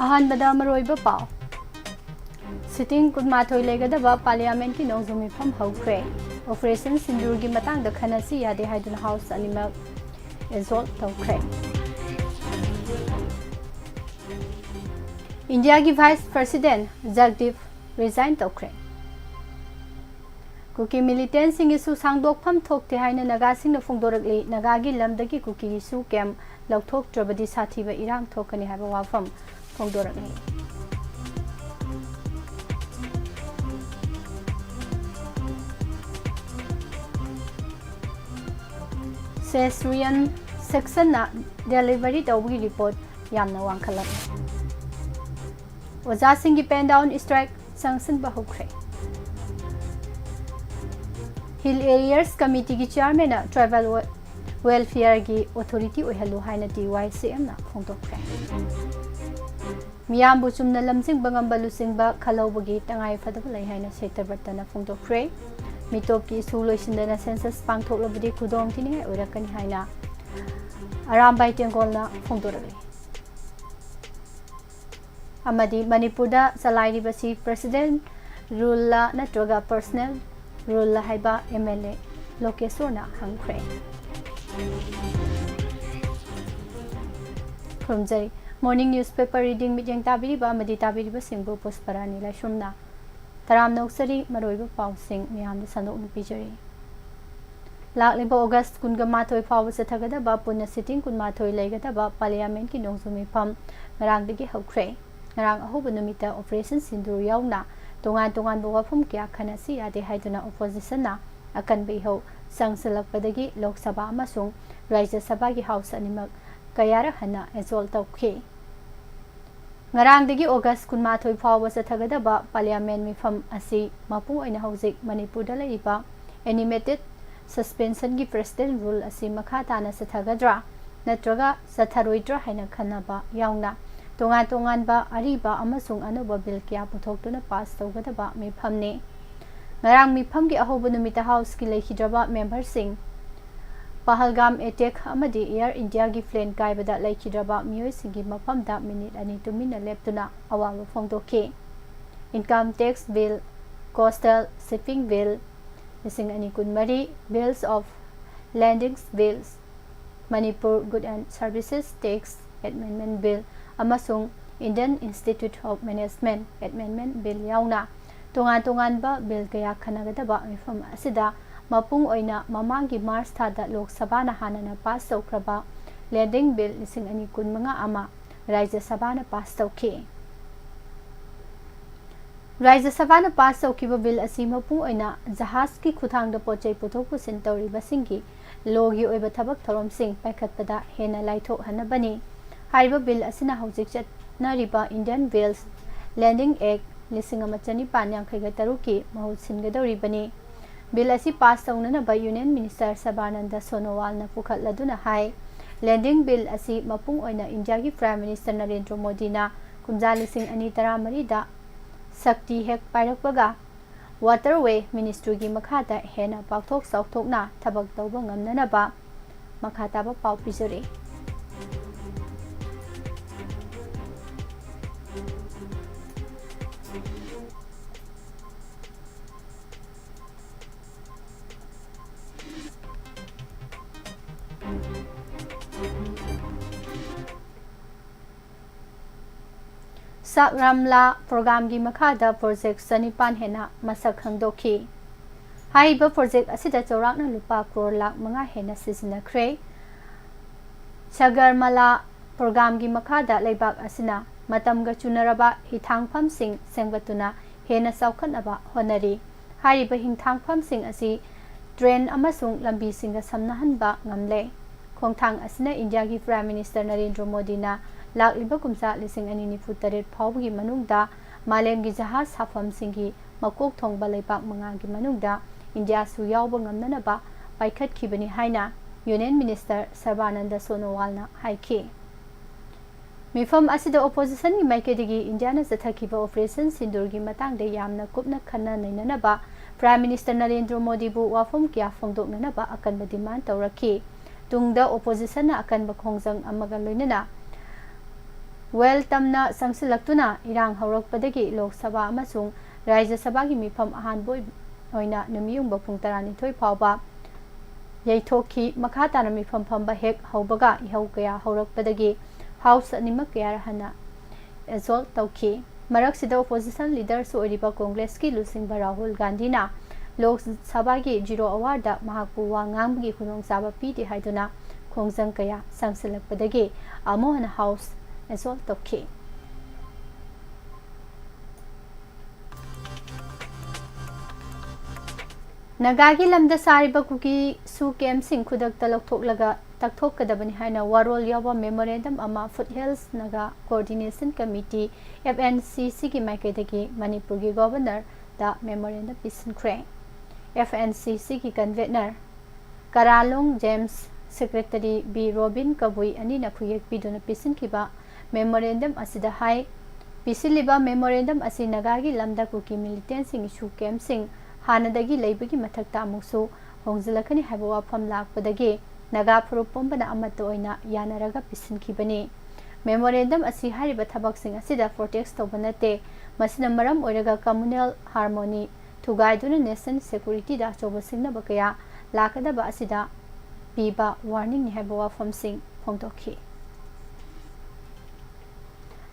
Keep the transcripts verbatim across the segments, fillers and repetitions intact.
ꯑꯍꯥꯟꯕꯗ ꯃꯔꯨꯑꯣꯏꯕ ꯄꯥꯎ꯫ ꯁꯤꯇꯤꯡ ꯀꯨꯟꯃꯥꯊꯣꯏ ꯂꯩꯒꯗꯕ ꯄꯥꯔꯂꯤꯌꯥꯃꯦꯟꯠꯀꯤ ꯅꯣꯡꯖꯨ ꯃꯤꯐꯝ ꯍꯧꯈ꯭ꯔꯦ꯫ ꯑꯣꯄꯔꯦꯁꯟ ꯁꯤꯟꯗꯨꯔꯒꯤ ꯃꯇꯥꯡꯗ ꯈꯟꯅꯁꯤ ꯌꯥꯗꯦ ꯍꯥꯏꯗꯨꯅ ꯍꯥꯎꯁ ꯑꯅꯤꯃꯛ ꯑꯦꯖꯣꯜ ꯇꯧꯈ꯭ꯔꯦ꯫ ꯏꯟꯗꯤꯌꯥꯒꯤ ꯚꯥꯏꯁ ꯄ꯭ꯔꯦꯁꯤꯗꯦꯟꯠ ꯖꯒꯗꯤꯞ ꯔꯤꯖꯥꯏꯟ ꯇꯧꯈ꯭ꯔꯦ꯫ ꯀꯨꯀꯤ ꯃꯤꯂꯤꯇꯦꯟꯠꯁꯤꯡꯒꯤꯁꯨ ꯁꯥꯡꯗꯣꯛꯐꯝ ꯊꯣꯛꯇꯦ ꯍꯥꯏꯅ ꯅꯥꯒꯥꯁꯤꯡꯅ ꯐꯣꯡꯗꯣꯔꯛꯂꯤ꯫ ꯅꯥꯒꯥꯒꯤ ꯂꯝꯗꯒꯤ ꯀꯨꯀꯤꯒꯤꯁꯨ ꯀꯦꯝꯞ ꯂꯧꯊꯣꯛꯇ꯭ꯔꯕꯗꯤ ꯁꯥꯊꯤꯕ ꯏꯔꯥꯡ ꯊꯣꯛꯀꯅꯤ ꯍꯥꯏꯕ ꯋꯥꯐꯝ ꯐꯣꯡꯗꯣꯔꯛꯂꯤ꯫ ꯁꯦꯁꯔꯤꯌꯟ ꯁꯦꯛꯁꯟꯅ ꯗꯦꯂꯤꯚꯔꯤ ꯇꯧꯕꯒꯤ ꯔꯤꯄꯣꯔꯠ ꯌꯥꯝꯅ ꯋꯥꯡꯈꯠꯂꯛꯂꯤ꯫ ꯑꯣꯖꯥꯁꯤꯡꯒꯤ ꯄꯦꯟ ꯗꯥꯎꯟ ꯁ꯭ꯇ꯭ꯔꯥꯏꯛ ꯆꯪꯁꯤꯟꯕ ꯍꯧꯈ꯭ꯔꯦ꯫ ꯍꯤꯜ ꯑꯦꯔꯤꯌꯥꯁ ꯀꯃꯤꯇꯤꯒꯤ ꯆꯤꯌꯥꯔꯃꯦꯟꯅ ꯇ꯭ꯔꯥꯏꯕꯦꯜ ꯋꯦ-, ꯋꯦꯜꯐꯤꯌꯔꯒꯤ ꯑꯣꯊꯣꯔꯤꯇꯤ ꯑꯣꯏꯍꯜꯂꯨ ꯍꯥꯏꯅ ꯇꯤ ꯋꯥꯏ ꯁꯤ ꯑꯦꯝꯅ ꯐꯣꯡꯗꯣꯛꯈ꯭ꯔꯦ꯫ ꯃꯤꯌꯥꯝꯕꯨ ꯆꯨꯝꯅ ꯂꯝꯖꯤꯡꯕ ꯉꯝꯕ ꯂꯨꯆꯤꯡꯕ ꯈꯜꯍꯧꯕꯒꯤ ꯇꯉꯥꯏ ꯐꯗꯕ ꯂꯩ ꯍꯥꯏꯅ ꯁꯦꯇ꯭ꯌꯕ꯭ꯔꯇꯅ ꯐꯣꯡꯗꯣꯛꯈ꯭ꯔꯦ꯫ ꯃꯤꯇꯣꯞꯀꯤ ꯏꯁꯨ ꯂꯣꯏꯁꯤꯟꯗꯅ ꯁꯦꯟꯁꯁ ꯄꯥꯡꯊꯣꯛꯂꯕꯗꯤ ꯈꯨꯗꯣꯡꯊꯤꯅꯤꯡꯉꯥꯏ ꯑꯣꯏꯔꯛꯀꯅꯤ ꯍꯥꯏꯅ ꯑꯔꯥꯝꯕꯥꯏ ꯇꯦꯡꯒꯣꯜꯅ ꯐꯣꯡꯗꯣꯔꯛꯂꯤ꯫ ꯑꯃꯗꯤ ꯃꯅꯤꯄꯨꯔꯗ ꯆꯂꯥꯏꯔꯤꯕꯁꯤ ꯄ꯭ꯔꯦꯁꯤꯗꯦꯟꯠ ꯔꯨꯜꯂ ꯅꯠꯇ꯭ꯔꯒ ꯄꯔꯁꯅꯦꯜ ꯔꯨꯜꯂ ꯍꯥꯏꯕ ꯑꯦꯝ ꯑꯦꯜ ꯑꯦ ꯂꯣꯀꯦꯁꯣꯔꯅ ꯍꯪꯈ꯭ꯔꯦ꯫ ꯈꯨꯔꯨꯝꯖꯔꯤ꯫ ꯃꯣꯔꯅꯤꯡ ꯅ꯭ꯌꯨꯁꯄꯦꯄꯔ ꯔꯤꯗꯤꯡ ꯃꯤꯠꯌꯦꯡ ꯇꯥꯕꯤꯔꯤꯕ ꯑꯃꯗꯤ ꯇꯥꯕꯤꯔꯤꯕꯁꯤꯡꯕꯨ ꯄꯨꯁꯄꯔꯥꯅꯤ ꯂꯥꯏꯁ꯭ꯔꯝꯅ ꯇꯔꯥꯝꯅ ꯑꯣꯛꯆꯔꯤ꯫ ꯃꯔꯨꯑꯣꯏꯕ ꯄꯥꯎꯁꯤꯡ ꯃꯌꯥꯝꯗ ꯁꯟꯗꯣꯛꯅ ꯄꯤꯖꯔꯤ꯫ ꯂꯥꯛꯂꯤꯕ ꯑꯣꯒꯁ ꯀꯨꯟꯒ ꯃꯥꯊꯣꯏ ꯐꯥꯎꯕ ꯆꯠꯊꯒꯗꯕ ꯄꯨꯟꯅ ꯁꯤꯇꯤꯡ ꯀꯨꯟꯃꯥꯊꯣꯏ ꯂꯩꯒꯗꯕ ꯄꯥꯔꯂꯤꯌꯥꯃꯦꯟꯠꯀꯤ ꯅꯣꯡꯖꯨ ꯃꯤꯐꯝ ꯉꯔꯥꯡꯗꯒꯤ ꯍꯧꯈ꯭ꯔꯦ꯫ ꯉꯔꯥꯡ ꯑꯍꯧꯕ ꯅꯨꯃꯤꯠꯇ ꯑꯣꯄꯔꯦꯁꯟ ꯁꯤꯟꯗꯨꯔ ꯌꯥꯎꯅ ꯇꯣꯉꯥꯟ ꯇꯣꯉꯥꯟꯕ ꯋꯥꯐꯝ ꯀꯌꯥ ꯈꯟꯅꯁꯤ ꯌꯥꯗꯦ ꯍꯥꯏꯗꯨꯅ ꯑꯣꯄꯣꯖꯤꯁꯟꯅ ꯑꯀꯟꯕ ꯏꯍꯧ ꯆꯪꯁꯤꯜꯂꯛꯄꯗꯒꯤ ꯂꯣꯛ ꯁꯚꯥ ꯑꯃꯁꯨꯡ ꯔꯥꯖ꯭ꯌ ꯁꯚꯥꯒꯤ ꯍꯥꯎꯁ ꯑꯅꯤꯃꯛ ꯀꯌꯥꯔꯛ ꯍꯟꯅ ꯑꯦꯖꯣꯜ ꯇꯧꯈꯤ꯫ ꯉꯔꯥꯡꯗꯒꯤ ꯑꯣꯒꯁ ꯀꯨꯟꯃꯥꯊꯣꯏ ꯐꯥꯎꯕ ꯆꯠꯊꯒꯗꯕ ꯄꯥꯔꯂꯤꯌꯥꯃꯦꯟ ꯃꯤꯐꯝ ꯑꯁꯤ ꯃꯄꯨꯡ ꯑꯣꯏꯅ ꯍꯧꯖꯤꯛ ꯃꯅꯤꯄꯨꯔꯗ ꯂꯩꯔꯤꯕ ꯑꯦꯅꯤꯃꯦꯇꯦꯠ ꯁꯁꯄꯦꯟꯁꯟꯒꯤ ꯄ꯭ꯔꯦꯁꯤꯗꯦꯟ ꯔꯨꯜ ꯑꯁꯤ ꯃꯈꯥ ꯇꯥꯅ ꯆꯠꯊꯒꯗ꯭ꯔꯥ ꯅꯠꯇ꯭ꯔꯒ ꯆꯠꯊꯔꯣꯏꯗ꯭ꯔꯥ ꯍꯥꯏꯅ ꯈꯟꯅꯕ ꯌꯥꯎꯅ ꯇꯣꯉꯥꯟ ꯇꯣꯉꯥꯟꯕ ꯑꯔꯤꯕ ꯑꯃꯁꯨꯡ ꯑꯅꯧꯕ ꯕꯤꯜ ꯀꯌꯥ ꯄꯨꯊꯣꯛꯇꯨꯅ ꯄꯥꯁ ꯇꯧꯒꯗꯕ ꯃꯤꯐꯝꯅꯤ꯫ ꯉꯔꯥꯡ ꯃꯤꯐꯝꯒꯤ ꯑꯍꯧꯕ ꯅꯨꯃꯤꯠꯇ ꯍꯥꯎꯁꯀꯤ ꯂꯩꯈꯤꯗ꯭ꯔꯕ ꯃꯦꯝꯕꯔꯁꯤꯡ ꯄꯍꯜꯒꯥꯝ ꯑꯦꯇꯦꯛ ꯑꯃꯗꯤ Air Indiaꯒꯤ plane ꯀꯥꯏꯕꯗ ꯂꯩꯈꯤꯗ꯭ꯔꯕ ꯃꯤꯑꯣꯏꯁꯤꯡꯒꯤ ꯃꯐꯝꯗ ꯃꯤꯅꯤꯠ ꯑꯅꯤ ꯇꯨꯃꯤꯟꯅ ꯂꯦꯞꯇꯨꯅ ꯑꯋꯥꯕ ꯐꯣꯡꯗꯣꯛꯈꯤ꯫ Income tax bill, coastal shipping bill ꯂꯤꯁꯤꯡ ꯑꯅꯤ ꯀꯨꯟꯃꯔꯤ, bills of lading bills, Manipur Goods and Services Tax Amendment Bill ꯑꯃꯁꯨꯡ Indian Institute of Management Amendment Bill ꯌꯥꯎꯅ ꯇꯣꯉꯥꯟ ꯇꯣꯉꯥꯟꯕ bill ꯀꯌꯥ ꯈꯟꯅꯒꯗꯕ ꯃꯤꯐꯝ ꯑꯁꯤꯗ ꯃꯄꯨꯡ ꯑꯣꯏꯅ ꯃꯃꯥꯡꯒꯤ March ꯊꯥꯗ ꯂꯣꯛ ꯁꯚꯥꯅ ꯍꯥꯟꯅꯅ pass ꯇꯧꯈ꯭ꯔꯕ Lading Bill ꯂꯤꯁꯤꯡ ꯑꯅꯤ ꯀꯨꯟꯃꯉꯥ ꯑꯃ ꯔꯥꯖ꯭ꯌ ꯁꯚꯥꯅ pass ꯇꯧꯈꯤ꯫ ꯔꯥꯖ꯭ꯌ ꯁꯚꯥꯅ pass ꯇꯧꯈꯤꯕ bill ꯑꯁꯤ ꯃꯄꯨꯡ ꯑꯣꯏꯅ ꯖꯍꯥꯖꯀꯤ ꯈꯨꯠꯊꯥꯡꯗ ꯄꯣꯠ ꯆꯩ ꯄꯨꯊꯣꯛ ꯄꯨꯁꯤꯟ ꯇꯧꯔꯤꯕꯁꯤꯡꯒꯤ ꯂꯣꯒꯤ ꯑꯣꯏꯕ ꯊꯕꯛ ꯊꯧꯔꯝꯁꯤꯡ ꯄꯥꯏꯈꯠꯄꯗ ꯍꯦꯟꯅ ꯂꯥꯏꯊꯣꯛꯍꯟꯅꯕꯅꯤ꯫ ꯍꯥꯏꯔꯤꯕ bill ꯑꯁꯤꯅ ꯍꯧꯖꯤꯛ ꯆꯠꯅꯔꯤꯕ Indian Whales Landing Act ꯂꯤꯁꯤꯡ ꯑꯃ ꯆꯅꯤꯄꯥꯟ ꯌꯥꯡꯈꯩꯒ ꯇꯔꯨꯛꯀꯤ ꯃꯍꯨꯠ ꯁꯤꯟꯒꯗꯧꯔꯤꯕꯅꯤ꯫ Bill ꯑꯁꯤ pass ꯇꯧꯅꯅꯕ Union Minister ꯁꯔꯕꯥꯅꯟꯗ ꯁꯣꯅꯣꯋꯥꯜꯅ ꯄꯨꯈꯠꯂꯗꯨꯅ ꯍꯥꯏ, Landing Bill ꯑꯁꯤ ꯃꯄꯨꯡ ꯑꯣꯏꯅ ꯏꯟꯗꯤꯌꯥꯒꯤ Prime Minister ꯅꯔꯦꯟꯗ꯭ꯔ ꯃꯣꯗꯤꯅ ꯀꯨꯝꯖꯥ ꯂꯤꯁꯤꯡ ꯑꯅꯤ ꯇꯔꯥꯃꯔꯤꯗ ꯁꯛꯇꯤ ꯍꯦꯛ ꯄꯥꯏꯔꯛꯄꯒ Waterway Ministryꯒꯤ ꯃꯈꯥꯗ ꯍꯦꯟꯅ ꯄꯥꯛꯊꯣꯛ ꯆꯥꯎꯊꯣꯛꯅ ꯊꯕꯛ ꯇꯧꯕ ꯉꯝꯅꯅꯕ꯫ ꯃꯈꯥ ꯇꯥꯕ ꯄꯥꯎ ꯄꯤꯖꯔꯤ꯫ ꯁꯥꯒ꯭ꯔꯥꯝꯂꯥ programꯒꯤ ꯃꯈꯥꯗ project ꯆꯅꯤꯄꯥꯟ ꯍꯦꯟꯅ ꯃꯁꯛ ꯈꯪꯗꯣꯛꯈꯤ꯫ ꯍꯥꯏꯔꯤꯕ project ꯑꯁꯤꯗ ꯆꯥꯎꯔꯥꯛꯅ ꯂꯨꯄꯥ ꯀ꯭ꯔꯣꯔ ꯂꯥꯈ ꯃꯉꯥ ꯍꯦꯟꯅ ꯁꯤꯖꯤꯟꯅꯈ꯭ꯔꯦ꯫ ꯁꯥꯒꯔꯃꯥꯂꯥ programꯒꯤ ꯃꯈꯥꯗ ꯂꯩꯕꯥꯛ ꯑꯁꯤꯅ ꯃꯇꯝꯒ ꯆꯨꯅꯔꯕ ꯍꯤꯊꯥꯡꯐꯝꯁꯤꯡ ꯁꯦꯝꯒꯠꯇꯨꯅ ꯍꯦꯟꯅ ꯆꯥꯎꯈꯠꯅꯕ ꯍꯣꯠꯅꯔꯤ꯫ ꯍꯥꯏꯔꯤꯕ ꯍꯤꯊꯥꯡꯐꯝꯁꯤꯡ ꯑꯁꯤ train ꯑꯃꯁꯨꯡ ꯂꯝꯕꯤꯁꯤꯡꯒ ꯁꯝꯅꯍꯟꯕ ꯉꯝꯂꯦ꯫ ꯈꯣꯡꯊꯥꯡ ꯑꯁꯤꯅ ꯏꯟꯗꯤꯌꯥꯒꯤ Prime Minister ꯅꯔꯦꯟꯗ꯭ꯔ ꯃꯣꯗꯤꯅ ꯂꯥꯛꯂꯤꯕ ꯀꯨꯝꯖꯥ ꯂꯤꯁꯤꯡ ꯑꯅꯤ ꯅꯤꯐꯨ ꯇꯔꯦꯠ ꯐꯥꯎꯕꯒꯤ ꯃꯅꯨꯡꯗ ꯃꯥꯂꯦꯝꯒꯤ ꯖꯍꯥꯖ ꯁꯥꯐꯝꯁꯤꯡꯒꯤ ꯃꯀꯣꯛ ꯊꯣꯡꯕ ꯂꯩꯕꯥꯛ ꯃꯉꯥꯒꯤ ꯃꯅꯨꯡꯗ ꯏꯟꯗꯤꯌꯥꯁꯨ ꯌꯥꯎꯕ ꯉꯝꯅꯅꯕ ꯄꯥꯏꯈꯠꯈꯤꯕꯅꯤ ꯍꯥꯏꯅ Union Minister ꯁꯔꯕꯥꯅꯟꯗ ꯁꯣꯅꯣꯋꯥꯜꯅ ꯍꯥꯏꯈꯤ꯫ ꯃꯤꯐꯝ ꯑꯁꯤꯗ oppositionꯒꯤ ꯃꯥꯏꯀꯩꯗꯒꯤ ꯏꯟꯗꯤꯌꯥꯅ ꯆꯠꯊꯈꯤꯕ Operation ꯁꯤꯟꯗꯨꯔꯒꯤ ꯃꯇꯥꯡꯗ ꯌꯥꯝꯅ ꯀꯨꯞꯅ ꯈꯟꯅ ꯅꯩꯅꯅꯕ Prime Minister ꯅꯔꯦꯟꯗ꯭ꯔ ꯃꯣꯗꯤꯕꯨ ꯋꯥꯐꯝ ꯀꯌꯥ ꯐꯣꯡꯗꯣꯛꯅꯅꯕ ꯑꯀꯟꯕ demand ꯇꯧꯔꯛꯈꯤ꯫ ꯇꯨꯡꯗ oppositionꯅ ꯑꯀꯟꯕ ꯈꯣꯡꯖꯪ ꯑꯃꯒ ꯂꯣꯏꯅꯅ ꯋꯦꯜꯇꯝꯅ ꯆꯪꯁꯤꯜꯂꯛꯇꯨꯅ ꯏꯔꯥꯡ ꯍꯧꯔꯛꯄꯗꯒꯤ ꯂꯣꯛ ꯁꯚꯥ ꯑꯃꯁꯨꯡ ꯔꯥꯖ꯭ꯌ ꯁꯚꯥꯒꯤ ꯃꯤꯐꯝ ꯑꯍꯥꯟꯕ ꯑꯣꯏꯅ ꯅꯨꯃꯤꯠꯌꯨꯡꯕ ꯄꯨꯡ ꯇꯔꯥꯅꯤꯊꯣꯏ ꯐꯥꯎꯕ ꯌꯩꯊꯣꯛꯈꯤ꯫ ꯃꯈꯥ ꯇꯥꯅ ꯃꯤꯐꯝ ꯐꯝꯕ ꯍꯦꯛ ꯍꯧꯕꯒ ꯏꯍꯧ ꯀꯌꯥ ꯍꯧꯔꯛꯄꯗꯒꯤ House ꯑꯅꯤꯃꯛ ꯀꯌꯥ ꯍꯟꯅ adjourn ꯇꯧꯈꯤ꯫ ꯃꯔꯛꯁꯤꯗ opposition leaderꯁꯨ ꯑꯣꯏꯔꯤꯕ Congressꯀꯤ ꯂꯨꯆꯤꯡꯕ ꯔꯥꯍꯨꯜ ꯒꯥꯟꯙꯤꯅ ꯂꯣꯛ ꯁꯚꯥꯒꯤ zero hourꯗ ꯃꯍꯥꯛꯄꯨ ꯋꯥ ꯉꯥꯡꯕꯒꯤ ꯈꯨꯗꯣꯡꯆꯥꯕ ꯄꯤꯗꯦ ꯍꯥꯏꯗꯨꯅ ꯈꯣꯡꯖꯪ ꯀꯌꯥ ꯆꯪꯁꯤꯜꯂꯛꯄꯗꯒꯤ ꯑꯃꯨꯛ ꯍꯟꯅ House adjourn ꯇꯧꯈꯤ꯫ ꯅꯥꯒꯥꯒꯤ ꯂꯝꯗ ꯁꯥꯔꯤꯕ ꯀꯨꯀꯤ ꯁꯨ ꯀꯦꯝꯁꯤꯡ ꯈꯨꯗꯛꯇ ꯂꯧꯊꯣꯛꯂꯒ ꯇꯛꯊꯣꯛꯀꯗꯕꯅꯤ ꯍꯥꯏꯅ ꯋꯥꯔꯣꯜ ꯌꯥꯎꯕ memorandum ꯑꯃ Foothills Naga Coordination Committee, F N C Cꯒꯤ ꯃꯥꯏꯀꯩꯗꯒꯤ ꯃꯅꯤꯄꯨꯔꯒꯤ Governorꯗ memorandum ꯄꯤꯁꯤꯟꯈ꯭ꯔꯦ꯫ F N C Cꯒꯤ convener Karalong James, Secretary B Robin Kabui ꯑꯅꯤꯅ ꯈꯨꯌꯦꯛ ꯄꯤꯗꯨꯅ ꯄꯤꯁꯤꯟꯈꯤꯕ memorandum ꯑꯁꯤꯗ ꯍꯥꯏ, ꯄꯤꯁꯤꯜꯂꯤꯕ memorandum ꯑꯁꯤ ꯅꯥꯒꯥꯒꯤ ꯂꯝꯗ ꯀꯨꯀꯤ militantꯁꯤꯡꯒꯤ ꯁꯨ ꯀꯦꯝꯁꯤꯡ ꯍꯥꯟꯅꯗꯒꯤ ꯂꯩꯕꯒꯤ ꯃꯊꯛꯇ ꯑꯃꯨꯛꯁꯨ ꯍꯣꯡꯖꯤꯜꯂꯛꯀꯅꯤ ꯍꯥꯏꯕ ꯋꯥꯐꯝ ꯂꯥꯛꯄꯗꯒꯤ ꯅꯥꯒꯥ ꯐꯨꯔꯨꯞ ꯄꯨꯝꯕꯅ ꯑꯃꯠꯇ ꯑꯣꯏꯅ ꯌꯥꯅꯔꯒ ꯄꯤꯁꯤꯟꯈꯤꯕꯅꯤ꯫ Memorandum ꯑꯁꯤ ꯍꯥꯏꯔꯤꯕ ꯊꯕꯛꯁꯤꯡ ꯑꯁꯤꯗ protest ꯇꯧꯕ ꯅꯠꯇꯦ, ꯃꯁꯤꯅ ꯃꯔꯝ ꯑꯣꯏꯔꯒ communal harmony ꯊꯨꯒꯥꯏꯗꯨꯅ national securityꯗ ꯑꯆꯧꯕ ꯁꯤꯡꯅꯕ ꯀꯌꯥ ꯂꯥꯛꯀꯗꯕ ꯑꯁꯤꯗ ꯄꯤꯕ warningꯅꯤ ꯍꯥꯏꯕ ꯋꯥꯐꯝꯁꯤꯡ ꯐꯣꯡꯗꯣꯛꯈꯤ꯫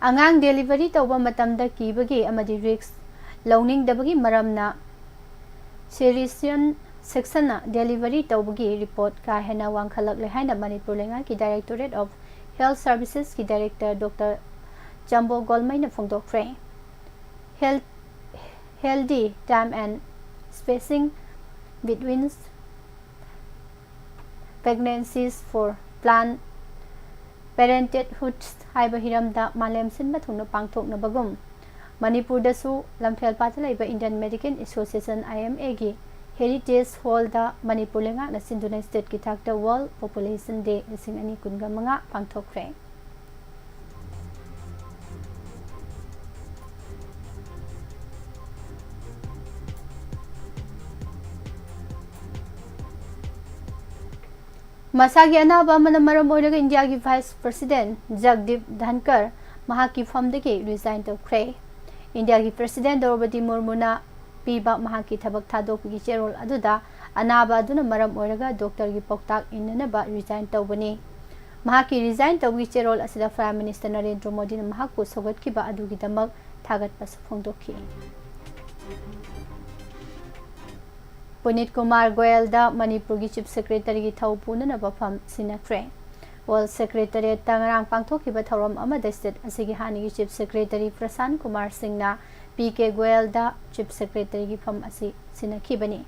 ꯑꯉꯥꯡ delivery ꯇꯧꯕ ꯃꯇꯝꯗ ꯀꯤꯕꯒꯤ ꯑꯃꯗꯤ risk ꯂꯧꯅꯤꯡꯗꯕꯒꯤ ꯃꯔꯝꯅ Caesarean sectionꯅ delivery ꯇꯧꯕꯒꯤ report ꯀꯥ ꯍꯦꯟꯅ ꯋꯥꯡꯈꯠꯂꯛꯂꯦ ꯍꯥꯏꯅ ꯃꯅꯤꯄꯨꯔ ꯂꯩꯉꯥꯛꯀꯤ Directorate of Health Servicesꯀꯤ Director Doctor ꯆꯝꯕꯣ ꯒꯣꯜꯃꯩꯅ ꯐꯣꯡꯗꯣꯛꯈ꯭ꯔꯦ꯫ Health, healthy time and spacing between pregnancies for planned parenthood ꯍꯥꯏꯕ ꯍꯤꯔꯝꯗ ꯃꯥꯂꯦꯝ ꯁꯤꯟꯕ ꯊꯨꯡꯅ ꯄꯥꯡꯊꯣꯛꯅꯕꯒꯨꯝ ꯃꯅꯤꯄꯨꯔꯗꯁꯨ ꯂꯝꯐꯦꯜꯄꯥꯠꯇ ꯂꯩꯕ Indian Medical Association, I M Aꯒꯤ Heritage Hallꯗ Manipur ꯂꯩꯉꯥꯛꯅ ꯁꯤꯟꯗꯨꯅ stateꯀꯤ ꯊꯥꯛꯇ World Population Day ꯂꯤꯁꯤꯡ ꯑꯅꯤ ꯀꯨꯟꯒ ꯃꯉꯥ ꯄꯥꯡꯊꯣꯛꯈ꯭ꯔꯦ꯫ ꯃꯁꯥꯒꯤ ꯑꯅꯥꯕ ꯑꯃꯅ ꯃꯔꯝ ꯑꯣꯏꯔꯒ ꯏꯟꯗꯤꯌꯥꯒꯤ ꯚꯥꯏꯁ ꯄ꯭ꯔꯁꯤꯗꯦꯟ ꯖꯒꯗꯤꯞ ꯙꯟꯀꯔ ꯃꯍꯥꯛꯀꯤ ꯐꯝꯗꯒꯤ ꯔꯤꯖꯥꯏꯟ ꯇꯧꯈ꯭ꯔꯦ꯫ ꯏꯟꯗꯤꯌꯥꯒꯤ ꯄ꯭ꯔꯁꯤꯗꯦꯟ ꯗ꯭ꯔꯧꯄꯗꯤ ꯃꯨꯔꯃꯨꯅ ꯄꯤꯕ ꯃꯍꯥꯛꯀꯤ ꯊꯕꯛ ꯊꯥꯗꯣꯛꯄꯒꯤ ꯆꯦꯔꯣꯜ ꯑꯗꯨꯗ ꯑꯅꯥꯕ ꯑꯗꯨꯅ ꯃꯔꯝ ꯑꯣꯏꯔꯒ ꯗꯣꯛꯇꯔꯒꯤ ꯄꯥꯎꯇꯥꯛ ꯏꯟꯅꯅꯕ ꯔꯤꯖꯥꯏꯟ ꯇꯧꯕꯅꯤ꯫ ꯃꯍꯥꯛꯀꯤ ꯔꯤꯖꯥꯏꯟ ꯇꯧꯕꯒꯤ ꯆꯦꯔꯣꯜ ꯑꯁꯤꯗ ꯄ꯭ꯔꯥꯏꯝ ꯃꯤꯅꯤꯁꯇꯔ ꯅꯔꯦꯟꯗ꯭ꯔ ꯃꯣꯗꯤꯅ ꯃꯍꯥꯛꯄꯨ ꯁꯧꯒꯠꯈꯤꯕ ꯑꯗꯨꯒꯤꯗꯃꯛ ꯊꯥꯒꯠꯄꯁꯨ ꯐꯣꯡꯗꯣꯛꯈꯤ꯫ ꯄꯨꯅꯤꯠ ꯀꯨꯃꯥꯔ ꯒꯣꯌꯜꯗ ꯃꯅꯤꯄꯨꯔꯒꯤ ꯆꯤꯐ ꯁꯦꯀ꯭ꯔꯦꯇꯔꯤꯒꯤ ꯊꯧ ꯄꯨꯅꯅꯕ ꯐꯝ ꯁꯤꯟꯅꯈ꯭ꯔꯦ꯫ ꯋꯥꯔꯜ ꯁꯦꯀ꯭ꯔꯦꯇꯔꯤꯌꯦꯠꯇ ꯉꯔꯥꯡ ꯄꯥꯡꯊꯣꯛꯈꯤꯕ ꯊꯧꯔꯝ ꯑꯃꯗ ꯁ꯭ꯇꯦꯠ ꯑꯁꯤꯒꯤ ꯍꯥꯟꯅꯒꯤ ꯆꯤꯐ ꯁꯦꯀ꯭ꯔꯦꯇꯔꯤ ꯄ꯭ꯔꯁꯥꯟ ꯀꯨꯃꯥꯔ ꯁꯤꯡꯅ ꯄꯤ ꯀꯦ ꯒꯣꯌꯜꯗ ꯆꯤꯐ ꯁꯦꯀ꯭ꯔꯦꯇꯔꯤꯒꯤ ꯐꯝ ꯑꯁꯤ ꯁꯤꯟꯅꯈꯤꯕꯅꯤ꯫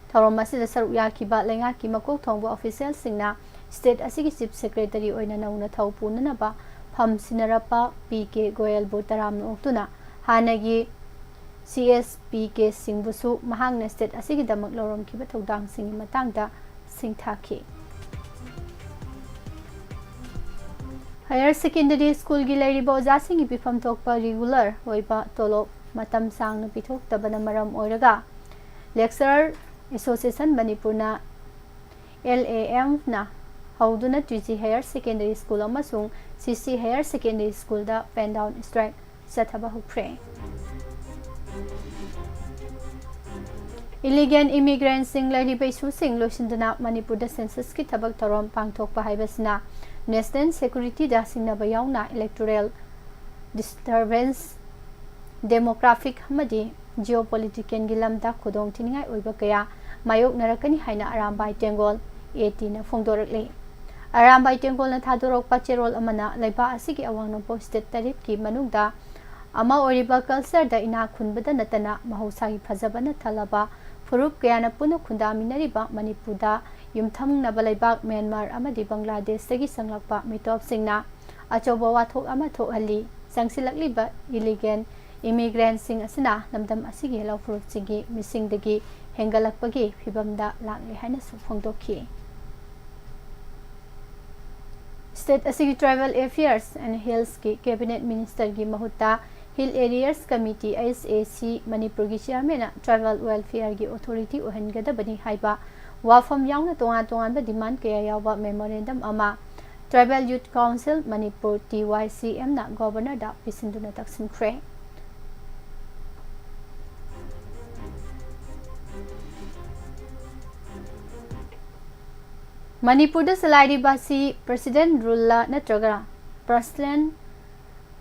ꯊꯧꯔꯝ ꯑꯁꯤꯗ ꯁꯔꯨꯛ ꯌꯥꯈꯤꯕ ꯂꯩꯉꯥꯛꯀꯤ ꯃꯀꯣꯛ ꯊꯣꯡꯕ ꯑꯣꯐꯤꯁꯤꯌꯦꯜꯁꯤꯡꯅ ꯁ꯭ꯇꯦꯠ ꯑꯁꯤꯒꯤ ꯆꯤꯐ ꯁꯦꯀ꯭ꯔꯦꯇꯔꯤ ꯑꯣꯏꯅ ꯅꯧꯅ ꯊꯧ ꯄꯨꯅꯅꯕ ꯐꯝ ꯁꯤꯟꯅꯔꯛꯄ ꯄꯤ ꯀꯦ ꯒꯣꯌꯜꯕꯨ ꯇꯔꯥꯝꯅ ꯑꯣꯛꯇꯨꯅ ꯍꯥꯟꯅꯒꯤ ꯁꯤ ꯑꯦꯁ ꯄꯤ ꯀꯦ ꯁꯤꯡꯕꯨꯁꯨ ꯃꯍꯥꯛꯅ ꯁ꯭ꯇꯦꯠ ꯑꯁꯤꯒꯤꯗꯃꯛ ꯂꯧꯔꯝꯈꯤꯕ ꯊꯧꯗꯥꯡꯁꯤꯡꯒꯤ ꯃꯇꯥꯡꯗ ꯁꯤꯡꯊꯥꯈꯤ꯫ ꯍꯥꯌꯔ ꯁꯦꯀꯦꯟꯗꯔꯤ ꯁ꯭ꯀꯨꯜꯒꯤ ꯂꯩꯔꯤꯕ ꯑꯣꯖꯥꯁꯤꯡꯒꯤ ꯄꯤꯐꯝ ꯊꯣꯛꯄ ꯔꯤꯒꯨꯂꯔ ꯑꯣꯏꯕ ꯇꯣꯂꯣꯞ ꯃꯇꯝ ꯁꯥꯡꯅ ꯄꯤꯊꯣꯛꯇꯕꯅ ꯃꯔꯝ ꯑꯣꯏꯔꯒ ꯂꯦꯛꯆꯔꯔ ꯑꯦꯁꯣꯁꯤꯌꯦꯁꯟ ꯃꯅꯤꯄꯨꯔꯅ, ꯑꯦꯜ ꯑꯦ ꯑꯦꯝꯅ ꯍꯧꯗꯨꯅ T G higher secondary school ꯑꯃꯁꯨꯡ ꯁꯤ ꯁꯤ ꯍꯥꯌꯔ ꯁꯦꯀꯦꯟꯗꯔꯤ ꯁ꯭ꯀꯨꯜꯗ ꯄꯦꯟ ꯗꯥꯎꯟ ꯁ꯭ꯇ꯭ꯔꯥꯏꯛ ꯆꯠꯊꯕ ꯍꯧꯈ꯭ꯔꯦ꯫ ꯏꯂꯤꯒꯦꯜ ꯏꯃꯤꯒ꯭ꯔꯦꯟꯠꯁꯤꯡ ꯂꯩꯔꯤꯕ ꯏꯁꯨꯁꯤꯡ ꯂꯣꯏꯁꯤꯟꯗꯨꯅ ꯃꯅꯤꯄꯨꯔꯗ ꯁꯦꯟꯁꯁꯀꯤ ꯊꯕꯛ ꯊꯧꯔꯝ ꯄꯥꯡꯊꯣꯛꯄ ꯍꯥꯏꯕꯁꯤꯅ ꯅꯦꯁꯅꯦꯜ ꯁꯦꯀ꯭ꯌꯨꯔꯤꯇꯤꯗ ꯁꯤꯡꯅꯕ ꯌꯥꯎꯅ ꯏꯂꯦꯛꯇꯣꯔꯦꯜ ꯗꯤꯁꯇꯔꯕꯦꯟꯁ, ꯗꯦꯃꯣꯒ꯭ꯔꯥꯐꯤꯛ ꯑꯃꯗꯤ ꯖꯤꯑꯣꯄꯣꯂꯤꯇꯤꯀꯦꯜꯒꯤ ꯂꯝꯗ ꯈꯨꯗꯣꯡꯊꯤꯅꯤꯡꯉꯥꯏ ꯑꯣꯏꯕ ꯀꯌꯥ ꯃꯥꯌꯣꯛꯅꯔꯛꯀꯅꯤ ꯍꯥꯏꯅ ꯑꯔꯥꯝꯕꯥꯏ ꯇꯦꯡꯒꯣꯜ, ꯑꯦ ꯇꯤꯅ ꯐꯣꯡꯗꯣꯔꯛꯂꯤ꯫ ꯑꯔꯥꯝꯕꯥꯏ ꯇꯦꯡꯒꯣꯜꯅ ꯊꯥꯗꯣꯔꯛꯄ ꯆꯦꯔꯣꯜ ꯑꯃꯅ ꯂꯩꯕꯥꯛ ꯑꯁꯤꯒꯤ ꯑꯋꯥꯡ ꯅꯣꯡꯄꯣꯛ ꯁ꯭ꯇꯦꯠ ꯇꯔꯦꯠꯀꯤ ꯃꯅꯨꯡꯗ ꯑꯃ ꯑꯣꯏꯔꯤꯕ ꯀꯜꯆꯔꯗ ꯏꯅꯥꯛ ꯈꯨꯟꯕꯗ ꯅꯠꯇꯅ ꯃꯍꯧꯁꯥꯒꯤ ꯐꯖꯕꯅ ꯊꯜꯂꯕ ꯐꯨꯔꯨꯞ ꯀꯌꯥꯅ ꯄꯨꯟꯅ ꯈꯨꯟꯗꯥꯃꯤꯟꯅꯔꯤꯕ ꯃꯅꯤꯄꯨꯔꯗ ꯌꯨꯝꯊꯪꯅꯕ ꯂꯩꯕꯥꯛ ꯃ꯭ꯌꯥꯟꯃꯥꯔ ꯑꯃꯗꯤ ꯕꯪꯒ꯭ꯂꯥꯗꯦꯁꯇꯒꯤ ꯆꯪꯂꯛꯄ ꯃꯤꯇꯣꯞꯁꯤꯡꯅ ꯑꯆꯧꯕ ꯋꯥꯊꯣꯛ ꯑꯃ ꯊꯣꯛꯍꯜꯂꯤ꯫ ꯆꯪꯁꯤꯜꯂꯛꯂꯤꯕ ꯏꯂꯤꯒꯦꯜ ꯏꯃꯤꯒ꯭ꯔꯦꯟꯠꯁꯤꯡ ꯑꯁꯤꯅ ꯂꯝꯗꯝ ꯑꯁꯤꯒꯤ ꯂꯧ ꯐꯨꯔꯨꯞꯁꯤꯡꯒꯤ ꯃꯤꯁꯤꯡꯗꯒꯤ ꯍꯦꯟꯒꯠꯂꯛꯄꯒꯤ ꯐꯤꯚꯝꯗ ꯂꯥꯛꯂꯦ ꯍꯥꯏꯅꯁꯨ ꯐꯣꯡꯗꯣꯛꯈꯤ꯫ ꯁ꯭ꯇꯦꯠ ꯑꯁꯤꯒꯤ ꯇ꯭ꯔꯥꯏꯕꯦꯜ ꯑꯦꯐꯤꯌꯔꯁ ꯑꯦꯟ ꯍꯤꯜꯁꯀꯤ ꯀꯦꯕꯤꯅꯦꯠ ꯃꯤꯅꯤꯁꯇꯔꯒꯤ ꯃꯍꯨꯠꯇ ꯍꯤꯜ ꯑꯦꯔꯤꯌꯥꯁ ꯀꯃꯤꯇꯤ, ꯑꯩꯆ ꯑꯦ ꯁꯤ, ꯃꯅꯤꯄꯨꯔꯒꯤ ꯆꯤꯌꯥꯔꯃꯦꯟꯅ ꯇ꯭ꯔꯥꯏꯕꯦꯜ ꯋꯦꯜꯐꯤꯌꯔꯒꯤ ꯑꯣꯊꯣꯔꯤꯇꯤ ꯑꯣꯏꯍꯟꯒꯗꯕꯅꯤ ꯍꯥꯏꯕ ꯋꯥꯐꯝ ꯌꯥꯎꯅ ꯇꯣꯉꯥꯟ ꯇꯣꯉꯥꯟꯕ demand ꯀꯌꯥ ꯌꯥꯎꯕ memorandum ꯑꯃ Tribal Youth Council Manipur, T Y C M ꯅ Governor ꯗ ꯄꯤꯁꯤꯟꯗꯨꯅ ꯇꯛꯁꯤꯟꯈ꯭ꯔꯦ꯫ ꯃꯅꯤꯄꯨꯔꯗ ꯆꯂꯥꯏꯔꯤꯕ ꯑꯁꯤ President Rule ꯂ ꯅꯠꯇ꯭ꯔꯒ Personal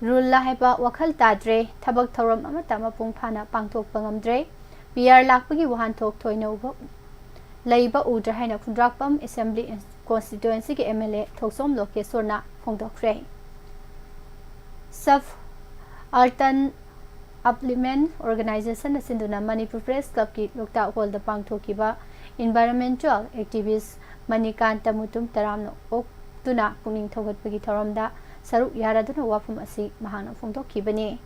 Rule ꯂ ꯍꯥꯏꯕ ꯋꯥꯈꯜ ꯇꯥꯗ꯭ꯔꯦ꯫ ꯊꯕꯛ ꯊꯧꯔꯝ ꯑꯃꯠꯇ ꯃꯄꯨꯡ ꯐꯥꯅ ꯄꯥꯡꯊꯣꯛꯄ ꯉꯝꯗ꯭ꯔꯦ꯫ P R ꯂꯥꯛꯄꯒꯤ ꯋꯥꯍꯟꯊꯣꯛ ꯊꯣꯏꯅ ꯎꯕ ꯂꯩꯕ ꯎꯗ꯭ꯔꯦ ꯍꯥꯏꯅ ꯈꯨꯟꯗ꯭ꯔꯥꯛꯄꯝ Assembly Constituency ꯒꯤ M L A Thokchom ꯂꯣꯀꯦꯁꯣꯔꯅ ꯐꯣꯡꯗꯣꯛꯈ꯭ꯔꯦ꯫ Sub Urban Upliftment Organization ꯅ ꯁꯤꯟꯗꯨꯅ Manipur Press Club ꯀꯤ ꯂꯣꯛꯇꯥꯛ Hall ꯗ ꯄꯥꯡꯊꯣꯛꯈꯤꯕ Environmental Activist ꯃꯅꯤꯀꯥꯟꯇ ꯃꯨꯇꯨꯝ ꯇꯔꯥꯝꯅ ꯑꯣꯛꯇꯨꯅ ꯄꯨꯛꯅꯤꯡ ꯊꯧꯒꯠꯄꯒꯤ ꯊꯧꯔꯝꯗ ꯁꯔꯨꯛ ꯌꯥꯔꯗꯨꯅ ꯋꯥꯐꯝ ꯑꯁꯤ ꯃꯍꯥꯛꯅ ꯐꯣꯡꯗꯣꯛꯈꯤꯕꯅꯤ꯫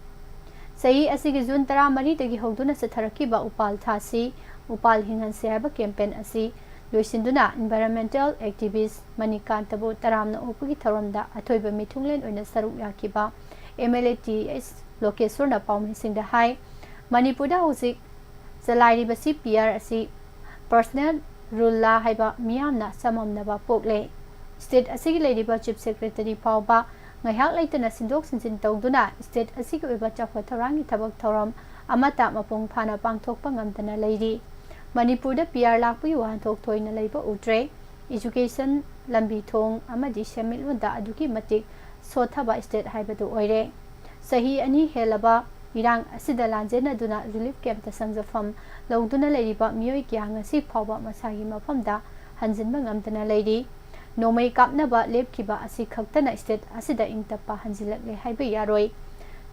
ꯆꯍꯤ ꯑꯁꯤꯒꯤ June ꯇꯔꯥꯃꯔꯤꯗꯒꯤ ꯍꯧꯗꯨꯅ ꯆꯠꯊꯔꯛꯈꯤꯕ ꯎꯄꯥꯜ ꯊꯥꯁꯤ, ꯎꯄꯥꯜ ꯍꯤꯡꯍꯟꯁꯤ ꯍꯥꯏꯕ campaign ꯑꯁꯤ ꯂꯣꯏꯁꯤꯟꯗꯨꯅ Environmental Activist ꯃꯅꯤꯀꯥꯟꯇꯕꯨ ꯇꯔꯥꯝꯅ ꯑꯣꯛꯄꯒꯤ ꯊꯧꯔꯝꯗ ꯑꯊꯣꯏꯕ ꯃꯤꯊꯨꯡꯂꯦꯟ ꯑꯣꯏꯅ ꯁꯔꯨꯛ ꯌꯥꯈꯤꯕ M L A T H ꯂꯣꯀꯦꯁꯣꯔꯅ ꯄꯥꯎꯃꯤꯁꯤꯡꯗ ꯍꯥꯏ, ꯃꯅꯤꯄꯨꯔꯗ ꯍꯧꯖꯤꯛ ꯆꯂꯥꯏꯔꯤꯕꯁꯤ P R ꯑꯁꯤ Personal Rule ꯂ ꯍꯥꯏꯕ ꯃꯤꯌꯥꯝꯅ ꯆꯃꯝꯅꯕ ꯄꯣꯛꯂꯦ꯫ State ꯑꯁꯤꯒꯤ ꯂꯩꯔꯤꯕ Chief Secretary ꯐꯥꯎꯕ ꯉꯥꯏꯍꯥꯛ ꯂꯩꯇꯅ ꯁꯤꯟꯗꯣꯛ ꯁꯤꯟꯖꯤꯟ ꯇꯧꯗꯨꯅ state ꯑꯁꯤꯒꯤ ꯑꯣꯏꯕ ꯆꯥꯎꯈꯠ ꯊꯧꯔꯥꯡꯒꯤ ꯊꯕꯛ ꯊꯧꯔꯝ ꯑꯃꯠꯇ ꯃꯄꯨꯡ ꯐꯥꯅ ꯄꯥꯡꯊꯣꯛꯄ ꯉꯝꯗꯅ ꯂꯩꯔꯤ꯫ ꯃꯅꯤꯄꯨꯔꯗ P R ꯂꯥꯛꯄꯒꯤ ꯋꯥꯍꯟꯊꯣꯛ ꯊꯣꯏꯅ ꯂꯩꯕ ꯎꯗ꯭ꯔꯦ꯫ Education, ꯂꯝꯕꯤ ꯊꯣꯡ ꯑꯃꯗꯤ ꯁꯦꯟꯃꯤꯠꯂꯣꯟꯗ ꯑꯗꯨꯛꯀꯤ ꯃꯇꯤꯛ ꯁꯣꯠꯊꯕ state ꯍꯥꯏꯕꯗꯨ ꯑꯣꯏꯔꯦ꯫ ꯆꯍꯤ ꯑꯅꯤ ꯍꯦꯜꯂꯕ ꯏꯔꯥꯡ ꯑꯁꯤꯗ ꯂꯥꯟꯖꯦꯟꯅꯗꯨꯅ relief camp ꯇ ꯆꯪꯖꯐꯝ ꯂꯧꯗꯨꯅ ꯂꯩꯔꯤꯕ ꯃꯤꯑꯣꯏ ꯀꯌꯥ ꯉꯁꯤ ꯐꯥꯎꯕ ꯃꯁꯥꯒꯤ ꯃꯐꯝꯗ ꯍꯟꯖꯤꯟꯕ ꯉꯝꯗꯅ ꯂꯩꯔꯤ꯫ ꯅꯣꯡꯃꯩ ꯀꯥꯞꯅꯕ ꯂꯦꯞꯈꯤꯕ ꯑꯁꯤ ꯈꯛꯇꯅ state ꯑꯁꯤꯗ ꯏꯪ ꯇꯞꯄ ꯍꯟꯖꯤꯜꯂꯛꯂꯦ ꯍꯥꯏꯕ ꯌꯥꯔꯣꯏ꯫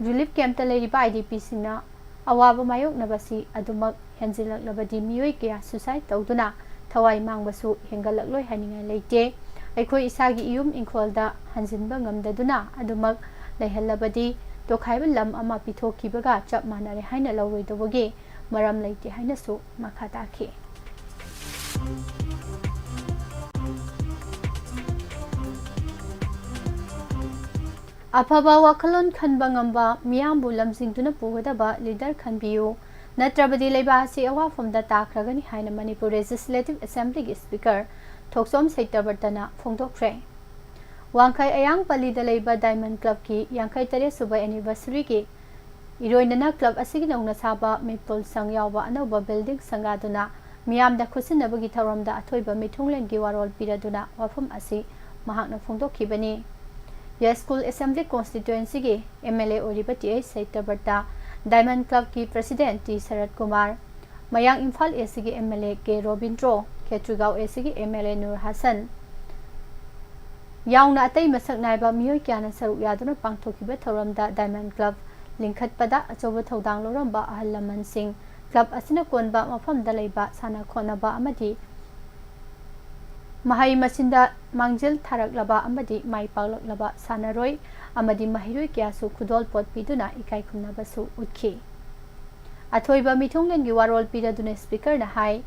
Relief camp ꯇ ꯂꯩꯔꯤꯕ I D P ꯁꯤꯡꯅ ꯑꯋꯥꯕ ꯃꯥꯌꯣꯛꯅꯕꯁꯤ ꯑꯗꯨꯃꯛ ꯍꯦꯟꯖꯤꯜꯂꯛꯂꯕꯗꯤ ꯃꯤꯑꯣꯏ ꯀꯌꯥ suicide ꯇꯧꯗꯨꯅ ꯊꯋꯥꯏ ꯃꯥꯡꯕꯁꯨ ꯍꯦꯟꯒꯠꯂꯛꯂꯣꯏ ꯍꯥꯏꯅꯤꯡꯉꯥꯏ ꯂꯩꯇꯦ꯫ ꯑꯩꯈꯣꯏ ꯏꯁꯥꯒꯤ ꯏꯌꯨꯝ ꯏꯪꯈꯣꯜꯗ ꯍꯟꯖꯤꯟꯕ ꯉꯝꯗꯗꯨꯅ ꯑꯗꯨꯃꯛ ꯂꯩꯍꯜꯂꯕꯗꯤ ꯇꯣꯈꯥꯏꯕ ꯂꯝ ꯑꯃ ꯄꯤꯊꯣꯛꯈꯤꯕꯒ ꯆꯞ ꯃꯥꯟꯅꯔꯦ ꯍꯥꯏꯅ ꯂꯧꯔꯣꯏꯗꯧꯕꯒꯤ ꯃꯔꯝ ꯂꯩꯇꯦ ꯍꯥꯏꯅꯁꯨ ꯃꯈꯥ ꯇꯥꯈꯤ꯫ ꯑꯐꯕ ꯋꯥꯈꯜꯂꯣꯟ ꯈꯟꯕ ꯉꯝꯕ, ꯃꯤꯌꯥꯝꯕꯨ ꯂꯝꯖꯤꯡꯗꯨꯅ ꯄꯨꯒꯗꯕ leader ꯈꯟꯕꯤꯌꯨ꯫ ꯅꯠꯇ꯭ꯔꯕꯗꯤ ꯂꯩꯕꯥꯛ ꯑꯁꯤ ꯑꯋꯥꯐꯝꯗ ꯇꯥꯈ꯭ꯔꯒꯅꯤ ꯍꯥꯏꯅ ꯃꯅꯤꯄꯨꯔ ꯂꯦꯖꯤꯁꯂꯦꯇꯤꯚ ꯑꯦꯁꯦꯝꯕ꯭ꯂꯤꯒꯤ ꯁ꯭ꯄꯤꯀꯔ ꯊꯣꯛꯆꯣꯝ ꯁꯩꯇꯕ꯭ꯔꯇꯅ ꯐꯣꯡꯗꯣꯛꯈ꯭ꯔꯦ꯫ ꯋꯥꯡꯈꯩ ꯑꯌꯥꯡ ꯄꯜꯂꯤꯗ ꯂꯩꯕ ꯗꯥꯏꯃꯟ ꯀ꯭ꯂꯕꯀꯤ ꯌꯥꯡꯈꯩ ꯇꯔꯦꯠ ꯁꯨꯕ ꯑꯦꯅꯤꯚꯔꯁꯔꯤꯒꯤ ꯏꯔꯣꯏꯅꯅ ꯀ꯭ꯂꯕ ꯑꯁꯤꯒꯤ ꯅꯧꯅ ꯁꯥꯕ ꯃꯤꯄꯨꯜ ꯁꯪ ꯌꯥꯎꯕ ꯑꯅꯧꯕ ꯕꯤꯜꯗꯤꯡ ꯁꯪꯒꯥꯗꯨꯅ ꯃꯤꯌꯥꯝꯗ ꯈꯨꯠꯁꯤꯟꯅꯕꯒꯤ ꯊꯧꯔꯝꯗ ꯑꯊꯣꯏꯕ ꯃꯤꯊꯨꯡꯂꯦꯟꯒꯤ ꯋꯥꯔꯣꯜ ꯄꯤꯔꯗꯨꯅ ꯋꯥꯐꯝ ꯑꯁꯤ ꯃꯍꯥꯛꯅ ꯐꯣꯡꯗꯣꯛꯈꯤꯕꯅꯤ꯫ ꯌꯥꯏꯁ꯭ꯀꯨꯜ ꯑꯦꯁꯦꯝꯕ꯭ꯂꯤ ꯀꯣꯟꯁꯇꯤꯇ꯭ꯋꯦꯟꯁꯤꯒꯤ ꯑꯦꯝ ꯑꯦꯜ ꯑꯦ ꯑꯣꯏꯔꯤꯕ ꯇꯤ ꯑꯩꯆ ꯁꯩꯇꯕ꯭ꯔꯇ, ꯗꯥꯏꯃꯟ ꯀ꯭ꯂꯕꯀꯤ ꯄ꯭ꯔꯁꯤꯗꯦꯟꯠ ꯇꯤ ꯁꯔꯠ ꯀꯨꯃꯥꯔ, ꯃꯌꯥꯡ ꯏꯝꯐꯥꯜ ꯑꯦꯁꯤꯒꯤ M L A K Robindro, Khetrigao ꯑꯦꯁꯤꯒꯤ M L A Nur Hasan ꯌꯥꯎꯅ ꯑꯇꯩ ꯃꯁꯛ ꯅꯥꯏꯕ ꯃꯤꯑꯣꯏ ꯀꯌꯥꯅ ꯁꯔꯨꯛ ꯌꯥꯗꯨꯅ ꯄꯥꯡꯊꯣꯛꯈꯤꯕ ꯊꯧꯔꯝꯗ ꯗꯥꯏꯃꯟ ꯀ꯭ꯂꯕ ꯂꯤꯡꯈꯠꯄꯗ ꯑꯆꯧꯕ ꯊꯧꯗꯥꯡ ꯂꯧꯔꯝꯕ ꯑꯍꯜ ꯂꯃꯟꯁꯤꯡ, ꯀ꯭ꯂꯕ ꯑꯁꯤꯅ ꯀꯣꯟꯕ ꯃꯐꯝꯗ ꯂꯩꯕ ꯁꯥꯟꯅ ꯈꯣꯠꯅꯕ ꯑꯃꯗꯤ ꯃꯍꯩ ꯃꯁꯤꯡꯗ ꯃꯥꯡꯖꯤꯜ ꯊꯥꯔꯛꯂꯕ ꯑꯃꯗꯤ ꯃꯥꯏ ꯄꯥꯛꯂꯛꯂꯕ ꯁꯥꯟꯅꯔꯣꯏ ꯑꯃꯗꯤ ꯃꯍꯩꯔꯣꯏ ꯀꯌꯥꯁꯨ ꯈꯨꯗꯣꯜꯄꯣꯠ ꯄꯤꯗꯨꯅ ꯏꯀꯥꯏ ꯈꯨꯝꯅꯕꯁꯨ ꯎꯠꯈꯤ꯫ ꯑꯊꯣꯏꯕ ꯃꯤꯊꯨꯡꯂꯦꯟꯒꯤ ꯋꯥꯔꯣꯜ ꯄꯤꯔꯗꯨꯅ ꯁ꯭ꯄꯤꯀꯔꯅ ꯍꯥꯏ,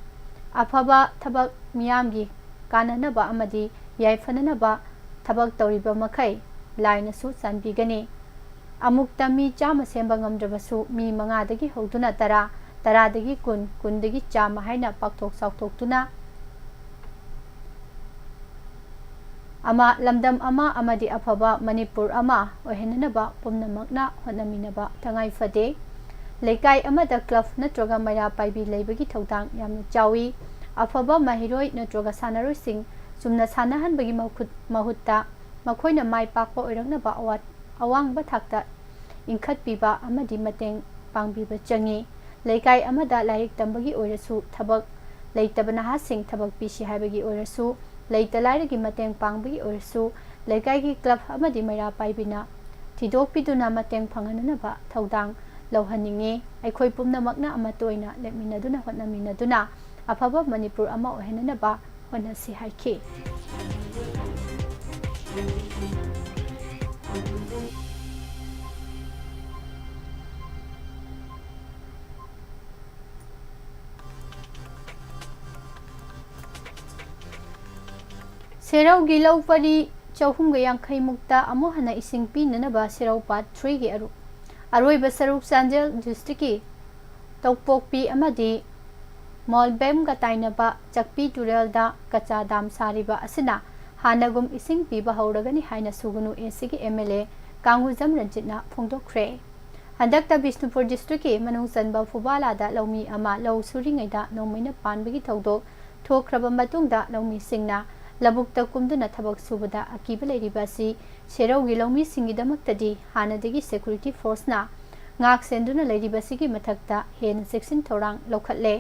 ꯑꯐꯕ ꯊꯕꯛ, ꯃꯤꯌꯥꯝꯒꯤ ꯀꯥꯟꯅꯅꯕ ꯑꯃꯗꯤ ꯌꯥꯏꯐꯅꯅꯕ ꯊꯕꯛ ꯇꯧꯔꯤꯕ ꯃꯈꯩ ꯂꯥꯏꯅꯁꯨ ꯆꯥꯟꯕꯤꯒꯅꯤ꯫ ꯑꯃꯨꯛꯇ ꯃꯤ ꯆꯥꯝꯃ ꯁꯦꯝꯕ ꯉꯝꯗ꯭ꯔꯕꯁꯨ ꯃꯤ ꯃꯉꯥꯗꯒꯤ ꯍꯧꯗꯨꯅ ꯇꯔꯥ, ꯇꯔꯥꯗꯒꯤ ꯀꯨꯟ, ꯀꯨꯟꯗꯒꯤ ꯆꯥꯝꯃ ꯍꯥꯏꯅ ꯄꯥꯛꯊꯣꯛ ꯆꯥꯎꯊꯣꯛꯇꯨꯅ ꯑꯃ, ꯂꯝꯗꯝ ꯑꯃ ꯑꯃꯗꯤ ꯑꯐꯕ ꯃꯅꯤꯄꯨꯔ ꯑꯃ ꯑꯣꯏꯍꯟꯅꯅꯕ ꯄꯨꯝꯅꯃꯛꯅ ꯍꯣꯠꯅꯃꯤꯟꯅꯕ ꯇꯉꯥꯏ ꯐꯗꯦ꯫ ꯂꯩꯀꯥꯏ ꯑꯃꯗ ꯀ꯭ꯂꯕ ꯅꯠꯇ꯭ꯔꯒ ꯃꯩꯔꯥ ꯄꯥꯏꯕꯤ ꯂꯩꯕꯒꯤ ꯊꯧꯗꯥꯡ ꯌꯥꯝꯅ ꯆꯥꯎꯏ꯫ ꯑꯐꯕ ꯃꯍꯩꯔꯣꯏ ꯅꯠꯇ꯭ꯔꯒ ꯁꯥꯟꯅꯔꯣꯏꯁꯤꯡ ꯆꯨꯝꯅ ꯁꯥꯟꯅꯍꯟꯕꯒꯤ ꯃꯈꯨꯠ-, ꯃꯍꯨꯠꯇ ꯃꯈꯣꯏꯅ ꯃꯥꯏ ꯄꯥꯛꯄ ꯑꯣꯏꯔꯛꯅꯕ ꯑꯋꯥ-, ꯑꯋꯥꯡꯕ ꯊꯥꯛꯇ ꯏꯟꯈꯠꯄꯤꯕ ꯑꯃꯗꯤ ꯃꯇꯦꯡ ꯄꯥꯡꯕꯤꯕ ꯆꯪꯏ꯫ ꯂꯩꯀꯥꯏ ꯑꯃꯗ ꯂꯥꯏꯔꯤꯛ ꯇꯝꯕꯒꯤ ꯑꯣꯏꯔꯁꯨ, ꯊꯕꯛ ꯂꯩꯇꯕ ꯅꯍꯥꯁꯤꯡ ꯊꯕꯛ ꯄꯤꯁꯤ ꯍꯥꯏꯕꯒꯤ ꯑꯣꯏꯔꯁꯨ, ꯂꯩꯇ ꯂꯥꯏꯔꯒꯤ ꯃꯇꯦꯡ ꯄꯥꯡꯕꯒꯤ ꯑꯣꯏꯔꯁꯨ, ꯂꯩꯀꯥꯏꯒꯤ ꯀ꯭ꯂꯕ ꯑꯃꯗꯤ ꯃꯩꯔꯥ ꯄꯥꯏꯕꯤꯅ ꯊꯤꯗꯣꯛꯄꯤꯗꯨꯅ ꯃꯇꯦꯡ ꯐꯪꯍꯟꯅꯅꯕ ꯊꯧꯗꯥꯡ ꯂꯧꯍꯟꯅꯤꯡꯏ꯫ ꯑꯩꯈꯣꯏ ꯄꯨꯝꯅꯃꯛꯅ ꯑꯃꯠꯇ ꯑꯣꯏꯅ ꯂꯦꯞꯃꯤꯟꯅꯗꯨꯅ ꯍꯣꯠꯅꯃꯤꯟꯅꯗꯨꯅ ꯑꯐꯕ ꯃꯅꯤꯄꯨꯔ ꯑꯃ ꯑꯣꯏꯍꯟꯅꯅꯕ ꯍꯣꯠꯅꯁꯤ ꯍꯥꯏꯈꯤ꯫ ꯁꯦꯔꯧꯒꯤ ꯂꯧ ꯄꯔꯤ ꯆꯍꯨꯝꯒ ꯌꯥꯡꯈꯩ ꯃꯨꯛꯇ ꯑꯃꯨꯛ ꯍꯟꯅ ꯏꯁꯤꯡ ꯄꯤꯅꯅꯕ ꯁꯦꯔꯧ ꯄꯥꯔꯠ ꯊ꯭ꯔꯤꯒꯤ ꯑꯔꯨ-, ꯑꯔꯣꯏꯕ ꯁꯔꯨꯛ ꯆꯥꯟꯗꯦꯜ ꯗꯤꯁꯇ꯭ꯔꯤꯛꯀꯤ ꯇꯧꯄꯣꯛꯄꯤ ꯑꯃꯗꯤ ꯃꯣꯜꯕꯦꯝꯒ ꯇꯥꯏꯅꯕ ꯆꯛꯄꯤ ꯇꯨꯔꯦꯜꯗ ꯀꯆꯥ ꯗꯥꯝ ꯁꯥꯔꯤꯕ ꯑꯁꯤꯅ ꯍꯥꯟꯅꯒꯨꯝ ꯏꯁꯤꯡ ꯄꯤꯕ ꯍꯧꯔꯒꯅꯤ ꯍꯥꯏꯅ ꯁꯨꯒꯅꯨ ꯑꯦꯁꯤꯒꯤ ꯑꯦꯝ ꯑꯦꯜ ꯑꯦ ꯀꯥꯡꯒꯨꯖꯝ ꯔꯟꯖꯤꯠꯅ ꯐꯣꯡꯗꯣꯛꯈ꯭ꯔꯦ꯫ ꯍꯟꯗꯛꯇ ꯕꯤꯁꯅꯨꯄꯨꯔ ꯗꯤꯁꯇ꯭ꯔꯤꯛꯀꯤ ꯃꯅꯨꯡ ꯆꯟꯕ ꯐꯨꯕꯥꯂꯥꯗ ꯂꯧꯃꯤ ꯑꯃ ꯂꯧ ꯁꯨꯔꯤꯉꯩꯗ ꯅꯣꯡꯃꯩꯅ ꯄꯥꯟꯕꯒꯤ ꯊꯧꯗꯣꯛ ꯊꯣꯛꯈ꯭ꯔꯕ ꯃꯇꯨꯡꯗ ꯂꯧꯃꯤꯁꯤꯡꯅ ꯂꯧꯕꯨꯛꯇ ꯀꯨꯝꯗꯨꯅ ꯊꯕꯛ ꯁꯨꯕꯗ ꯑꯀꯤꯕ ꯂꯩꯔꯤꯕ ꯑꯁꯤ ꯁꯦꯔꯧꯒꯤ ꯂꯧꯃꯤꯁꯤꯡꯒꯤꯗꯃꯛꯇꯗꯤ ꯍꯥꯟꯅꯗꯒꯤ ꯁꯦꯀ꯭ꯌꯨꯔꯤꯇꯤ ꯐꯣꯔꯁꯅ ꯉꯥꯛ ꯁꯦꯟꯗꯨꯅ ꯂꯩꯔꯤꯕꯁꯤꯒꯤ ꯃꯊꯛꯇ ꯍꯦꯟꯅ ꯆꯦꯛꯁꯤꯟ ꯊꯧꯔꯥꯡ ꯂꯧꯈꯠꯂꯦ꯫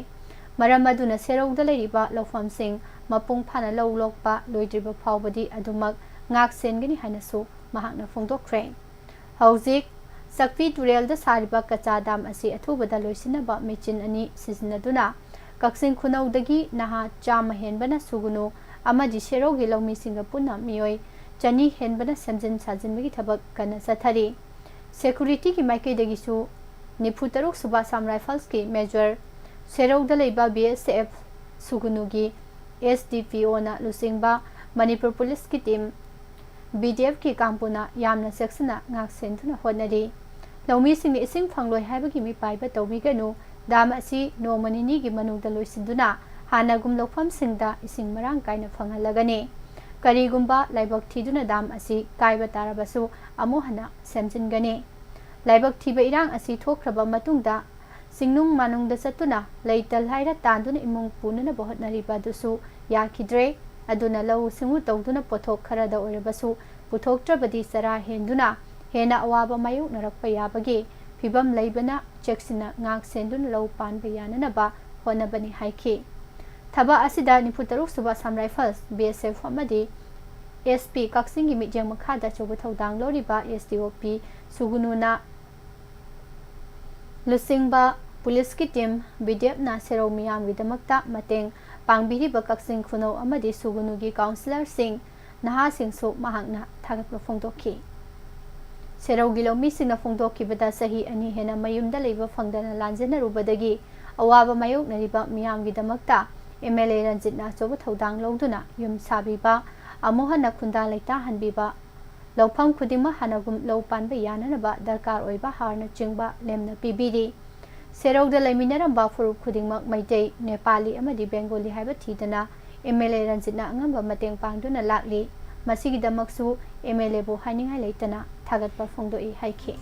ꯃꯔꯝ ꯑꯗꯨꯅ ꯁꯦꯔꯧꯗ ꯂꯩꯔꯤꯕ ꯂꯧꯐꯝꯁꯤꯡ ꯃꯄꯨꯡ ꯐꯥꯅ ꯂꯧ ꯂꯣꯛꯄ ꯂꯣꯏꯗ꯭ꯔꯤꯕ ꯐꯥꯎꯕꯗꯤ ꯑꯗꯨꯃꯛ ꯉꯥꯛ ꯁꯦꯟꯒꯅꯤ ꯍꯥꯏꯅꯁꯨ ꯃꯍꯥꯛꯅ ꯐꯣꯡꯗꯣꯛꯈ꯭ꯔꯦ꯫ ꯍꯧꯖꯤꯛ ꯆꯛꯄꯤ ꯇꯨꯔꯦꯜꯗ ꯁꯥꯔꯤꯕ ꯀꯆꯥ ꯗꯥꯝ ꯑꯁꯤ ꯑꯊꯨꯕꯗ ꯂꯣꯏꯁꯤꯟꯅꯕ ꯃꯦꯆꯤꯟ ꯑꯅꯤ ꯁꯤꯖꯤꯟꯅꯗꯨꯅ ꯀꯛꯆꯤꯡ ꯈꯨꯅꯧꯗꯒꯤ ꯅꯍꯥ ꯆꯥꯝꯃ ꯍꯦꯟꯕꯅ ꯁꯨꯒꯅꯨ ꯑꯃꯗꯤ ꯁꯦꯔꯧꯒꯤ ꯂꯧꯃꯤꯁꯤꯡꯒ ꯄꯨꯟꯅ ꯃꯤꯑꯣꯏ ꯆꯅꯤ ꯍꯦꯟꯕꯅ ꯁꯦꯝꯖꯤꯟ ꯁꯥꯖꯤꯟꯕꯒꯤ ꯊꯕꯛ ꯀꯟꯅ ꯆꯠꯊꯔꯤ꯫ ꯁꯦꯀ꯭ꯌꯨꯔꯤꯇꯤꯒꯤ ꯃꯥꯏꯀꯩꯗꯒꯤꯁꯨ ꯅꯤꯐꯨ ꯇꯔꯨꯛ ꯁꯨꯕ ꯑꯁꯥꯝ ꯔꯥꯏꯐꯜꯁꯀꯤ ꯃꯦꯖꯔ, ꯁꯦꯔꯧꯗ ꯂꯩꯕ ꯕꯤ ꯑꯦꯁ ꯑꯦꯐ ꯁꯨꯒꯅꯨꯒꯤ ꯑꯦꯁ ꯗꯤ ꯄꯤ ꯑꯣꯅ ꯂꯨꯆꯤꯡꯕ ꯃꯅꯤꯄꯨꯔ ꯄꯨꯂꯤꯁꯀꯤ ꯇꯤꯝ, ꯕꯤ ꯗꯤ ꯑꯦꯐꯀꯤ ꯀꯥꯡꯕꯨꯅ ꯌꯥꯝꯅ ꯆꯦꯛꯁꯤꯟꯅ ꯉꯥꯛꯁꯦꯟꯗꯨꯅ ꯍꯣꯠꯅꯔꯤ꯫ ꯂꯧꯃꯤꯁꯤꯡꯅ ꯏꯁꯤꯡ ꯐꯪꯂꯣꯏ ꯍꯥꯏꯕꯒꯤ ꯃꯤꯄꯥꯏꯕ ꯇꯧꯕꯤꯒꯅꯨ꯫ ꯗꯥꯝ ꯑꯁꯤ ꯅꯣꯡꯃ ꯅꯤꯅꯤꯒꯤ ꯃꯅꯨꯡꯗ ꯂꯣꯏꯁꯤꯟꯗꯨꯅ ꯍꯥꯟꯅꯒꯨꯝ ꯂꯧꯐꯝꯁꯤꯡꯗ ꯏꯁꯤꯡ ꯃꯔꯥꯡ ꯀꯥꯏꯅ ꯐꯪꯍꯜꯂꯒꯅꯤ꯫ ꯀꯔꯤꯒꯨꯝꯕ ꯂꯥꯏꯕꯛ ꯊꯤꯗꯨꯅ ꯗꯥꯝ ꯑꯁꯤ ꯀꯥꯏꯕ ꯇꯥꯔꯕꯁꯨ ꯑꯃꯨꯛ ꯍꯟꯅ ꯁꯦꯝꯖꯤꯟꯒꯅꯤ꯫ ꯂꯥꯏꯕꯛ ꯊꯤꯕ ꯏꯔꯥꯡ ꯑꯁꯤ ꯊꯣꯛꯈ꯭ꯔꯕ ꯃꯇꯨꯡꯗ ꯆꯤꯡꯅꯨꯡ ꯃꯥꯅꯨꯡꯗ ꯆꯠꯇꯨꯅ ꯂꯩꯇ ꯂꯥꯏꯔ ꯇꯥꯟꯗꯨꯅ ꯏꯃꯨꯡ ꯄꯨꯅꯅꯕ ꯍꯣꯠꯅꯔꯤꯕ ꯑꯗꯨꯁꯨ ꯌꯥꯈꯤꯗ꯭ꯔꯦ꯫ ꯑꯗꯨꯅ ꯂꯧꯎ ꯁꯤꯡꯎ ꯇꯧꯗꯨꯅ ꯄꯣꯠꯊꯣꯛ ꯈꯔꯗ ꯑꯣꯏꯔꯕꯁꯨ ꯄꯨꯊꯣꯛꯇ꯭ꯔꯕꯗꯤ ꯆꯔꯥ ꯍꯦꯟꯗꯨꯅ ꯍꯦꯟꯅ ꯑꯋꯥꯕ ꯃꯥꯌꯣꯛꯅꯔꯛꯄ ꯌꯥꯕꯒꯤ ꯐꯤꯕꯝ ꯂꯩꯕꯅ ꯆꯦꯛꯁꯤꯟꯅ ꯉꯥꯛ ꯁꯦꯟꯗꯨꯅ ꯂꯧ ꯄꯥꯟꯕ ꯌꯥꯅꯅꯕ ꯍꯣꯠꯅꯕꯅꯤ ꯍꯥꯏꯈꯤ꯫ ꯊꯕꯛ ꯑꯁꯤꯗ ꯅꯤꯐꯨ ꯇꯔꯨꯛ ꯁꯨꯕ ꯑꯁꯥꯝ ꯔꯥꯏꯐꯜꯁ, ꯕꯤ ꯑꯦꯁ ꯑꯦꯐ ꯑꯃꯗꯤ ꯑꯦꯁ ꯄꯤ ꯀꯛꯆꯤꯡꯒꯤ ꯃꯤꯠꯌꯦꯡ ꯃꯈꯥꯗ ꯑꯆꯧꯕ ꯊꯧꯗꯥꯡ ꯂꯧꯔꯤꯕ ꯑꯦꯁ ꯗꯤ ꯑꯣ ꯄꯤ ꯁꯨꯒꯨꯅꯨꯅ ꯂꯨꯆꯤꯡꯕ ꯄꯨꯂꯤꯁꯀꯤ ꯇꯤꯝ, ꯕꯤ ꯗꯤ ꯑꯦꯐꯅ ꯁꯦꯔꯧ ꯃꯤꯌꯥꯝꯒꯤꯗꯃꯛꯇ ꯃꯇꯦꯡ ꯄꯥꯡꯕꯤꯔꯤꯕ ꯀꯛꯆꯤꯡ ꯈꯨꯅꯧ ꯑꯃꯗꯤ ꯁꯨꯒꯨꯅꯨꯒꯤ ꯀꯥꯎꯟꯁꯤꯂꯔꯁꯤꯡ, ꯅꯍꯥꯁꯤꯡꯁꯨ ꯃꯍꯥꯛꯅ ꯊꯥꯒꯠꯄ ꯐꯣꯡꯗꯣꯛꯈꯤ꯫ ꯁꯦꯔꯧꯒꯤ ꯂꯧꯃꯤꯁꯤꯡꯅ ꯐꯣꯡꯗꯣꯛꯈꯤꯕꯗ, ꯆꯍꯤ ꯑꯅꯤ ꯍꯦꯟꯅ ꯃꯌꯨꯝꯗ ꯂꯩꯕ ꯐꯪꯗꯅ ꯂꯥꯟꯖꯦꯟꯅꯔꯨꯕꯗꯒꯤ ꯑꯋꯥꯕ ꯃꯥꯌꯣꯛꯅꯔꯤꯕ ꯃꯤꯌꯥꯝꯒꯤꯗꯃꯛꯇ ꯑꯦꯝ ꯑꯦꯜ ꯑꯦ ꯔꯟꯖꯤꯠꯅ ꯑꯆꯧꯕ ꯊꯧꯗꯥꯡ ꯂꯧꯗꯨꯅ ꯌꯨꯝ ꯁꯥꯕꯤꯕ, ꯑꯃꯨꯛ ꯍꯟꯅ ꯈꯨꯟꯗꯥ ꯂꯩꯇꯥꯍꯟꯕꯤꯕ, ꯂꯧꯐꯝ ꯈꯨꯗꯤꯡꯃꯛ ꯍꯥꯟꯅꯒꯨꯝ ꯂꯧ ꯄꯥꯟꯕ ꯌꯥꯅꯅꯕ ꯗꯔꯀꯥꯔ ꯑꯣꯏꯕ ꯍꯥꯔꯅꯆꯤꯡꯕ ꯂꯦꯝꯅ ꯄꯤꯕꯤꯔꯤ꯫ ꯁꯦꯔꯧꯗ ꯂꯩꯃꯤꯟꯅꯔꯝꯕ ꯐꯨꯔꯨꯞ ꯈꯨꯗꯤꯡꯃꯛ ꯃꯩꯇꯩ, ꯅꯦꯄꯥꯂꯤ ꯑꯃꯗꯤ ꯕꯦꯡꯒꯣꯂꯤ ꯍꯥꯏꯕ ꯊꯤꯗꯅ ꯑꯦꯝ ꯑꯦꯜ ꯑꯦ ꯔꯟꯖꯤꯠꯅ ꯑꯉꯝꯕ ꯃꯇꯦꯡ ꯄꯥꯡꯗꯨꯅ ꯂꯥꯛꯂꯤ꯫ ꯃꯁꯤꯒꯤꯗꯃꯛꯁꯨ ꯑꯦꯝ ꯑꯦꯜ ꯑꯦꯕꯨ ꯍꯥꯏꯅꯤꯡꯉꯥꯏ ꯂꯩꯇꯅ ꯊꯥꯒꯠꯄ ꯐꯣꯡꯗꯣꯛꯏ ꯍꯥꯏꯈꯤ꯫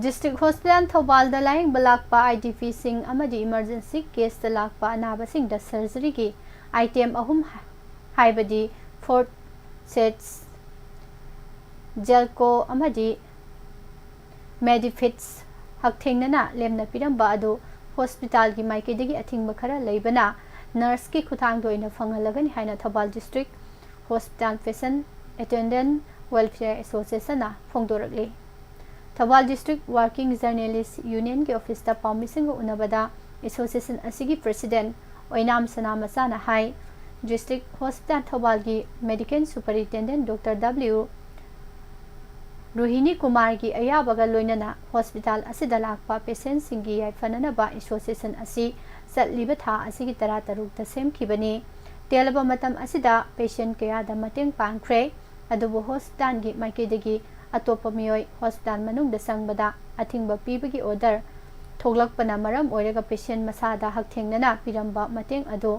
ꯗꯤꯁꯇ꯭ꯔꯤꯛ ꯍꯣꯁꯄꯤꯇꯥꯜ ꯊꯧꯕꯥꯜꯗ ꯂꯥꯌꯦꯡꯕ ꯂꯥꯛꯄ ꯑꯥꯏ ꯗꯤ ꯄꯤꯁꯤꯡ ꯑꯃꯗꯤ ꯏꯃꯔꯖꯦꯟꯁꯤ ꯀꯦꯁꯇ ꯂꯥꯛꯄ ꯑꯅꯥꯕꯁꯤꯡꯗ ꯁꯔꯖꯔꯤꯒꯤ ꯑꯥꯏꯇꯦꯝ ꯑꯍꯨꯝ, ꯍꯥꯏꯕꯗꯤ ꯐꯣꯔꯁꯦꯞꯁ, ꯖꯦꯜꯀꯣ ꯑꯃꯗꯤ ꯃꯦꯗꯤꯐꯤꯠꯁ ꯍꯛꯊꯦꯡꯅꯅ ꯂꯦꯝꯅ ꯄꯤꯔꯝꯕ ꯑꯗꯨ ꯍꯣꯁꯄꯤꯇꯥꯜꯒꯤ ꯃꯥꯏꯀꯩꯗꯒꯤ ꯑꯊꯤꯡꯕ ꯈꯔ ꯂꯩꯕꯅ ꯅꯔꯁꯀꯤ ꯈꯨꯠꯊꯥꯡꯗ ꯑꯣꯏꯅ ꯐꯪꯍꯜꯂꯒꯅꯤ ꯍꯥꯏꯅ Thoubal district hospital patient attendant welfare ꯑꯦꯁꯣꯁꯤꯌꯦꯁꯟꯅ ꯐꯣꯡꯗꯣꯔꯛꯂꯤ꯫ ꯊꯧꯕꯥꯜ ꯗꯤꯁꯇ꯭ꯔꯤꯛ ꯋꯥꯔꯀꯤꯡ ꯖꯔꯅꯦꯂꯤꯁ ꯌꯨꯅꯤꯌꯟꯒꯤ ꯑꯣꯐꯤꯁꯇ ꯄꯥꯎꯃꯤꯁꯤꯡꯒ ꯎꯅꯕꯗ ꯑꯦꯁꯣꯁꯤꯌꯦꯁꯟ ꯑꯁꯤꯒꯤ ꯄ꯭ꯔꯦꯁꯤꯗꯦꯟ ꯑꯣꯏꯅꯥꯝ ꯁꯅꯥꯃꯆꯥꯅ ꯍꯥꯏ, ꯗꯤꯁꯇ꯭ꯔꯤꯛ ꯍꯣꯁꯄꯤꯇꯥꯜ ꯊꯧꯕꯥꯜꯒꯤ medical superintendent doctor W Rohini ꯀꯨꯃꯥꯔꯒꯤ ꯑꯌꯥꯕꯒ ꯂꯣꯏꯅꯅ ꯍꯣꯁꯄꯤꯇꯥꯜ ꯑꯁꯤꯗ ꯂꯥꯛꯄ ꯄꯦꯁꯦꯟꯁꯤꯡꯒꯤ ꯌꯥꯏꯐꯅꯅꯕ ꯑꯦꯁꯣꯁꯤꯌꯦꯁꯟ ꯑꯁꯤ ꯆꯠꯂꯤꯕ ꯊꯥ ꯑꯁꯤꯒꯤ ꯇꯔꯥꯇꯔꯨꯛꯇ ꯁꯦꯝꯈꯤꯕꯅꯤ꯫ ꯇꯦꯜꯂꯕ ꯃꯇꯝ ꯑꯁꯤꯗ ꯄꯦꯁꯦꯟ ꯀꯌꯥꯗ ꯃꯇꯦꯡ ꯄꯥꯡꯈ꯭ꯔꯦ, ꯑꯗꯨꯕꯨ ꯍꯣꯁꯄꯤꯇꯥꯜꯒꯤ ꯃꯥꯏꯀꯩꯗꯒꯤ ꯑꯇꯣꯞꯄ ꯃꯤꯑꯣꯏ ꯍꯣꯁꯄꯤꯇꯥꯜ ꯃꯅꯨꯡꯗ ꯆꯪꯕꯗ ꯑꯊꯤꯡꯕ ꯄꯤꯕꯒꯤ ꯑꯣꯔꯗꯔ ꯊꯣꯛꯂꯛꯄꯅ ꯃꯔꯝ ꯑꯣꯏꯔꯒ ꯄꯦꯁꯦꯟ ꯃꯁꯥꯗ ꯍꯛꯊꯦꯡꯅꯅ ꯄꯤꯔꯝꯕ ꯃꯇꯦꯡ ꯑꯗꯨ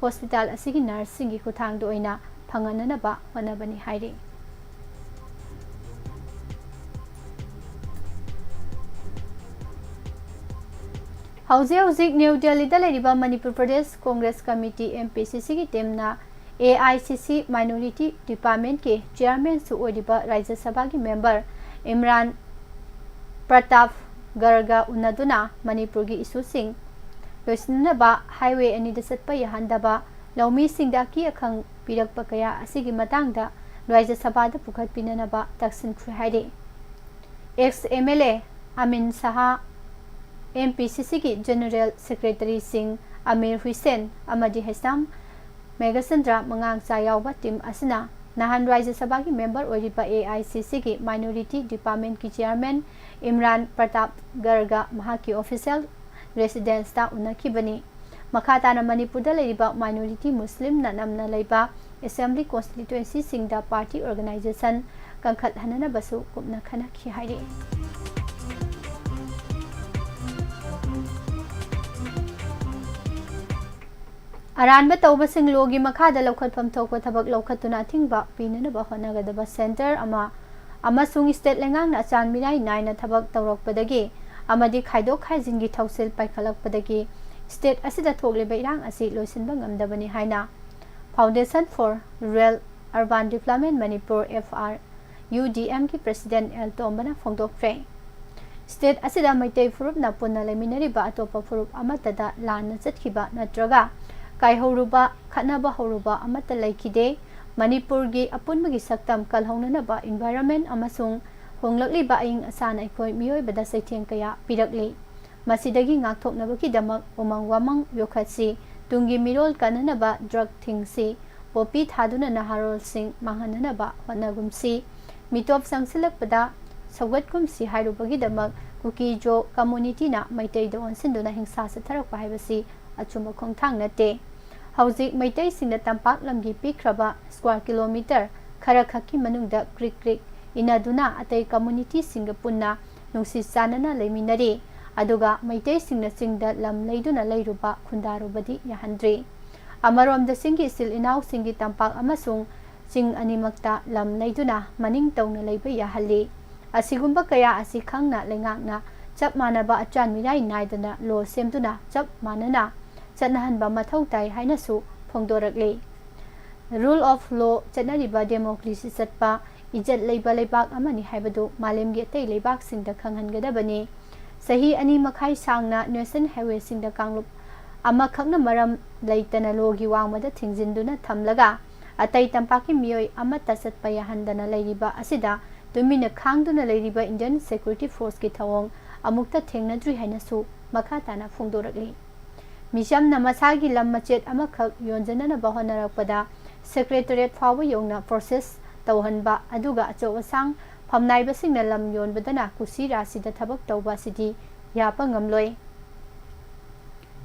ꯍꯣꯁꯄꯤꯇꯥꯜ ꯑꯁꯤꯒꯤ ꯅꯔꯁꯁꯤꯡꯒꯤ ꯈꯨꯠꯊꯥꯡꯗ ꯑꯣꯏꯅ ꯐꯪꯍꯟꯅꯅꯕ ꯍꯣꯠꯅꯕꯅꯤ ꯍꯥꯏꯔꯤ꯫ ꯍꯧꯖꯤꯛ ꯍꯧꯖꯤꯛ ꯅ꯭ꯌꯨ ꯗꯦꯜꯂꯤꯗ ꯂꯩꯔꯤꯕ Manipur Pradesh Congress committee, M P C ꯁꯤꯒꯤ ꯇꯤꯝꯅ ꯑꯦ ꯑꯥꯏ ꯁꯤ ꯁꯤ ꯃꯥꯏꯅꯣꯔꯤꯇꯤ ꯗꯤꯄꯥꯔꯠꯃꯦꯟꯠꯀꯤ ꯆꯤꯌꯥꯔꯃꯦꯟꯁꯨ ꯑꯣꯏꯔꯤꯕ ꯔꯥꯖ꯭ꯌ ꯁꯚꯥꯒꯤ ꯃꯦꯝꯕꯔ ꯏꯝꯔꯥꯟ ꯄ꯭ꯔꯇꯥꯞ ꯒꯔꯒ ꯎꯅꯗꯨꯅ ꯃꯅꯤꯄꯨꯔꯒꯤ ꯏꯁꯨꯁꯤꯡ ꯂꯣꯏꯁꯤꯟꯅꯅꯕ, ꯍꯥꯏꯋꯦ ꯑꯅꯤꯗ ꯆꯠꯄ ꯌꯥꯍꯟꯗꯕ, ꯂꯧꯃꯤꯁꯤꯡꯗ ꯑꯀꯤ ꯑꯈꯪ ꯄꯤꯔꯛꯄ ꯀꯌꯥ ꯑꯁꯤꯒꯤ ꯃꯇꯥꯡꯗ ꯔꯥꯖ꯭ꯌ ꯁꯚꯥꯗ ꯄꯨꯈꯠꯄꯤꯅꯅꯕ ꯇꯛꯁꯤꯟꯈ꯭ꯔꯦ ꯍꯥꯏꯔꯤ꯫ X M L A Amin Shah, M P C ꯁꯤꯒꯤ ꯖꯦꯅꯔꯦꯜ ꯁꯦꯀ꯭ꯔꯦꯇꯔꯤꯁꯤꯡ ꯑꯃꯤꯔ ꯍꯨꯏꯁꯦꯟ ꯑꯃꯗꯤ ꯍꯩꯁꯥꯝ ꯃꯦꯘꯆꯟꯗ꯭ꯔ ꯃꯉꯥꯡꯆꯥ ꯌꯥꯎꯕ ꯇꯤꯝ ꯑꯁꯤꯅ ꯅꯍꯥꯟ ꯔꯥꯖ꯭ꯌ ꯁꯚꯥꯒꯤ ꯃꯦꯝꯕꯔ ꯑꯣꯏꯔꯤꯕ ꯑꯦ ꯑꯥꯏ ꯁꯤ ꯁꯤꯒꯤ ꯃꯥꯏꯅꯣꯔꯤꯇꯤ ꯗꯤꯄꯥꯔꯠꯃꯦꯟꯠꯀꯤ ꯆꯤꯌꯥꯔꯃꯦꯟ ꯏꯝꯔꯥꯟ ꯄ꯭ꯔꯇꯥꯞ ꯒꯔꯒ ꯃꯍꯥꯛꯀꯤ ꯑꯣꯐꯤꯁꯤꯌꯦꯜ ꯔꯦꯁꯤꯗꯦꯟꯁꯇ ꯎꯅꯈꯤꯕꯅꯤ꯫ ꯃꯈꯥ ꯇꯥꯅ ꯃꯅꯤꯄꯨꯔꯗ ꯂꯩꯔꯤꯕ minority Muslimꯅ ꯅꯝꯅ ꯂꯩꯕ assembly constituencyꯁꯤꯡꯗ party organisation ꯀꯟꯈꯠꯍꯟꯅꯅꯕꯁꯨ ꯀꯨꯞꯅ ꯈꯟꯅꯈꯤ ꯍꯥꯏꯔꯤ꯫ ꯑꯔꯥꯟꯕ ꯇꯧꯕꯁꯤꯡ ꯂꯣꯒꯤ ꯃꯈꯥꯗ ꯂꯧꯈꯠꯐꯝ ꯊꯣꯛꯄ ꯊꯕꯛ ꯂꯧꯈꯠꯇꯨꯅ ꯑꯊꯤꯡꯕ ꯄꯤꯅꯅꯕ ꯍꯣꯠꯅꯒꯗꯕ centre ꯑꯃ ꯑꯃꯁꯨꯡ state ꯂꯩꯉꯥꯛꯅ ꯑꯆꯥꯟ ꯃꯤꯔꯥꯏ ꯅꯥꯏꯅ ꯊꯕꯛ ꯇꯧꯔꯛꯄꯗꯒꯤ ꯑꯃꯗꯤ ꯈꯥꯏꯗꯣꯛ ꯈꯥꯏꯖꯤꯟꯒꯤ ꯊꯧꯁꯤꯜ ꯄꯥꯏꯈꯠꯂꯛꯄꯗꯒꯤ state ꯑꯁꯤꯗ ꯊꯣꯛꯂꯤꯕ ꯏꯔꯥꯡ ꯑꯁꯤ ꯂꯣꯏꯁꯤꯟꯕ ꯉꯝꯗꯕꯅꯤ ꯍꯥꯏꯅ Foundation for Rural Urban Development Manipur, F R U D Mꯒꯤ president ꯑꯦꯜ ꯇꯣꯝꯕꯅ ꯐꯣꯡꯗꯣꯛꯈ꯭ꯔꯦ꯫ State ꯑꯁꯤꯗ ꯃꯩꯇꯩ ꯐꯨꯔꯨꯞꯅ ꯄꯨꯟꯅ ꯂꯩꯃꯤꯟꯅꯔꯤꯕ ꯑꯇꯣꯞꯄ ꯐꯨꯔꯨꯞ ꯑꯃꯠꯇꯗ ꯂꯥꯟꯅ ꯆꯠꯈꯤꯕ ꯅꯠꯇ꯭ꯔꯒ ꯀꯥꯏꯍꯧꯔꯨꯕ, ꯈꯠꯅꯕ ꯍꯧꯔꯨꯕ ꯑꯃꯠꯇ ꯂꯩꯈꯤꯗꯦ꯫ ꯃꯅꯤꯄꯨꯔꯒꯤ ꯑꯄꯨꯟꯕꯒꯤ ꯁꯛꯇꯝ ꯀꯜꯍꯧꯅꯅꯕ environment ꯑꯃꯁꯨꯡ ꯍꯣꯡꯂꯛꯂꯤꯕ ꯑꯏꯪ ꯑꯁꯥꯅ ꯑꯩꯈꯣꯏ ꯃꯤꯑꯣꯏꯕꯗ ꯆꯩꯊꯦꯡ ꯀꯌꯥ ꯄꯤꯔꯛꯂꯤ꯫ ꯃꯁꯤꯗꯒꯤ ꯉꯥꯛꯊꯣꯛꯅꯕꯒꯤꯗꯃꯛ ꯎꯃꯪ ꯋꯥꯃꯪ ꯌꯣꯛꯈꯠꯁꯤ, ꯇꯨꯡꯒꯤ ꯃꯤꯔꯣꯜ ꯀꯟꯅꯅꯕ drug ꯊꯤꯡꯁꯤ, ꯄꯣꯄꯤ ꯊꯥꯗꯨꯅ ꯅꯍꯥꯔꯣꯜꯁꯤꯡ ꯃꯥꯡꯍꯟꯅꯅꯕ ꯍꯣꯠꯅꯒꯨꯝꯁꯤ, ꯃꯤꯇꯣꯞ ꯆꯪꯁꯤꯜꯂꯛꯄꯗ ꯁꯧꯒꯠꯀꯨꯝꯁꯤ ꯍꯥꯏꯔꯨꯕꯒꯤꯗꯃꯛ ꯀꯨꯀꯤ ꯖꯣ communityꯅ ꯃꯩꯇꯩꯗ ꯑꯣꯟꯁꯤꯟꯗꯨꯅ ꯍꯤꯡꯁꯥ ꯆꯠꯊꯔꯛꯄ ꯍꯥꯏꯕꯁꯤ ꯑꯆꯨꯝꯕ ꯈꯣꯡꯊꯥꯡ ꯅꯠꯇꯦ꯫ ꯍꯧꯖꯤꯛ ꯃꯩꯇꯩꯁꯤꯡꯅ ꯇꯝꯄꯥꯛ ꯂꯝꯒꯤ ꯄꯤꯛꯈ꯭ꯔꯕ square kilometre ꯈꯔ ꯈꯛꯀꯤ ꯃꯅꯨꯡꯗ ꯀ꯭ꯔꯤꯛ ꯀ꯭ꯔꯤꯛ ꯏꯟꯅꯗꯨꯅ ꯑꯇꯩ communityꯁꯤꯡꯒ ꯄꯨꯟꯅ ꯅꯨꯡꯁꯤ ꯆꯥꯟꯅꯅ ꯂꯩꯃꯤꯟꯅꯔꯤ꯫ ꯑꯗꯨꯒ ꯃꯩꯇꯩꯁꯤꯡꯅ ꯆꯤꯡꯗ ꯂꯝ ꯂꯩꯗꯨꯅ ꯂꯩꯔꯨꯕ ꯈꯨꯟꯗꯥꯔꯨꯕꯗꯤ ꯌꯥꯍꯟꯗ꯭ꯔꯤ꯫ ꯑꯃꯔꯣꯝꯗ ꯆꯤꯡꯒꯤ ꯏꯆꯤꯜ ꯏꯅꯥꯎꯁꯤꯡꯒꯤ ꯇꯝꯄꯥꯛ ꯑꯃꯁꯨꯡ ꯆꯤꯡ ꯑꯅꯤꯃꯛꯇ ꯂꯝ ꯂꯩꯗꯨꯅ ꯃꯅꯤꯡ ꯇꯧꯅ ꯂꯩꯕ ꯌꯥꯍꯜꯂꯤ꯫ ꯑꯁꯤꯒꯨꯝꯕ ꯀꯌꯥ ꯑꯁꯤ ꯈꯪꯅ ꯂꯩꯉꯥꯛꯅ ꯆꯞ ꯃꯥꯟꯅꯕ ꯑꯆꯥꯟ ꯃꯤꯔꯥꯏ ꯅꯥꯏꯗꯅ law ꯁꯦꯝꯗꯨꯅ ꯆꯞ ꯃꯥꯟꯅꯅ ꯆꯠꯅꯍꯟꯕ ꯃꯊꯧ ꯇꯥꯏ ꯍꯥꯏꯅꯁꯨ ꯐꯣꯡꯗꯣꯔꯛꯂꯤ꯫ Rule of law ꯆꯠꯅꯔꯤꯕ democracy ꯆꯠꯄ ꯏꯖꯠ ꯂꯩꯕ ꯂꯩꯕꯥꯛ ꯑꯃꯅꯤ ꯍꯥꯏꯕꯗꯨ ꯃꯥꯂꯦꯝꯒꯤ ꯑꯇꯩ ꯂꯩꯕꯥꯛꯁꯤꯡꯗ ꯈꯪꯍꯟꯒꯗꯕꯅꯤ꯫ ꯆꯍꯤ ꯑꯅꯤ ꯃꯈꯥꯏ ꯁꯥꯡꯅ national highwayꯁꯤꯡꯗ ꯀꯥꯡꯂꯨꯞ ꯑꯃꯈꯛꯅ ꯃꯔꯝ ꯂꯩꯇꯅ lawꯒꯤ ꯋꯥꯡꯃꯗ ꯊꯤꯡꯖꯤꯟꯗꯨꯅ ꯊꯝꯂꯒ ꯑꯇꯩ ꯇꯝꯄꯥꯛꯀꯤ ꯃꯤꯑꯣꯏ ꯑꯃꯠꯇ ꯆꯠꯄ ꯌꯥꯍꯟꯗꯅ ꯂꯩꯔꯤꯕ ꯑꯁꯤꯗ ꯇꯨꯃꯤꯟꯅ ꯈꯥꯡꯗꯨꯅ ꯂꯩꯔꯤꯕ Indian security forceꯀꯤ ꯊꯧꯑꯣꯡ ꯑꯃꯨꯛꯇ ꯊꯦꯡꯅꯗ꯭ꯔꯤ ꯍꯥꯏꯅꯁꯨ ꯃꯈꯥ ꯇꯥꯅ ꯐꯣꯡꯗꯣꯔꯛꯂꯤ꯫ ꯃꯤꯆꯝꯅ ꯃꯁꯥꯒꯤ ꯂꯝ ꯃꯆꯦꯠ ꯑꯃꯈꯛ ꯌꯣꯟꯖꯅꯅꯕ ꯍꯣꯠꯅꯔꯛꯄꯗ secretariat ꯐꯥꯎꯕ ꯌꯧꯅ process ꯇꯧꯍꯟꯕ, ꯑꯗꯨꯒ ꯑꯆꯧ ꯑꯁꯥꯡ ꯐꯝꯅꯥꯏꯕꯁꯤꯡꯅ ꯂꯝ ꯌꯣꯟꯕꯗꯅ ꯀꯨꯁꯤ ꯔꯥꯁꯤꯗ ꯊꯕꯛ ꯇꯧꯕ ꯑꯁꯤꯗꯤ ꯌꯥꯕ ꯉꯝꯂꯣꯏ꯫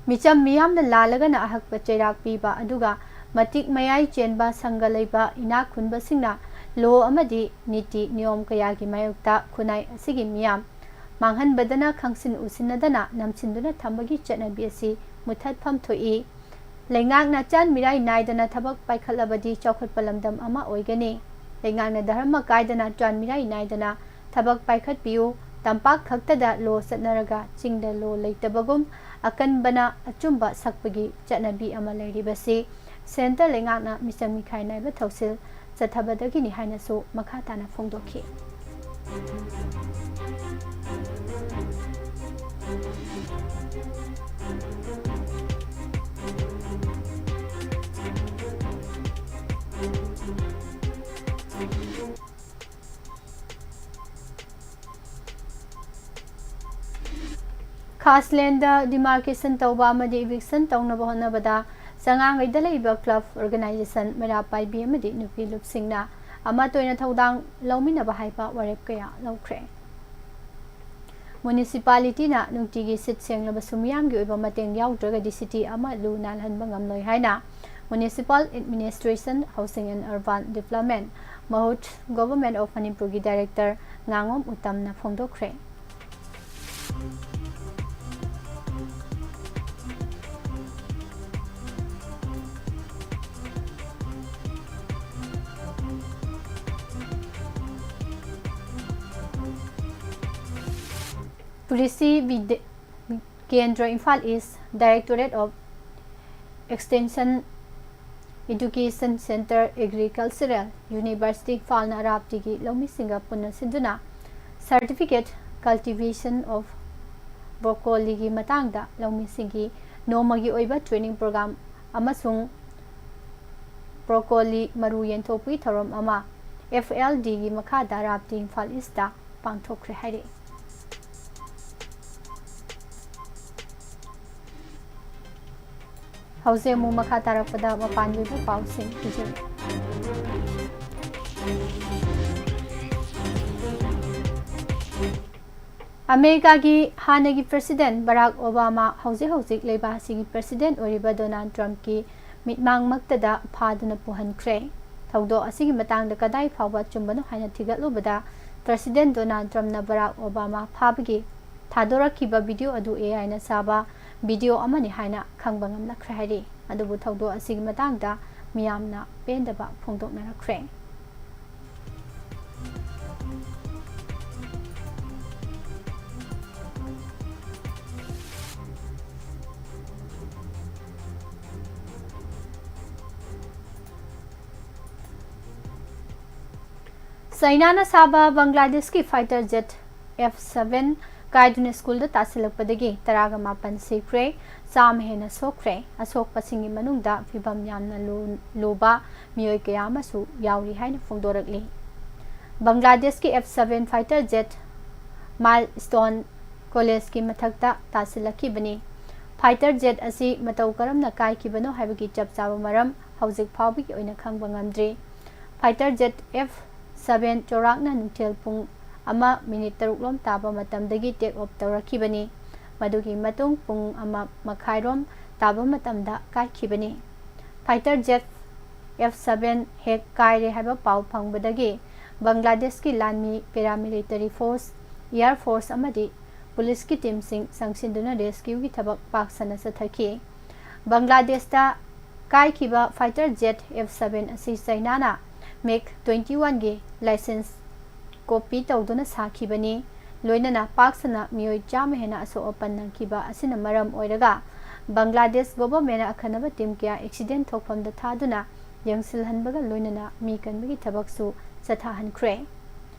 ꯃꯤꯆꯝ ꯃꯤꯌꯥꯝꯅ ꯂꯥꯜꯂꯒꯅ ꯑꯍꯛꯄ ꯆꯩꯔꯥꯛ ꯄꯤꯕ, ꯑꯗꯨꯒ ꯃꯇꯤꯛ ꯃꯌꯥꯏ ꯆꯦꯟꯕ ꯁꯪꯒ ꯂꯩꯕ ꯏꯅꯥꯛ ꯈꯨꯟꯕꯁꯤꯡꯅ ꯂꯣ ꯑꯃꯗꯤ ꯅꯤꯇꯤ ꯅꯤꯌꯣꯝ ꯀꯌꯥꯒꯤ ꯃꯥꯌꯣꯛꯇ ꯈꯨꯟꯅꯥꯏ ꯑꯁꯤꯒꯤ ꯃꯤꯌꯥꯝ ꯃꯥꯡꯍꯟꯕꯗꯅ ꯈꯪꯁꯤꯟ ꯎꯁꯤꯟꯅꯗꯅ ꯅꯝꯁꯤꯟꯗꯨꯅ ꯊꯝꯕꯒꯤ ꯆꯠꯅꯕꯤ ꯑꯁꯤ ꯃꯨꯊꯠꯐꯝ ꯊꯣꯛꯏ꯫ ꯂꯩꯉꯥꯛꯅ ꯆꯥꯟ ꯃꯤꯔꯥꯏ ꯅꯥꯏꯗꯅ ꯊꯕꯛ ꯄꯥꯏꯈꯠꯂꯕꯗꯤ ꯆꯥꯎꯈꯠꯄ ꯂꯝꯗꯝ ꯑꯃ ꯑꯣꯏꯒꯅꯤ꯫ ꯂꯩꯉꯥꯛꯅ ꯙꯔꯃ ꯀꯥꯏꯗꯅ ꯆꯥꯟ ꯃꯤꯔꯥꯏ ꯅꯥꯏꯗꯅ ꯊꯕꯛ ꯄꯥꯏꯈꯠꯄꯤꯌꯨ꯫ ꯇꯝꯄꯥꯛ ꯈꯛꯇꯗ ꯂꯣ ꯆꯠꯅꯔꯒ ꯆꯤꯡꯗ ꯂꯣ ꯂꯩꯇꯕꯒꯨꯝ ꯑꯀꯟꯕꯅ ꯑꯆꯨꯝꯕ ꯁꯛꯄꯒꯤ ꯆꯠꯅꯕꯤ ꯑꯃ ꯂꯩꯔꯤꯕꯁꯤ ꯁꯦꯟꯇꯔ ꯂꯩꯉꯥꯛꯅ ꯃꯤꯆꯪ ꯃꯤꯈꯥꯏ ꯅꯥꯏꯕ ꯊꯧꯁꯤꯜ ꯆꯠꯊꯕꯗꯒꯤꯅꯤ ꯍꯥꯏꯅꯁꯨ ꯃꯈꯥ ꯇꯥꯅ ꯐꯣꯡꯗꯣꯛꯈꯤ꯫ ꯈꯥꯁꯂꯦꯟꯗ demarcation ꯇꯧꯕ ꯑꯃꯗꯤ eviction ꯇꯧꯅꯕ ꯍꯣꯠꯅꯕꯗ ꯆꯉꯥꯡꯒꯩꯗ ꯂꯩꯕ club, organization, ꯃꯩꯔꯥ ꯄꯥꯏꯕꯤ ꯑꯃꯗꯤ ꯅꯨꯄꯤ ꯂꯨꯞꯁꯤꯡꯅ ꯑꯃꯠꯇ ꯑꯣꯏꯅ ꯊꯧꯗꯥꯡ ꯂꯧꯃꯤꯟꯅꯕ ꯍꯥꯏꯕ ꯋꯥꯔꯦꯞ ꯀꯌꯥ ꯂꯧꯈ꯭ꯔꯦ꯫ Municipalityꯅ ꯅꯨꯡꯇꯤꯒꯤ ꯁꯤꯠ ꯁꯦꯡꯂꯕꯁꯨ ꯃꯤꯌꯥꯝꯒꯤ ꯑꯣꯏꯕ ꯃꯇꯦꯡ ꯌꯥꯎꯗ꯭ꯔꯒꯗꯤ city ꯑꯃ ꯂꯨ ꯅꯥꯜꯍꯟꯕ ꯉꯝꯂꯣꯏ ꯍꯥꯏꯅ Municipal Administration, Housing and Urban Development, ꯃꯍꯨꯠ, Government of ꯃꯅꯤꯄꯨꯔꯒꯤ director ꯉꯥꯉꯣꯝ ꯎꯇꯝꯅ ꯐꯣꯡꯗꯣꯛꯈ꯭ꯔꯦ꯫ ꯀ꯭ꯔꯤꯁꯤ ꯕꯤꯗ꯭ꯌꯥ ꯀꯦꯟꯗ꯭ꯔ ꯏꯝꯐꯥꯜ ꯏꯁ, Directorate of Extension Education Centre, Agricultural University ꯏꯝꯐꯥꯜꯅ ꯑꯔꯥꯞꯇꯤꯒꯤ ꯂꯧꯃꯤꯁꯤꯡꯒ ꯄꯨꯟꯅ ꯁꯤꯟꯗꯨꯅ Certificate Cultivation of Broccoliꯒꯤ ꯃꯇꯥꯡꯗ ꯂꯧꯃꯤꯁꯤꯡꯒꯤ ꯅꯣꯡꯃꯒꯤ ꯑꯣꯏꯕ training program ꯑꯃꯁꯨꯡ broccoli ꯃꯔꯨ ꯌꯦꯟꯊꯣꯛꯄꯒꯤ ꯊꯧꯔꯝ ꯑꯃ F L Dꯒꯤ ꯃꯈꯥꯗ ꯑꯔꯥꯞꯇꯤ ꯏꯝꯐꯥꯜ ꯏꯁꯇ ꯄꯥꯡꯊꯣꯛꯈ꯭ꯔꯦ ꯍꯥꯏꯔꯛꯏ꯫ ꯍꯧꯖꯤꯛ ꯑꯃꯨꯛ ꯃꯈꯥ ꯇꯥꯔꯛꯄꯗ ꯃꯄꯥꯟꯒꯤ ꯑꯣꯏꯕ ꯄꯥꯎꯁꯤꯡ ꯄꯤꯖꯔꯤ꯫ ꯑꯃꯦꯔꯤꯀꯥꯒꯤ ꯍꯥꯟꯅꯒꯤ ꯄ꯭ꯔꯦꯁꯤꯗꯦꯟꯠ ꯕꯔꯥꯛ ꯑꯣꯕꯥꯃꯥ ꯍꯧꯖꯤꯛ ꯍꯧꯖꯤꯛ ꯂꯩꯕꯥꯛ ꯑꯁꯤꯒꯤ ꯄ꯭ꯔꯦꯁꯤꯗꯦꯟꯠ ꯑꯣꯏꯔꯤꯕ ꯗꯣꯅꯥꯜꯗ ꯇ꯭ꯔꯝꯞꯀꯤ ꯃꯤꯠꯃꯥꯡꯃꯛꯇꯗ ꯐꯥꯗꯨꯅ ꯄꯨꯍꯟꯈ꯭ꯔꯦ꯫ ꯊꯧꯗꯣꯛ ꯑꯁꯤꯒꯤ ꯃꯇꯥꯡꯗ ꯀꯗꯥꯏ ꯐꯥꯎꯕ ꯑꯆꯨꯝꯕꯅꯣ ꯍꯥꯏꯅ ꯊꯤꯒꯠꯂꯨꯕꯗ, ꯄ꯭ꯔꯦꯁꯤꯗꯦꯟꯠ ꯗꯣꯅꯥꯜꯗ ꯇ꯭ꯔꯝꯞꯅ ꯕꯔꯥꯛ ꯑꯣꯕꯥꯃꯥ ꯐꯥꯕꯒꯤ ꯊꯥꯗꯣꯔꯛꯈꯤꯕ ꯚꯤꯗꯤꯑꯣ ꯑꯗꯨ ꯑꯦ ꯑꯥꯏꯅ ꯁꯥꯕ ꯚꯤꯗꯤꯑꯣ ꯑꯃꯅꯤ ꯍꯥꯏꯅ ꯈꯪꯕ ꯉꯝꯂꯛꯈ꯭ꯔꯦ ꯍꯥꯏꯔꯤ꯫ ꯑꯗꯨꯕꯨ ꯊꯧꯗꯣꯛ ꯑꯁꯤꯒꯤ ꯃꯇꯥꯡꯗ ꯃꯤꯌꯥꯝꯅ ꯄꯦꯟꯗꯕ ꯐꯣꯡꯗꯣꯛꯅꯔꯛꯈ꯭ꯔꯦ꯫ ꯆꯩꯅꯥꯅ ꯁꯥꯕ ꯕꯪꯒ꯭ꯂꯥꯗꯦꯁꯀꯤ ꯐꯥꯏꯇꯔ ꯖꯦꯠ ꯑꯦꯐ ꯁꯚꯦꯟ ꯀꯥꯏꯗꯨꯅ ꯁ꯭ꯀꯨꯜꯗ ꯇꯥꯁꯤꯜꯂꯛꯄꯗꯒꯤ ꯇꯔꯥꯒ ꯃꯥꯄꯟ ꯁꯤꯈ꯭ꯔꯦ, ꯆꯥꯝꯃ ꯍꯦꯟꯅ ꯁꯣꯛꯈ꯭ꯔꯦ꯫ ꯑꯁꯣꯛꯄꯁꯤꯡꯒꯤ ꯃꯅꯨꯡꯗ ꯐꯤꯚꯝ ꯌꯥꯝꯅ ꯂꯨ-, ꯂꯨꯕ ꯃꯤꯑꯣꯏ ꯀꯌꯥ ꯑꯃꯁꯨ ꯌꯥꯎꯔꯤ ꯍꯥꯏꯅ ꯐꯣꯡꯗꯣꯔꯛꯂꯤ꯫ ꯕꯪꯒ꯭ꯂꯥꯗꯦꯁꯀꯤ F seven fighter Z milestone ꯀꯣꯂꯦꯖꯀꯤ ꯃꯊꯛꯇ ꯇꯥꯁꯤꯜꯂꯛꯈꯤꯕꯅꯤ꯫ ꯐꯥꯏꯇꯔ ꯖꯦꯠ ꯑꯁꯤ ꯃꯇꯧ ꯀꯔꯝꯅ ꯀꯥꯏꯈꯤꯕꯅꯣ ꯍꯥꯏꯕꯒꯤ ꯆꯞ ꯆꯥꯕ ꯃꯔꯝ ꯍꯧꯖꯤꯛ ꯐꯥꯎꯕꯒꯤ ꯑꯣꯏꯅ ꯈꯪꯕ ꯉꯝꯗ꯭ꯔꯤ꯫ ꯐꯥꯏꯇꯔ ꯖꯦꯠ ꯑꯦꯐ ꯁꯚꯦꯟ ꯆꯥꯎꯔꯥꯛꯅ ꯅꯨꯡꯊꯤꯜ ꯄꯨꯡ ꯑꯃ ꯃꯤꯅꯤꯠ ꯇꯔꯨꯛ ꯂꯣꯝ ꯇꯥꯕ ꯃꯇꯝꯗꯒꯤ ꯇꯦꯛ ꯑꯣꯐ ꯇꯧꯔꯛꯈꯤꯕꯅꯤ꯫ ꯃꯗꯨꯒꯤ ꯃꯇꯨꯡ ꯄꯨꯡ ꯑꯃ ꯃꯈꯥꯏꯔꯣꯝ ꯇꯥꯕ ꯃꯇꯝꯗ ꯀꯥꯏꯈꯤꯕꯅꯤ꯫ ꯐꯥꯏꯇꯔ ꯖꯦꯠ ꯑꯦꯐ ꯁꯚꯦꯟ ꯍꯦꯛ ꯀꯥꯏꯔꯦ ꯍꯥꯏꯕ ꯄꯥꯎ ꯐꯪꯕꯗꯒꯤ ꯕꯪꯒ꯭ꯂꯥꯗꯦꯁꯀꯤ ꯂꯥꯟꯃꯤ, ꯄꯦꯔꯥꯃꯤꯂꯤꯇꯔꯤ ꯐꯣꯔꯁ, ꯑꯦꯌꯔ ꯐꯣꯔꯁ ꯑꯃꯗꯤ ꯄꯨꯂꯤꯁꯀꯤ ꯇꯤꯝꯁꯤꯡ ꯆꯪꯁꯤꯟꯗꯨꯅ ꯔꯦꯁꯀ꯭ꯌꯨꯒꯤ ꯊꯕꯛ ꯄꯥꯛ ꯁꯟꯅ ꯆꯠꯊꯈꯤ꯫ ꯕꯪꯒ꯭ꯂꯥꯗꯦꯁꯇ ꯀꯥꯏꯈꯤꯕ ꯐꯥꯏꯇꯔ ꯖꯦꯠ ꯑꯦꯐ ꯁꯚꯦꯟ ꯑꯁꯤ ꯆꯩꯅꯥꯅ ꯃꯤꯒ ꯇ꯭ꯋꯦꯟꯇꯤ ꯋꯥꯟꯒꯤ ꯂꯥꯏꯁꯦꯟꯁ ꯀꯣꯄꯤ ꯇꯧꯗꯨꯅ ꯁꯥꯈꯤꯕꯅꯤ꯫ ꯂꯣꯏꯅꯅ ꯄꯥꯛ ꯁꯟꯅ ꯃꯤꯑꯣꯏ ꯆꯥꯝꯃ ꯍꯦꯟꯅ ꯑꯁꯣꯛ ꯑꯄꯟ ꯅꯪꯈꯤꯕ ꯑꯁꯤꯅ ꯃꯔꯝ ꯑꯣꯏꯔꯒ ꯕꯪꯒ꯭ꯂꯥꯗꯦꯁ ꯒꯣꯚꯔꯟꯃꯦꯟꯠꯅ ꯑꯈꯟꯅꯕ ꯇꯤꯝ ꯀꯌꯥ ꯑꯦꯛꯁꯤꯗꯦꯟꯠ ꯊꯣꯛꯐꯝꯗ ꯊꯥꯗꯨꯅ ꯌꯦꯡꯁꯤꯜꯍꯟꯕꯒ ꯂꯣꯏꯅꯅ ꯃꯤ ꯀꯟꯕꯒꯤ ꯊꯕꯛꯁꯨ ꯆꯠꯊꯍꯟꯈ꯭ꯔꯦ꯫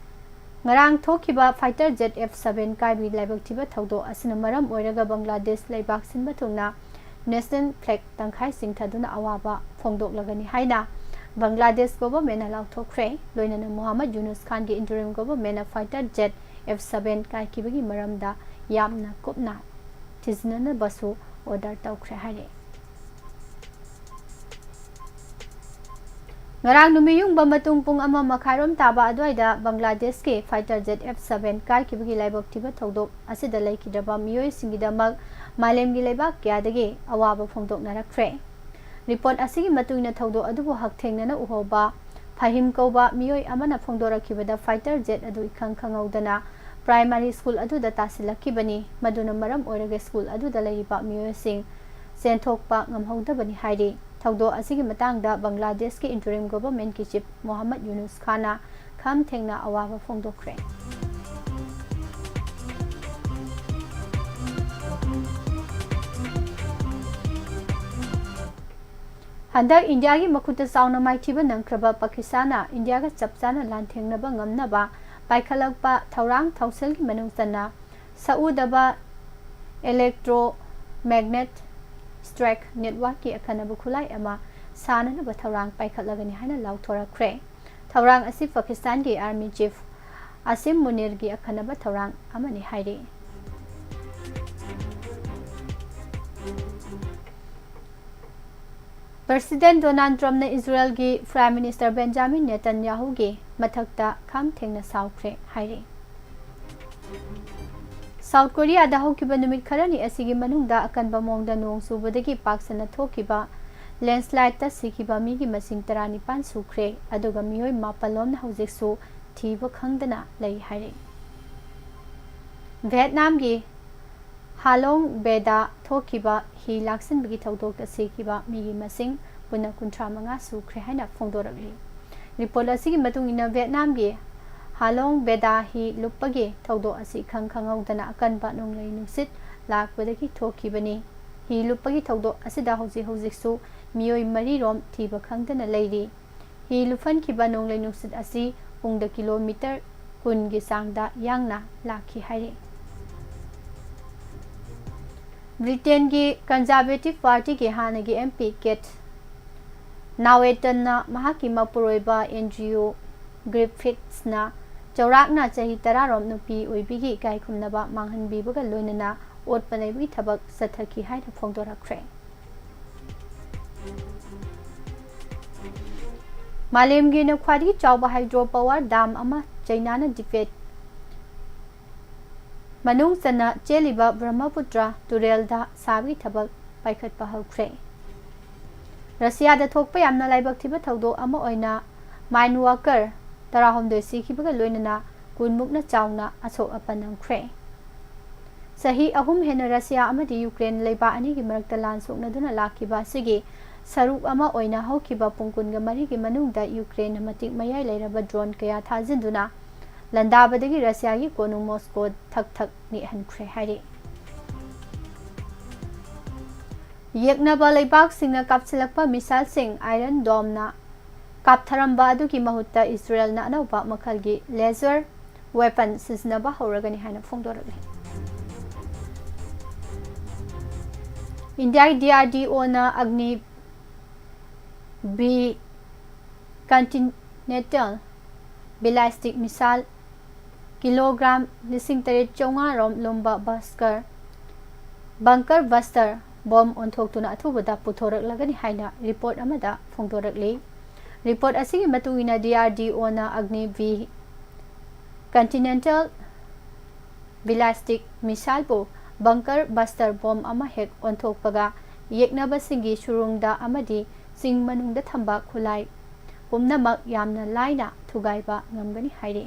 ꯉꯔꯥꯡ ꯊꯣꯛꯈꯤꯕ ꯐꯥꯏꯇꯔ ꯖꯦꯠ ꯑꯦꯐ ꯁꯚꯦꯟ ꯀꯥꯏꯕꯒꯤ ꯂꯥꯏꯕꯛ ꯊꯤꯕ ꯊꯧꯗꯣꯛ ꯑꯁꯤꯅ ꯃꯔꯝ ꯑꯣꯏꯔꯒ ꯕꯪꯒ꯭ꯂꯥꯗꯦꯁ ꯂꯩꯕꯥꯛ ꯁꯤꯟꯕ ꯊꯨꯡꯅ ꯅꯦꯁꯅꯦꯜ ꯐ꯭ꯂꯦꯒ ꯇꯪꯈꯥꯏ ꯆꯤꯡꯊꯗꯨꯅ ꯑꯋꯥꯕ ꯐꯣꯡꯗꯣꯛꯂꯒꯅꯤ ꯍꯥꯏꯅ ꯕꯪꯒ꯭ꯂꯥꯗꯦꯁ ꯒꯣꯚꯔꯟꯃꯦꯟꯠꯅ ꯂꯥꯎꯊꯣꯛꯈ꯭ꯔꯦ꯫ ꯂꯣꯏꯅꯅ ꯃꯨꯍꯝꯃꯗ ꯌꯨꯅꯨꯁ ꯈꯥꯟꯒꯤ ꯏꯟꯇꯔꯤꯝ ꯒꯣꯚꯔꯟꯃꯦꯟꯠꯅ ꯐꯥꯏꯇꯔ ꯖꯦꯠ ꯑꯦꯐ ꯁꯚꯦꯟ ꯀꯥꯏꯈꯤꯕꯒꯤ ꯃꯔꯝꯗ ꯌꯥꯝꯅ ꯀꯨꯞꯅ ꯊꯤꯖꯤꯟꯅꯅꯕꯁꯨ ꯑꯣꯔꯗꯔ ꯇꯧꯈ꯭ꯔꯦ ꯍꯥꯏꯔꯤ꯫ ꯉꯔꯥꯡ ꯅꯨꯃꯤꯠ ꯌꯨꯡꯕ ꯃꯇꯨꯡ ꯄꯨꯡ ꯑꯃ ꯃꯈꯥꯏꯔꯣꯝ ꯇꯥꯕ ꯑꯗꯨꯋꯥꯏꯗ ꯕꯪꯒ꯭ꯂꯥꯗꯦꯁꯀꯤ ꯐꯥꯏꯇꯔ ꯖꯦꯠ ꯑꯦꯐ ꯁꯚꯦꯟ ꯀꯥꯏꯈꯤꯕꯒꯤ ꯂꯥꯏꯕꯛ ꯊꯤꯕ ꯊꯧꯗꯣꯛ ꯑꯁꯤꯗ ꯂꯩꯈꯤꯗ꯭ꯔꯕ ꯃꯤꯑꯣꯏꯁꯤꯡꯒꯤꯗꯃꯛ ꯃꯥꯂꯦꯝꯒꯤ ꯂꯩꯕꯥꯛ ꯀꯌꯥꯗꯒꯤ ꯑꯋꯥꯕ ꯐꯣꯡꯗꯣꯛꯅꯔꯛꯈ꯭ꯔꯦ꯫ ꯔꯤꯄꯣꯔꯠ ꯑꯁꯤꯒꯤ ꯃꯇꯨꯡ ꯏꯟꯅ ꯊꯧꯗꯣꯛ ꯑꯗꯨꯕꯨ ꯍꯛꯊꯦꯡꯅꯅ ꯎꯍꯧꯕ ꯐꯍꯤꯝ ꯀꯧꯕ ꯃꯤꯑꯣꯏ ꯑꯃꯅ ꯐꯣꯡꯗꯣꯔꯛꯈꯤꯕꯗ ꯐꯥꯏꯇꯔ ꯖꯦꯠ ꯑꯗꯨ ꯏꯈꯪ ꯈꯪꯍꯧꯗꯅ ꯄ꯭ꯔꯥꯏꯃꯥꯔꯤ ꯁ꯭ꯀꯨꯜ ꯑꯗꯨꯗ ꯇꯥꯁꯤꯜꯂꯛꯈꯤꯕꯅꯤ, ꯃꯗꯨꯅ ꯃꯔꯝ ꯑꯣꯏꯔꯒ ꯁ꯭ꯀꯨꯜ ꯑꯗꯨꯗ ꯂꯩꯔꯤꯕ ꯃꯤꯑꯣꯏꯁꯤꯡ ꯆꯦꯟꯊꯣꯛꯄ ꯉꯝꯍꯧꯗꯕꯅꯤ ꯍꯥꯏꯔꯤ꯫ ꯊꯧꯗꯣꯛ ꯑꯁꯤꯒꯤ ꯃꯇꯥꯡꯗ ꯕꯪꯒ꯭ꯂꯥꯗꯦꯁꯀꯤ ꯏꯟꯇꯔꯤꯝ ꯒꯣꯚꯔꯟꯃꯦꯟꯠꯀꯤ ꯆꯤꯐ ꯃꯣꯍꯝꯃꯗ ꯌꯨꯅꯨꯁ ꯈꯥꯟꯅ ꯈꯝ ꯊꯦꯡꯅ ꯑꯋꯥꯕ ꯐꯣꯡꯗꯣꯛꯈ꯭ꯔꯦ꯫ ꯍꯟꯗꯛ ꯏꯟꯗꯤꯌꯥꯒꯤ ꯃꯈꯨꯠꯇ ꯆꯥꯎꯅ ꯃꯥꯏꯊꯤꯕ ꯅꯪꯈ꯭ꯔꯕ ꯄꯥꯀꯤꯁꯇꯥꯟꯅ ꯏꯟꯗꯤꯌꯥꯒ ꯆꯞ ꯆꯥꯅ ꯂꯥꯟꯊꯦꯡꯅꯕ ꯉꯝꯅꯕ ꯄꯥꯏꯈꯠꯂꯛꯄ ꯊꯧꯔꯥꯡ ꯊꯧꯁꯤꯜꯒꯤ ꯃꯅꯨꯡ ꯆꯟꯅ ꯁꯛꯎꯗꯕ electromagnet strike networkꯀꯤ ꯑꯈꯟꯅꯕ ꯈꯨꯠꯂꯥꯏ ꯑꯃ ꯁꯥꯅꯅꯕ ꯊꯧꯔꯥꯡ ꯄꯥꯏꯈꯠꯂꯒꯅꯤ ꯍꯥꯏꯅ ꯂꯥꯎꯊꯣꯔꯛꯈ꯭ꯔꯦ꯫ ꯊꯧꯔꯥꯡ ꯑꯁꯤ ꯄꯥꯀꯤꯁꯇꯥꯟꯒꯤ ꯑꯥꯔꯃꯤ ꯆꯤꯐ ꯑꯁꯤꯝ ꯃꯨꯅꯤꯔꯒꯤ ꯑꯈꯟꯅꯕ ꯊꯧꯔꯥꯡ ꯑꯃꯅꯤ ꯍꯥꯏꯔꯤ꯫ President Donald ꯇ꯭ꯔꯝꯞꯅ ꯏꯖꯔꯦꯜꯒꯤ prime minister Benjamin ꯅꯦꯇꯟꯌꯥꯍꯨꯒꯤ ꯃꯊꯛꯇ ꯈꯝ ꯊꯦꯡꯅ ꯁꯥꯎꯈ꯭ꯔꯦ ꯍꯥꯏꯔꯤ꯫ ꯁꯥꯎꯠ ꯀꯣꯔꯤꯌꯥꯗ ꯍꯧꯈꯤꯕ ꯅꯨꯃꯤꯠ ꯈꯔꯅꯤ ꯑꯁꯤꯒꯤ ꯃꯅꯨꯡꯗ ꯑꯀꯟꯕ ꯃꯑꯣꯡꯗ ꯅꯣꯡ ꯆꯨꯕꯗꯒꯤ ꯄꯥꯛ ꯁꯟꯅ ꯊꯣꯛꯈꯤꯕ ꯂꯦꯟꯁꯂꯥꯏꯗꯇ ꯁꯤꯈꯤꯕ ꯃꯤꯒꯤ ꯃꯁꯤꯡ ꯇꯔꯥꯅꯤꯄꯥꯟ ꯁꯨꯈ꯭ꯔꯦ, ꯑꯗꯨꯒ ꯃꯤꯑꯣꯏ ꯃꯥꯄꯜ ꯂꯣꯝꯅ ꯍꯧꯖꯤꯛꯁꯨ ꯊꯤꯕ ꯈꯪꯗꯅ ꯂꯩ ꯍꯥꯏꯔꯤ꯫ ꯚꯤꯌꯦꯠꯅꯥꯝꯒꯤ ꯍꯥꯂꯣꯡ ꯕꯦꯗꯥ ꯊꯣꯛꯈꯤꯕ ꯍꯤ ꯂꯥꯛꯁꯤꯟꯕꯒꯤ ꯊꯧꯗꯣꯛꯇ ꯁꯤꯈꯤꯕ ꯃꯤꯒꯤ ꯃꯁꯤꯡ ꯄꯨꯟꯅ ꯀꯨꯟꯊ꯭ꯔꯥ ꯃꯉꯥ ꯁꯨꯈ꯭ꯔꯦ ꯍꯥꯏꯅ ꯐꯣꯡꯗꯣꯔꯛꯂꯤ꯫ ꯔꯤꯄꯣꯔꯠ ꯑꯁꯤꯒꯤ ꯃꯇꯨꯡ ꯏꯟꯅ, ꯚꯤꯌꯦꯠꯅꯥꯝꯒꯤ ꯍꯥꯂꯣꯡ ꯕꯦꯗꯥ ꯍꯤ ꯂꯨꯞꯄꯒꯤ ꯊꯧꯗꯣꯛ ꯑꯁꯤ ꯈꯪ ꯈꯪꯍꯧꯗꯅ ꯑꯀꯟꯕ ꯅꯣꯡꯂꯩ ꯅꯨꯡꯁꯤꯠ ꯂꯥꯛꯄꯗꯒꯤ ꯊꯣꯛꯈꯤꯕꯅꯤ꯫ ꯍꯤ ꯂꯨꯞꯄꯒꯤ ꯊꯧꯗꯣꯛ ꯑꯁꯤꯗ ꯍꯧꯖꯤꯛ ꯍꯧꯖꯤꯛꯁꯨ ꯃꯤꯑꯣꯏ ꯃꯔꯤꯔꯣꯝ ꯊꯤꯕ ꯈꯪꯗꯅ ꯂꯩꯔꯤ꯫ ꯍꯤ ꯂꯨꯞꯍꯟꯈꯤꯕ ꯅꯣꯡꯂꯩ ꯅꯨꯡꯁꯤꯠ ꯑꯁꯤ ꯄꯨꯡꯗ ꯀꯤꯂꯣꯃꯤꯇꯔ ꯀꯨꯟꯒꯤ ꯆꯥꯡꯗ ꯌꯥꯡꯅ ꯂꯥꯛꯈꯤ ꯍꯥꯏꯔꯤ꯫ ꯕ꯭ꯔꯤꯇꯦꯟꯒꯤ ꯀꯟꯖꯥꯔꯕꯦꯇꯤꯚ ꯄꯥꯔꯇꯤꯒꯤ ꯍꯥꯟꯅꯒꯤ ꯑꯦꯝ ꯄꯤ ꯀꯦꯠ ꯅꯥꯋꯦꯇꯟꯅ ꯃꯍꯥꯛꯀꯤ ꯃꯄꯨꯔꯣꯏꯕ ꯑꯦꯟꯗ꯭ꯔꯤꯌꯨ ꯒ꯭ꯔꯤꯐꯤꯊꯁꯅ ꯆꯥꯎꯔꯥꯛꯅ ꯆꯍꯤ ꯇꯔꯥꯔꯣꯝ ꯅꯨꯄꯤ ꯑꯣꯏꯕꯤꯒꯤ ꯏꯀꯥꯏ ꯈꯨꯝꯅꯕ ꯃꯥꯡꯍꯟꯕꯤꯕꯒ ꯂꯣꯏꯅꯅ ꯑꯣꯠꯄ ꯅꯩꯕꯒꯤ ꯊꯕꯛ ꯆꯠꯊꯈꯤ ꯍꯥꯏꯅ ꯐꯣꯡꯗꯣꯔꯛꯈ꯭ꯔꯦ꯫ ꯃꯥꯂꯦꯝꯒꯤ ꯑꯣꯏꯅ ꯈ꯭ꯋꯥꯏꯗꯒꯤ ꯆꯥꯎꯕ ꯍꯥꯏꯗ꯭ꯔꯣ ꯄꯋꯥꯔ ꯗꯥꯝ ꯑꯃ ꯆꯩꯅꯥꯅ ꯗꯤꯕꯦꯠ ꯃꯅꯨꯡ ꯆꯟꯅ ꯆꯦꯜꯂꯤꯕ ꯕ꯭ꯔꯍꯃꯄꯨꯇ꯭ꯔ ꯇꯨꯔꯦꯜꯗ ꯁꯥꯕꯒꯤ ꯊꯕꯛ ꯄꯥꯏꯈꯠꯄ ꯍꯧꯈ꯭ꯔꯦ꯫ ꯔꯁꯤꯌꯥꯗ ꯊꯣꯛꯄ ꯌꯥꯝꯅ ꯂꯥꯏꯕꯛ ꯊꯤꯕ ꯊꯧꯗꯣꯛ ꯑꯃ ꯑꯣꯏꯅ ꯃꯥꯏꯟ ꯋꯥꯀꯔ ꯇꯔꯥꯍꯨꯝꯗꯣꯏ ꯁꯤꯈꯤꯕꯒ ꯂꯣꯏꯅꯅ ꯀꯨꯟꯃꯨꯛꯅ ꯆꯥꯎꯅ ꯑꯁꯣꯛ ꯑꯄꯟ ꯅꯪꯈ꯭ꯔꯦ꯫ ꯆꯍꯤ ꯑꯍꯨꯝ ꯍꯦꯟꯅ ꯔꯁꯤꯌꯥ ꯑꯃꯗꯤ ꯌꯨꯀ꯭ꯔꯦꯟ ꯂꯩꯕꯥꯛ ꯑꯅꯤꯒꯤ ꯃꯔꯛꯇ ꯂꯥꯟ ꯁꯣꯛꯅꯗꯨꯅ ꯂꯥꯛꯈꯤꯕ ꯑꯁꯤꯒꯤ ꯁꯔꯨꯛ ꯑꯃ ꯑꯣꯏꯅ ꯍꯧꯈꯤꯕ ꯄꯨꯡ ꯀꯨꯟꯒ ꯃꯔꯤꯒꯤ ꯃꯅꯨꯡꯗ ꯌꯨꯀ꯭ꯔꯦꯟꯅ ꯃꯇꯤꯛ ꯃꯌꯥꯏ ꯂꯩꯔꯕ ꯗ꯭ꯔꯣꯟ ꯀꯌꯥ ꯊꯥꯖꯤꯟꯗꯨꯅ ꯂꯥꯟꯗꯥꯕꯗꯒꯤ ꯔꯁꯤꯌꯥꯒꯤ ꯀꯣꯅꯨꯡ ꯃꯣꯁꯀꯣ ꯊꯛ ꯊꯛ ꯅꯤꯛꯍꯟꯈ꯭ꯔꯦ ꯍꯥꯏꯔꯤ꯫ ꯌꯦꯛꯅꯕ ꯂꯩꯕꯥꯛꯁꯤꯡꯅ ꯀꯥꯞꯁꯤꯜꯂꯛꯄ ꯃꯤꯁꯥꯏꯜꯁꯤꯡ ꯑꯥꯏꯔꯟ ꯗꯣꯝꯅ ꯀꯥꯞꯊꯔꯝꯕ ꯑꯗꯨꯒꯤ ꯃꯍꯨꯠꯇ ꯏꯁꯔꯦꯜꯅ ꯑꯅꯧꯕ ꯃꯈꯜꯒꯤ ꯂꯦꯖꯔ ꯋꯦꯄꯟ ꯁꯤꯖꯤꯟꯅꯕ ꯍꯧꯔꯒꯅꯤ ꯍꯥꯏꯅ ꯐꯣꯡꯗꯣꯔꯛꯂꯤ꯫ ꯏꯟꯗꯤꯌꯥꯒꯤ ꯗꯤ ꯑꯥꯔ ꯗꯤ ꯑꯣꯅ ꯑꯒꯅꯤ B continental ballistic missile kilogram ꯂꯤꯁꯤꯡ ꯇꯔꯦꯠ ꯆꯥꯝꯃꯉꯥ ꯔꯣꯝ ꯂꯨꯝꯕ ꯕꯁꯀꯔ ꯕꯪꯀꯔ ꯕꯁꯇꯔ ꯕꯣꯝ ꯑꯣꯟꯊꯣꯛꯇꯨꯅ ꯑꯊꯨꯕꯗ ꯄꯨꯊꯣꯔꯛꯂꯒꯅꯤ ꯍꯥꯏꯅ ꯔꯤꯄꯣꯔꯠ ꯑꯃꯗ ꯐꯣꯡꯗꯣꯔꯛꯂꯤ꯫ ꯔꯤꯄꯣꯔꯠ ꯑꯁꯤꯒꯤ ꯃꯇꯨꯡ ꯏꯟꯅ ꯗꯤ ꯑꯥꯔ ꯗꯤ ꯑꯣꯅ ꯑꯒꯅꯤ V continental ballistic ꯃꯤꯁꯥꯏꯜꯕꯨ bunker ꯕꯁꯇꯔ bomb ꯑꯃ ꯍꯦꯛ ꯑꯣꯟꯊꯣꯛꯄꯒ ꯌꯦꯛꯅꯕꯁꯤꯡꯒꯤ ꯁꯨꯔꯨꯡꯗ ꯑꯃꯗꯤ ꯆꯤꯡ ꯃꯅꯨꯡꯗ ꯊꯝꯕ ꯈꯨꯠꯂꯥꯏ ꯄꯨꯝꯅꯃꯛ ꯌꯥꯝꯅ ꯂꯥꯏꯅ ꯊꯨꯒꯥꯏꯕ ꯉꯝꯒꯅꯤ ꯍꯥꯏꯔꯤ꯫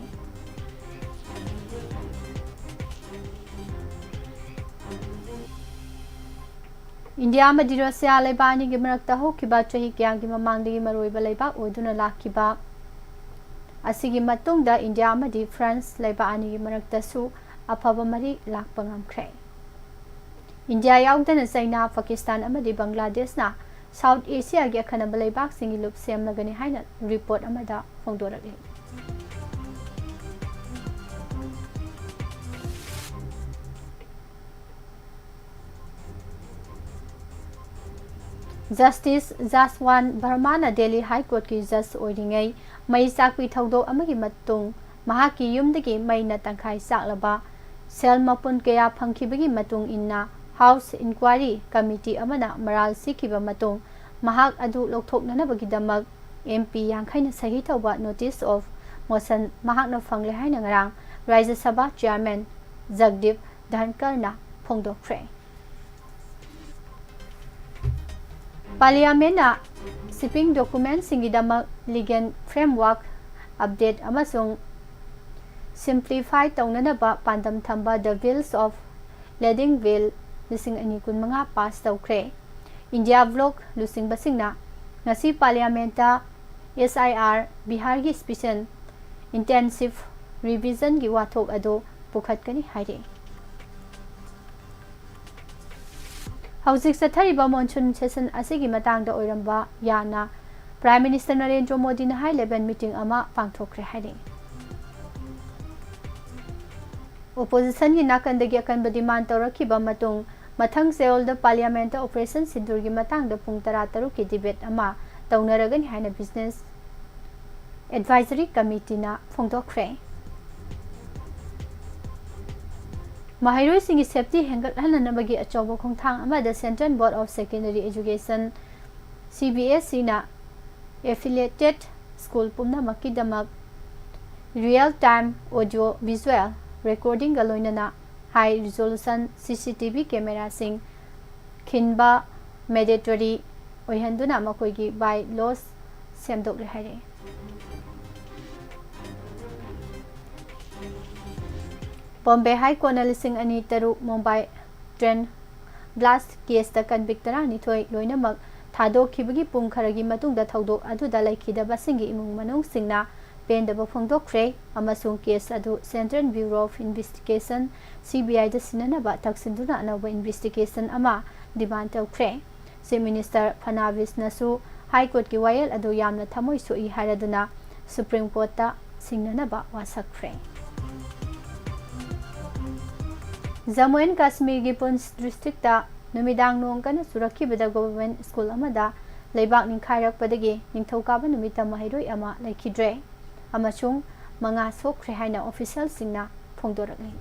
ꯏꯟꯗꯤꯌꯥ ꯑꯃꯗꯤ ꯔꯁꯤꯌꯥ ꯂꯩꯕꯥꯛ ꯑꯅꯤꯒꯤ ꯃꯔꯛꯇ ꯍꯧꯈꯤꯕ ꯆꯍꯤ ꯀꯌꯥꯒꯤ ꯃꯃꯥꯡꯗꯒꯤ ꯃꯔꯨꯑꯣꯏꯕ ꯂꯩꯕꯥꯛ ꯑꯣꯏꯗꯨꯅ ꯂꯥꯛꯈꯤꯕ ꯑꯁꯤꯒꯤ ꯃꯇꯨꯡꯗ ꯏꯟꯗꯤꯌꯥ ꯑꯃꯗꯤ ꯐ꯭ꯔꯥꯟꯁ ꯂꯩꯕꯥꯛ ꯑꯅꯤꯒꯤ ꯃꯔꯛꯇꯁꯨ ꯑꯐꯕ ꯃꯔꯤ ꯂꯥꯛꯄ ꯉꯝꯈ꯭ꯔꯦ꯫ ꯏꯟꯗꯤꯌꯥ ꯌꯥꯎꯗꯅ ꯆꯩꯅꯥ, ꯄꯥꯀꯤꯁꯇꯥꯟ ꯑꯃꯗꯤ ꯕꯪꯒ꯭ꯂꯥꯗꯦꯁꯅ ꯁꯥꯎꯠ ꯑꯦꯁꯤꯌꯥꯒꯤ ꯑꯈꯟꯅꯕ ꯂꯩꯕꯥꯛꯁꯤꯡꯒꯤ ꯂꯨꯞ ꯁꯦꯝꯂꯒꯅꯤ ꯍꯥꯏꯅ ꯔꯤꯄꯣꯔꯠ ꯑꯃꯗ ꯐꯣꯡꯗꯣꯔꯛꯂꯤ꯫ ꯖꯁꯇꯤꯁ ꯖꯥꯁꯋꯥꯟ ꯚꯔꯃꯥꯅ ꯗꯦꯜꯂꯤ ꯍꯥꯏ ꯀꯣꯔꯠꯀꯤ ꯖꯁ ꯑꯣꯏꯔꯤꯉꯩ ꯃꯩ ꯆꯥꯛꯄꯤ ꯊꯧꯗꯣꯛ ꯑꯃꯒꯤ ꯃꯇꯨꯡ ꯃꯍꯥꯛꯀꯤ ꯌꯨꯝꯗꯒꯤ ꯃꯩꯅ ꯇꯪꯈꯥꯏ ꯆꯥꯛꯂꯕ ꯁꯦꯜ ꯃꯄꯨꯟ ꯀꯌꯥ ꯐꯪꯈꯤꯕꯒꯤ ꯃꯇꯨꯡ ꯏꯟꯅ ꯍꯥꯎꯁ ꯏꯟꯀ꯭ꯋꯥꯏꯔꯤ ꯀꯃꯤꯇꯤ ꯑꯃꯅ ꯃꯔꯥꯜ ꯁꯤꯈꯤꯕ ꯃꯇꯨꯡ ꯃꯍꯥꯛ ꯑꯗꯨ ꯂꯧꯊꯣꯛꯅꯅꯕꯒꯤꯗꯃꯛ M P ꯌꯥꯡꯈꯩꯅ ꯁꯍꯤ ꯇꯧꯕ notice of motion ꯃꯍꯥꯛꯅ ꯐꯪꯂꯦ ꯍꯥꯏꯅ ꯉꯔꯥꯡ ꯔꯥꯖ꯭ꯌ ꯁꯚꯥ chairman ꯖꯒꯗꯤꯞ ꯙꯟꯀꯔꯅ ꯐꯣꯡꯗꯣꯛꯈ꯭ꯔꯦ꯫ ꯄꯥꯔꯂꯤꯌꯥꯃꯦꯟꯅ shipping documentꯁꯤꯡꯒꯤꯗꯃꯛ legal framework update ꯑꯃꯁꯨꯡ simplify ꯇꯧꯅꯅꯕ ꯄꯥꯟꯗꯝ ꯊꯝꯕ The Bills of Lading Bill ꯂꯤꯁꯤꯡ ꯑꯅꯤ ꯀꯨꯟꯃꯉꯥ pass ꯇꯧꯈ꯭ꯔꯦ꯫ India bloc ꯂꯨꯆꯤꯡꯕꯁꯤꯡꯅ ꯉꯁꯤ ꯄꯥꯔꯂꯤꯌꯥꯃꯦꯟꯇ S I R ꯕꯤꯍꯥꯔꯒꯤ special intensive revisionꯒꯤ ꯋꯥꯊꯣꯛ ꯑꯗꯨ ꯄꯨꯈꯠꯀꯅꯤ ꯍꯥꯏꯔꯤ꯫ ꯍꯧꯖꯤꯛ ꯆꯠꯊꯔꯤꯕ monsoon session ꯑꯁꯤꯒꯤ ꯃꯇꯥꯡꯗ ꯑꯣꯏꯔꯝꯕ ꯌꯥꯅ Prime Minister ꯅꯔꯦꯟꯗ꯭ꯔ ꯃꯣꯗꯤꯅ high level meeting ꯑꯃ ꯄꯥꯡꯊꯣꯛꯈ꯭ꯔꯦ ꯍꯥꯏꯔꯤ꯫ Oppositionꯒꯤ ꯅꯥꯀꯟꯗꯒꯤ ꯑꯀꯟꯕ demand ꯇꯧꯔꯛꯈꯤꯕ ꯃꯇꯨꯡ, ꯃꯊꯪ ꯆꯌꯣꯜꯗ ꯄꯥꯔꯂꯤꯌꯥꯃꯦꯟꯇ Operation ꯁꯤꯟꯗꯨꯔꯒꯤ ꯃꯇꯥꯡꯗ ꯄꯨꯡ ꯇꯔꯥꯇꯔꯨꯛꯀꯤ debate ꯑꯃ ꯇꯧꯅꯔꯒꯅꯤ ꯍꯥꯏꯅ Business Advisory Committeeꯅ ꯐꯣꯡꯗꯣꯛꯈ꯭ꯔꯦ꯫ ꯃꯍꯩꯔꯣꯏꯁꯤꯡꯒꯤ safety ꯍꯦꯟꯒꯠꯍꯟꯅꯅꯕꯒꯤ ꯑꯆꯧꯕ ꯈꯣꯡꯊꯥꯡ ꯑꯃꯗ Central Board of Secondary Education, C B S Eꯅ affiliated school ꯄꯨꯝꯅꯃꯛꯀꯤꯗꯃꯛ real time audio visual recordingꯒ ꯂꯣꯏꯅꯅ high resolution C C T V cameraꯁꯤꯡ ꯈꯤꯟꯕ mandatory ꯑꯣꯏꯍꯟꯗꯨꯅ ꯃꯈꯣꯏꯒꯤ by laws ꯁꯦꯝꯗꯣꯛꯂꯦ ꯍꯥꯏꯔꯛꯏ꯫ Bombay High Courtꯅ ꯂꯤꯁꯤꯡ ꯑꯅꯤ ꯇꯔꯨꯛ Mumbai train blast caseꯇ convict ꯇꯔꯥꯅꯤꯊꯣꯏ ꯂꯣꯏꯅꯃꯛ ꯊꯥꯗꯣꯛꯈꯤꯕꯒꯤ ꯄꯨꯡ ꯈꯔꯒꯤ ꯃꯇꯨꯡꯗ ꯊꯧꯗꯣꯛ ꯑꯗꯨꯗ ꯂꯩꯈꯤꯗꯕꯁꯤꯡꯒꯤ ꯏꯃꯨꯡ ꯃꯅꯨꯡꯁꯤꯡꯅ ꯄꯦꯟꯗꯕ ꯐꯣꯡꯗꯣꯛꯈ꯭ꯔꯦ ꯑꯃꯁꯨꯡ case ꯑꯗꯨ Central Bureau of Investigation, C B I ꯗ ꯁꯤꯟꯅꯅꯕ ꯇꯛꯁꯤꯟꯗꯨꯅ ꯑꯅꯧꯕ investigation ꯑꯃ demand ꯇꯧꯈ꯭ꯔꯦ꯫ Chief Minister ꯐꯅꯥꯕꯤꯁꯅꯁꯨ High Courtꯀꯤ ꯋꯥꯌꯦꯜ ꯑꯗꯨ ꯌꯥꯝꯅ ꯊꯃꯣꯏ ꯁꯣꯛꯏ ꯍꯥꯏꯔꯗꯨꯅ Supreme Courtꯇ ꯁꯤꯡꯅꯅꯕ ꯋꯥꯁꯛꯈ꯭ꯔꯦ꯫ Jammu and Kashmirꯒꯤ Poonch districtꯇ ꯅꯨꯃꯤꯗꯥꯡ ꯅꯣꯡ ꯀꯟꯅ ꯆꯨꯔꯛꯈꯤꯕꯗ government school ꯑꯃꯗ ꯂꯩꯕꯥꯛ ꯅꯤꯡꯈꯥꯏꯔꯛꯄꯗꯒꯤ ꯅꯤꯡꯊꯧꯀꯥꯕ ꯅꯨꯃꯤꯠꯇ ꯃꯍꯩꯔꯣꯏ ꯑꯃ ꯂꯩꯈꯤꯗ꯭ꯔꯦ ꯑꯃꯁꯨꯡ ꯃꯉꯥ ꯁꯣꯛꯈ꯭ꯔꯦ ꯍꯥꯏꯅ officialꯁꯤꯡꯅ ꯐꯣꯡꯗꯣꯔꯛꯂꯤ꯫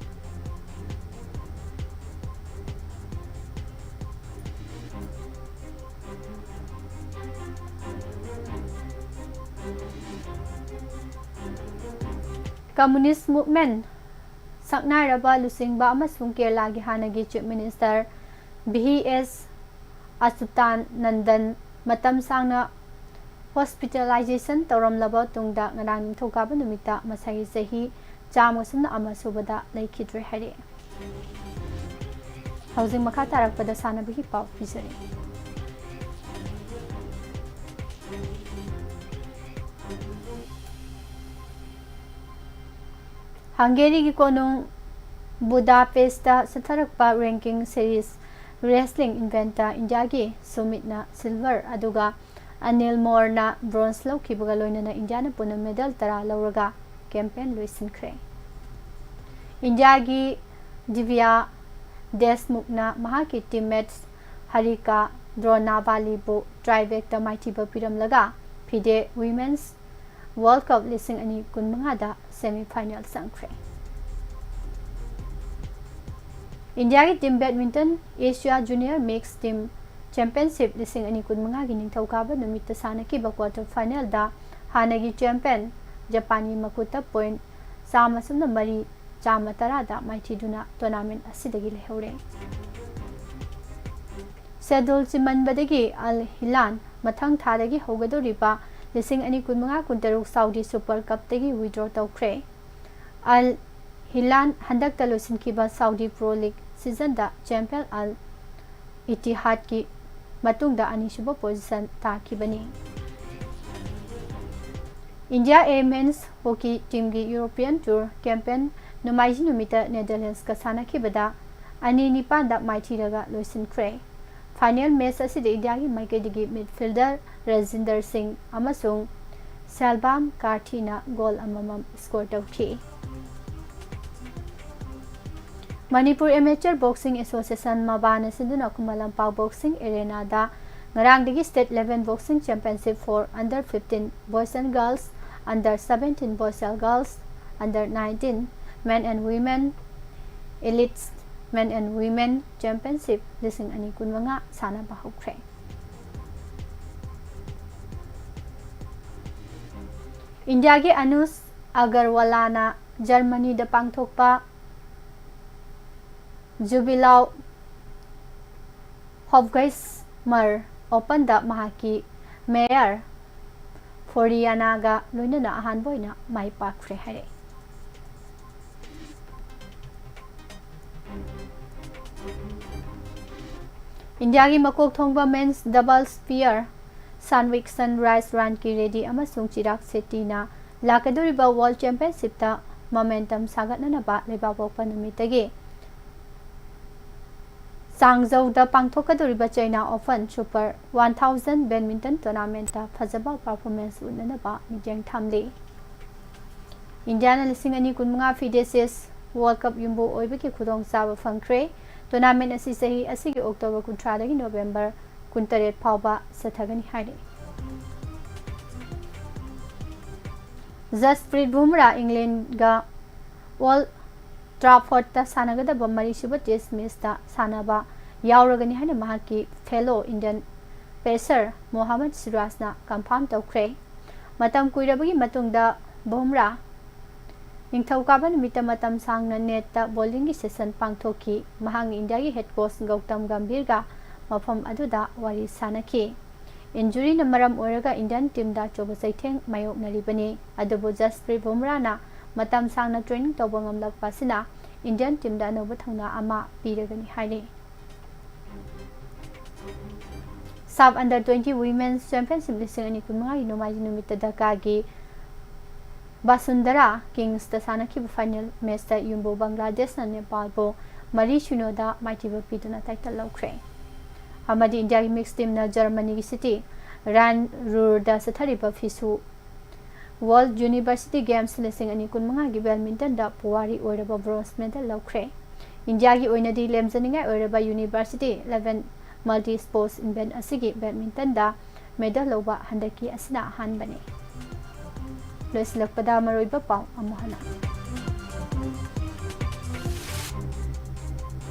Communist Movement ꯁꯛꯅꯥꯏꯔꯕ ꯂꯨꯆꯤꯡꯕ ꯑꯃꯁꯨꯡ ꯀꯦꯔꯂꯥꯒꯤ ꯍꯥꯟꯅꯒꯤ Chief Minister V S Achuthanandan ꯃꯇꯝ ꯁꯥꯡꯅ hospitalization ꯇꯧꯔꯝꯂꯕ ꯇꯨꯡꯗ ꯉꯔꯥꯡ ꯅꯤꯡꯊꯧꯀꯥꯕ ꯅꯨꯃꯤꯠꯇ ꯃꯁꯥꯒꯤ ꯆꯍꯤ ꯆꯥꯝꯃ ꯁꯨꯞꯅ ꯑꯃ ꯁꯨꯕꯗ ꯂꯩꯈꯤꯗ꯭ꯔꯦ ꯍꯥꯏꯔꯛꯑꯦ꯫ ꯍꯧꯖꯤꯛ ꯃꯈꯥ ꯇꯥꯔꯛꯄꯗ ꯁꯥꯟꯅꯕꯒꯤ ꯄꯥꯎ ꯄꯤꯖꯔꯤ꯫ ꯍꯪꯒꯦꯔꯤꯒꯤ ꯀꯣꯅꯨꯡ ꯕꯨꯗꯥꯄꯦꯁꯇ ꯆꯠꯊꯔꯛꯄ ranking series wrestling eventꯇ ꯏꯟꯗꯤꯌꯥꯒꯤ ꯁꯨꯃꯤꯠꯅ silver ꯑꯗꯨꯒ ꯑꯅꯤꯜ ꯃꯣꯔꯅ bronze ꯂꯧꯈꯤꯕꯒ ꯂꯣꯏꯅꯅ ꯏꯟꯗꯤꯌꯥꯅ ꯄꯨꯟꯅ medal ꯇꯔꯥ ꯂꯧꯔꯒ campaign ꯂꯣꯏꯁꯤꯟꯈ꯭ꯔꯦ꯫ ꯏꯟꯗꯤꯌꯥꯒꯤ ꯗꯤꯕ꯭ꯌꯥ ꯗꯦꯁꯃꯨꯈꯅ ꯃꯍꯥꯛꯀꯤ teammates ꯍꯔꯤꯀꯥ ꯗ꯭ꯔꯣꯅꯥꯕꯥꯂꯤꯕꯨ tieꯕ꯭ꯔꯦꯛꯇ ꯃꯥꯏꯊꯤꯕ ꯄꯤꯔꯝꯂꯒ FIDE Women's World Cup ꯂꯤꯁꯤꯡ ꯑꯅꯤ ꯀꯨꯟꯃꯉꯥꯗ semifinal ꯆꯪꯈ꯭ꯔꯦ꯫ ꯏꯟꯗꯤꯌꯥꯒꯤ team badminton Asia Junior Mixed Team Championship ꯂꯤꯁꯤꯡ ꯑꯅꯤ ꯀꯨꯟꯃꯉꯥꯒꯤ ꯅꯤꯡꯊꯧꯀꯥꯕ ꯅꯨꯃꯤꯠꯇ ꯁꯥꯟꯅꯈꯤꯕ quarter finalꯗ ꯍꯥꯟꯅꯒꯤ champion ꯖꯄꯥꯟꯒꯤ ꯃꯈꯨꯠꯇ point ꯆꯥꯝꯃ ꯁꯨꯞꯅ ꯃꯔꯤ, ꯆꯥꯝꯃ ꯇꯔꯥꯗ ꯃꯥꯏꯊꯤꯗꯨꯅ tournament ꯑꯁꯤꯗꯒꯤ ꯂꯩꯍꯧꯔꯦ꯫ Schedule ꯆꯤꯟꯃꯟꯕꯗꯒꯤ ꯑꯜ ꯍꯤꯂꯥꯟ ꯃꯊꯪ ꯊꯥꯗꯒꯤ ꯍꯧꯒꯗꯧꯔꯤꯕ ꯂꯤꯁꯤꯡ ꯑꯅꯤ ꯀꯨꯟꯃꯉꯥ ꯀꯨꯟꯇꯔꯨꯛ Saudi Super Cupꯇꯒꯤ withdraw ꯇꯧꯈ꯭ꯔꯦ꯫ ꯑꯜ ꯍꯤꯂꯥꯟ ꯍꯟꯗꯛꯇ ꯂꯣꯏꯁꯤꯟꯈꯤꯕ Saudi Pro League seasonꯗ champion ꯑꯜ ꯏꯇꯤꯍꯥꯗꯀꯤ ꯃꯇꯨꯡꯗ ꯑꯅꯤꯁꯨꯕ position ꯇꯥꯈꯤꯕꯅꯤ꯫ ꯏꯟꯗꯤꯌꯥ A men's hockey teamꯒꯤ European Tour campaign ꯅꯣꯡꯃꯥꯏꯖꯤꯡ ꯅꯨꯃꯤꯠꯇ Netherlandsꯀ ꯁꯥꯟꯅꯈꯤꯕꯗ ꯑꯅꯤ ꯅꯤꯄꯥꯟꯗ ꯃꯥꯏꯊꯤꯔꯒ ꯂꯣꯏꯁꯤꯟꯈ꯭ꯔꯦ꯫ Final match ꯑꯁꯤꯗ ꯏꯟꯗꯤꯌꯥꯒꯤ ꯃꯥꯏꯀꯩꯗꯒꯤ midfielder ꯔꯖꯤꯟꯗꯔ ꯁꯤꯡ ꯑꯃꯁꯨꯡ ꯁꯦꯜꯕꯥꯝ ꯀꯥꯔꯊꯤꯅ goal ꯑꯃꯃꯝ score ꯇꯧꯈꯤ꯫ Manipur Amateur Boxing Association, ꯃꯕꯥꯅ ꯁꯤꯟꯗꯨꯅ ꯈꯨꯃꯟ ꯂꯝꯄꯥꯛ boxing arenaꯗ ꯉꯔꯥꯡꯗꯒꯤ state level boxing championship for under fifteen boys and girls, under seventeen boys and girls, under nineteen men and women, elite men and women championship ꯂꯤꯁꯤꯡ ꯑꯅꯤ ꯀꯨꯟꯃꯉꯥ ꯁꯥꯟꯅꯕ ꯍꯧꯈ꯭ꯔꯦ꯫ ꯏꯟꯗꯤꯌꯥꯒꯤ ꯑꯅꯨꯁ ꯑꯒꯔꯋꯥꯂꯥꯅ ꯖꯔꯃꯅꯤꯗ ꯄꯥꯡꯊꯣꯛꯄ ꯖꯨꯕꯤꯂꯥꯎ ꯍꯣꯞꯒꯩꯁꯃꯔ ꯑꯣꯄꯟꯗ ꯃꯍꯥꯛꯀꯤ ꯃꯦꯌꯔ ꯐꯣꯔꯤꯌꯥꯅꯥꯒ ꯂꯣꯏꯅꯅ ꯑꯍꯥꯟꯕ ꯑꯣꯏꯅ ꯃꯥꯏ ꯄꯥꯛꯈ꯭ꯔꯦ ꯍꯥꯏꯔꯛꯏ꯫ ꯏꯟꯗꯤꯌꯥꯒꯤ ꯃꯀꯣꯛ ꯊꯣꯡꯕ ꯃꯦꯟꯁ ꯗꯕꯜꯁ ꯄꯤꯌꯔ ꯁꯥꯟꯋꯤꯛ ꯁꯟꯔꯥꯏꯁ ꯔꯥꯟꯀꯤ ꯔꯦꯗꯤ ꯑꯃꯁꯨꯡ ꯆꯤꯔꯥꯛ ꯁꯦꯇꯤꯅ ꯂꯥꯛꯀꯗꯧꯔꯤꯕ ꯋꯥꯔꯜ ꯆꯦꯝꯄꯤꯌꯟꯁꯤꯞꯇ ꯃꯣꯃꯦꯟꯇꯝ ꯁꯥꯒꯠꯅꯅꯕ ꯂꯩꯕꯥꯛꯄꯣꯛꯄ ꯅꯨꯃꯤꯠꯇꯒꯤ ꯆꯥꯡꯖꯧꯗ ꯄꯥꯡꯊꯣꯛꯀꯗꯧꯔꯤꯕ China open super one thousand badminton ꯇꯣꯔꯅꯥꯃꯦꯟꯠꯇ ꯐꯖꯕ ꯄꯔꯐꯣꯔꯃꯦꯟꯁ ꯎꯠꯅꯅꯕ ꯃꯤꯠꯌꯦꯡ ꯊꯝꯂꯤ꯫ ꯏꯟꯗꯤꯌꯥꯅ ꯂꯤꯁꯤꯡ ꯑꯅꯤ ꯀꯨꯟꯃꯉꯥ ꯐꯤꯗꯦ ꯆꯦꯁ ꯋꯥꯔꯜ ꯀꯞ ꯌꯨꯝꯕꯨ ꯑꯣꯏꯕꯒꯤ ꯈꯨꯗꯣꯡꯆꯥꯕ ꯐꯪꯈ꯭ꯔꯦ꯫ ꯇꯣꯔꯅꯥꯃꯦꯟꯠ ꯑꯁꯤ ꯆꯍꯤ ꯑꯁꯤꯒꯤ ꯑꯣꯛꯇꯣꯕꯔ ꯀꯨꯟꯊ꯭ꯔꯥꯗꯒꯤ ꯅꯣꯕꯦꯝꯕꯔ ꯀꯨꯟꯇꯔꯦꯠ ꯐꯥꯎꯕ ꯆꯠꯊꯒꯅꯤ ꯍꯥꯏꯔꯤ꯫ ꯖꯁꯄ꯭ꯔꯤꯠ ꯕꯨꯝꯔꯥ ꯏꯪꯂꯦꯟꯒ ꯑꯣꯜ ꯇ꯭ꯔꯥꯐꯣꯔꯗꯇ ꯁꯥꯟꯅꯒꯗꯕ ꯃꯔꯤꯁꯨꯕ ꯇꯦꯁ ꯃꯦꯆꯇ ꯁꯥꯟꯅꯕ ꯌꯥꯎꯔꯒꯅꯤ ꯍꯥꯏꯅ ꯃꯍꯥꯛꯀꯤ ꯐꯦꯂꯣ ꯏꯟꯗꯤꯌꯟ ꯄꯦꯁꯔ ꯃꯣꯍꯥꯃꯗ ꯁꯤꯔꯥꯖꯅ ꯀꯟꯐꯥꯔꯝ ꯇꯧꯈ꯭ꯔꯦ꯫ ꯃꯇꯝ ꯀꯨꯏꯔꯕꯒꯤ ꯃꯇꯨꯡꯗ ꯕꯨꯝꯔꯥ ꯅꯤꯡꯊꯧꯀꯥꯕ ꯅꯨꯃꯤꯠꯇ ꯃꯇꯝ ꯁꯥꯡꯅ ꯅꯦꯠꯇ ꯕꯣꯂꯤꯡꯒꯤ ꯁꯦꯁꯟ ꯄꯥꯡꯊꯣꯛꯈꯤ꯫ ꯃꯍꯥꯛꯅ ꯏꯟꯗꯤꯌꯥꯒꯤ ꯍꯦꯗ ꯀꯣꯆ ꯒꯧꯇꯝ ꯒꯝꯚꯤꯔꯒ ꯃꯐꯝ ꯑꯗꯨꯗ ꯋꯥꯔꯤ ꯁꯥꯅꯈꯤ꯫ ꯏꯟꯖꯨꯔꯤꯅ ꯃꯔꯝ ꯑꯣꯏꯔꯒ ꯏꯟꯗꯤꯌꯟ ꯇꯤꯝꯗ ꯑꯆꯧꯕ ꯆꯩꯊꯦꯡ ꯃꯥꯌꯣꯛꯅꯔꯤꯕꯅꯤ꯫ ꯑꯗꯨꯕꯨ ꯖꯁꯄ꯭ꯔꯤꯠ ꯕꯨꯝꯔꯥꯅ ꯃꯇꯝ ꯁꯥꯡꯅ ꯇ꯭ꯔꯦꯅꯤꯡ ꯇꯧꯕ ꯉꯝꯂꯛꯄ ꯑꯁꯤꯅ ꯏꯟꯗꯤꯌꯟ ꯇꯤꯝꯗ ꯑꯅꯧꯕ ꯊꯧꯅꯥ ꯑꯃ ꯄꯤꯔꯒꯅꯤ ꯍꯥꯏꯔꯤ꯫ ꯁꯥꯐ ꯑꯟꯗꯔ ꯇ꯭ꯋꯦꯟꯇꯤ ꯋꯤꯃꯦꯟꯁ ꯆꯦꯝꯄꯤꯌꯟꯁꯤꯞ ꯂꯤꯁꯤꯡ ꯑꯅꯤ ꯀꯨꯟꯃꯉꯥꯒꯤ ꯅꯣꯡꯃꯥꯏꯖꯤꯡ ꯅꯨꯃꯤꯠꯇ ꯙꯥꯀꯥꯒꯤ ꯕꯥꯁꯨꯟꯗꯔꯥ ꯀꯤꯡꯁꯇ ꯁꯥꯟꯅꯈꯤꯕ ꯐꯥꯏꯅꯦꯜ ꯃꯦꯆꯇ ꯌꯨꯝꯕꯨ ꯕꯪꯒ꯭ꯂꯥꯗꯦꯁꯅ ꯅꯦꯄꯥꯜꯕꯨ ꯃꯔꯤ ꯁꯤꯅꯣꯗ ꯃꯥꯏꯊꯤꯕ ꯄꯤꯗꯨꯅ ꯇꯥꯏꯇꯜ ꯂꯧꯈ꯭ꯔꯦ꯫ ꯑꯃꯗꯤ ꯏꯟꯗꯤꯌꯥꯒꯤ ꯃꯤꯛꯁ ꯇꯤꯝꯅ ꯖꯔꯃꯅꯤꯒꯤ ꯁꯤꯇꯤ ꯔꯥꯟ ꯔꯨꯔꯗ ꯆꯠꯊꯔꯤꯕ ꯐꯤꯁꯨ ꯋꯥꯔꯜꯗ ꯌꯨꯅꯤꯚꯔꯁꯤꯇꯤ ꯒꯦꯝꯁ ꯂꯤꯁꯤꯡ ꯑꯅꯤ ꯀꯨꯟꯃꯉꯥꯒꯤ ꯕꯦꯗꯃꯤꯟꯇꯟꯗ ꯄꯨꯋꯥꯔꯤ ꯑꯣꯏꯔꯕ ꯕ꯭ꯔꯣꯟꯖ ꯃꯦꯗꯜ ꯂꯧꯈ꯭ꯔꯦ꯫ ꯏꯟꯗꯤꯌꯥꯒꯤ ꯑꯣꯏꯅꯗꯤ ꯂꯦꯝꯖꯅꯤꯡꯉꯥꯏ ꯑꯣꯏꯔꯕ university eleven multi sports event ꯑꯁꯤꯒꯤ ꯕꯦꯗꯃꯤꯟꯇꯟꯗ ꯃꯦꯗꯜ ꯂꯧꯕ ꯍꯟꯗꯛꯀꯤ ꯑꯁꯤꯅ ꯑꯍꯥꯟꯕꯅꯤ꯫ ꯂꯣꯏꯁꯤꯜꯂꯛꯄꯗ ꯃꯔꯨꯑꯣꯏꯕ ꯄꯥꯎ ꯑꯃꯨꯛ ꯍꯟꯅ꯫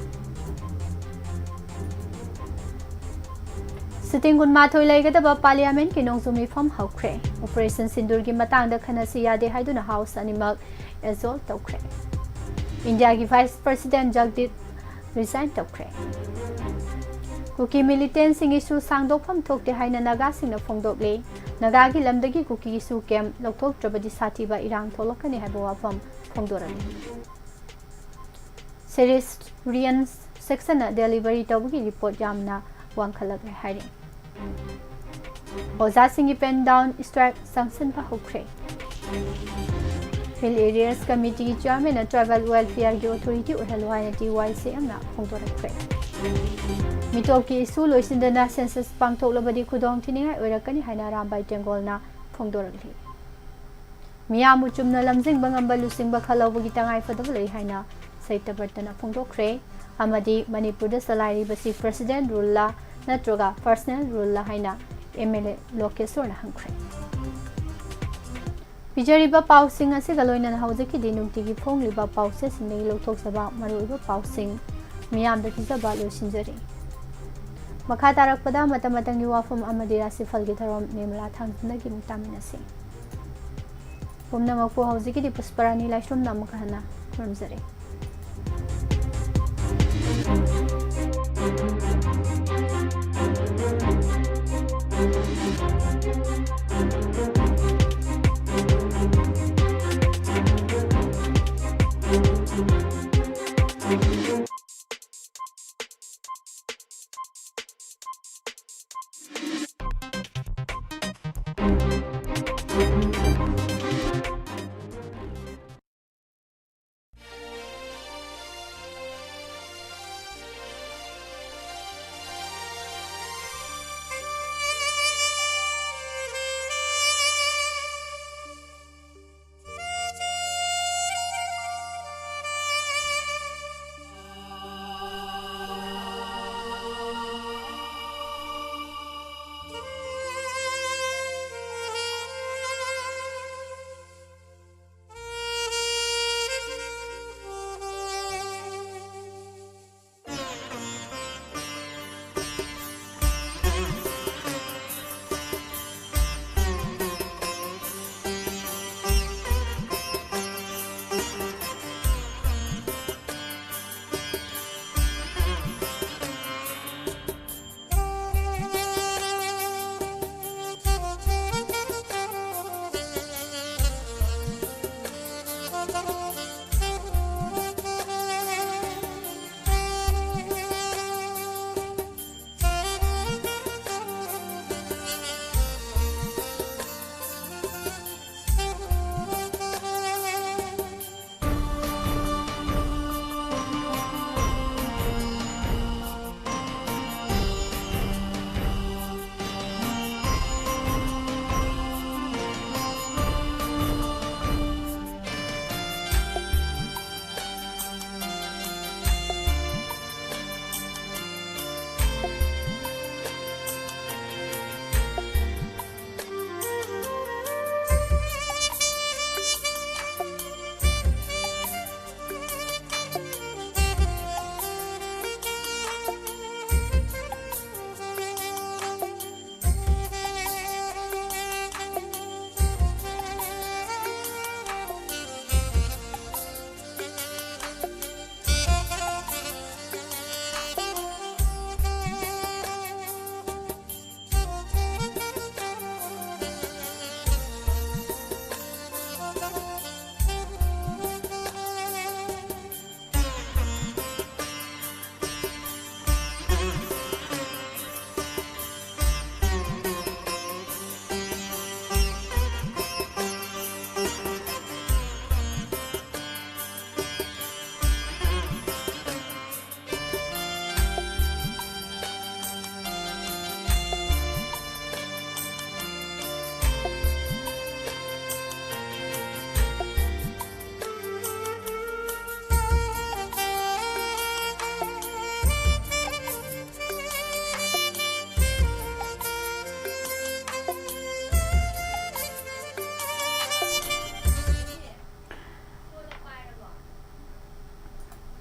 ꯁꯤꯇꯤꯡ ꯀꯨꯟꯃꯥꯊꯣꯏ ꯂꯩꯒꯗꯕ ꯄꯥꯔꯂꯤꯌꯥꯃꯦꯟꯠꯀꯤ ꯅꯣꯡꯖꯨ ꯃꯤꯐꯝ ꯍꯧꯈ꯭ꯔꯦ꯫ ꯑꯣꯄꯔꯦꯁꯟ ꯁꯤꯟꯗꯨꯔꯒꯤ ꯃꯇꯥꯡꯗ ꯈꯟꯅꯁꯤ ꯌꯥꯗꯦ ꯍꯥꯏꯗꯨꯅ ꯍꯥꯎꯁ ꯑꯅꯤꯃꯛ ꯑꯦꯖꯣꯜ ꯇꯧꯈ꯭ꯔꯦ꯫ ꯏꯟꯗꯤꯌꯥꯒꯤ ꯚꯥꯏꯁ ꯄ꯭ꯔꯁꯤꯗꯦꯟꯠ ꯖꯒꯗꯤꯞ ꯔꯤꯖꯥꯏꯟ ꯇꯧꯈ꯭ꯔꯦ꯫ ꯀꯨꯀꯤ ꯃꯤꯂꯤꯇꯦꯟꯠꯁꯤꯡꯒꯤ ꯏꯁꯨ ꯁꯥꯡꯗꯣꯛꯐꯝ ꯊꯣꯛꯇꯦ ꯍꯥꯏꯅ ꯅꯥꯒꯥꯁꯤꯡꯅ ꯐꯣꯡꯗꯣꯛꯂꯤ꯫ ꯅꯥꯒꯥꯒꯤ ꯂꯝꯗꯒꯤ ꯀꯨꯀꯤ ꯏꯁꯨ ꯀꯦꯝꯞ ꯂꯧꯊꯣꯛꯇ꯭ꯔꯕꯗꯤ ꯁꯥꯊꯤꯕ ꯏꯔꯥꯡ ꯊꯣꯛꯂꯛꯀꯅꯤ ꯍꯥꯏꯕ ꯋꯥꯐꯝ ꯐꯣꯡꯗꯣꯔꯛꯂꯤ꯫ ꯁꯦꯔꯤꯁ ꯔꯤꯌꯟ ꯁꯦꯛꯁꯟꯅ ꯗꯦꯂꯤꯚꯔꯤ ꯇꯧꯕꯒꯤ ꯔꯤꯄꯣꯔꯠ ꯌꯥꯝꯅ ꯋꯥꯡꯈꯠꯂꯛꯂꯦ ꯍꯥꯏꯔꯤ꯫ ꯑꯣꯖꯥꯁꯤꯡꯒꯤ ꯄꯦꯟ ꯗꯥꯎꯟ ꯁ꯭ꯇ꯭ꯔꯥꯏꯛ ꯆꯪꯁꯤꯟꯕ ꯍꯧꯈ꯭ꯔꯦ꯫ ꯍꯤꯜ ꯑꯦꯔꯤꯌꯥꯁ ꯀꯃꯤꯇꯤꯒꯤ ꯆꯤꯌꯥꯔꯃꯦꯟꯅ ꯇ꯭ꯔꯥꯏꯕꯦꯜ ꯋꯦꯜꯐꯤꯌꯔꯒꯤ ꯑꯣꯊꯣꯔꯤꯇꯤ ꯑꯣꯏꯍꯜꯂꯨ ꯍꯥꯏꯅ ꯇꯤ ꯋꯥꯏ ꯁꯤ ꯑꯦꯝꯅ ꯐꯣꯡꯗꯣꯔꯛꯈ꯭ꯔꯦ꯫ ꯃꯤꯇꯣꯞꯀꯤ ꯏꯁꯨ ꯂꯣꯏꯁꯤꯟꯗꯅ ꯁꯦꯟꯁꯁ ꯄꯥꯡꯊꯣꯛꯂꯕꯗꯤ ꯈꯨꯗꯣꯡꯊꯤꯅꯤꯡꯉꯥꯏ ꯑꯣꯏꯔꯛꯀꯅꯤ ꯍꯥꯏꯅ ꯑꯔꯥꯝꯕꯥꯏ ꯇꯦꯡꯒꯣꯜꯅ ꯐꯣꯡꯗꯣꯔꯛꯂꯤ꯫ ꯃꯤꯌꯥꯝꯕꯨ ꯆꯨꯝꯅ ꯂꯝꯖꯤꯡꯕ ꯉꯝꯕ ꯂꯨꯆꯤꯡꯕ ꯈꯜꯍꯧꯕꯒꯤ ꯇꯉꯥꯏꯐꯗꯕ ꯂꯩ ꯍꯥꯏꯅ ꯁꯩꯇꯕꯔꯇꯅ ꯐꯣꯡꯗꯣꯛꯈ꯭ꯔꯦ꯫ ꯑꯃꯗꯤ ꯃꯅꯤꯄꯨꯔꯗ ꯆꯂꯥꯏꯔꯤꯕꯁꯤ ꯄ꯭ꯔꯁꯤꯗꯦꯟꯠ ꯔꯨꯜꯂ ꯅꯠꯇ꯭ꯔꯒ ꯄꯔꯁꯅꯦꯜ ꯔꯨꯜꯂ ꯍꯥꯏꯅ ꯑꯦꯝ ꯑꯦꯜ ꯑꯦ ꯂꯣꯀꯦꯁꯣꯔꯅ ꯍꯪꯈ꯭ꯔꯦ꯫ ꯄꯤꯖꯔꯤꯕ ꯄꯥꯎꯁꯤꯡ ꯑꯁꯤꯒ ꯂꯣꯏꯅꯅ ꯍꯧꯖꯤꯛꯀꯤꯗꯤ ꯅꯨꯡꯇꯤꯒꯤ ꯐꯣꯡꯂꯤꯕ ꯄꯥꯎꯆꯦꯁꯤꯡꯗꯒꯤ ꯂꯧꯊꯣꯛꯆꯕ ꯃꯔꯨꯑꯣꯏꯕ ꯄꯥꯎꯁꯤꯡ ꯃꯤꯌꯥꯝꯗ ꯄꯤꯖꯕ ꯂꯣꯏꯁꯤꯟꯖꯔꯤ꯫ ꯃꯈꯥ ꯇꯥꯔꯛꯄꯗ ꯃꯇꯝ ꯃꯇꯝꯒꯤ ꯋꯥꯐꯝ ꯑꯃꯗꯤ ꯔꯥꯁꯤꯐꯜꯒꯤ ꯊꯧꯔꯝ ꯅꯤꯔꯃꯂꯥ ꯊꯥꯡꯖꯝꯗꯒꯤ ꯑꯃꯨꯛ ꯇꯥꯃꯤꯟꯅꯁꯤ꯫ ꯄꯨꯝꯅꯃꯛꯄꯨ ꯍꯧꯖꯤꯛꯀꯤꯗꯤ ꯄꯨꯁꯄꯔꯥꯅꯤ ꯂꯥꯏꯁ꯭ꯔꯝꯅ ꯑꯃꯨꯛꯀ ꯍꯟꯅ ꯈꯨꯔꯨꯝꯖꯔꯤ꯫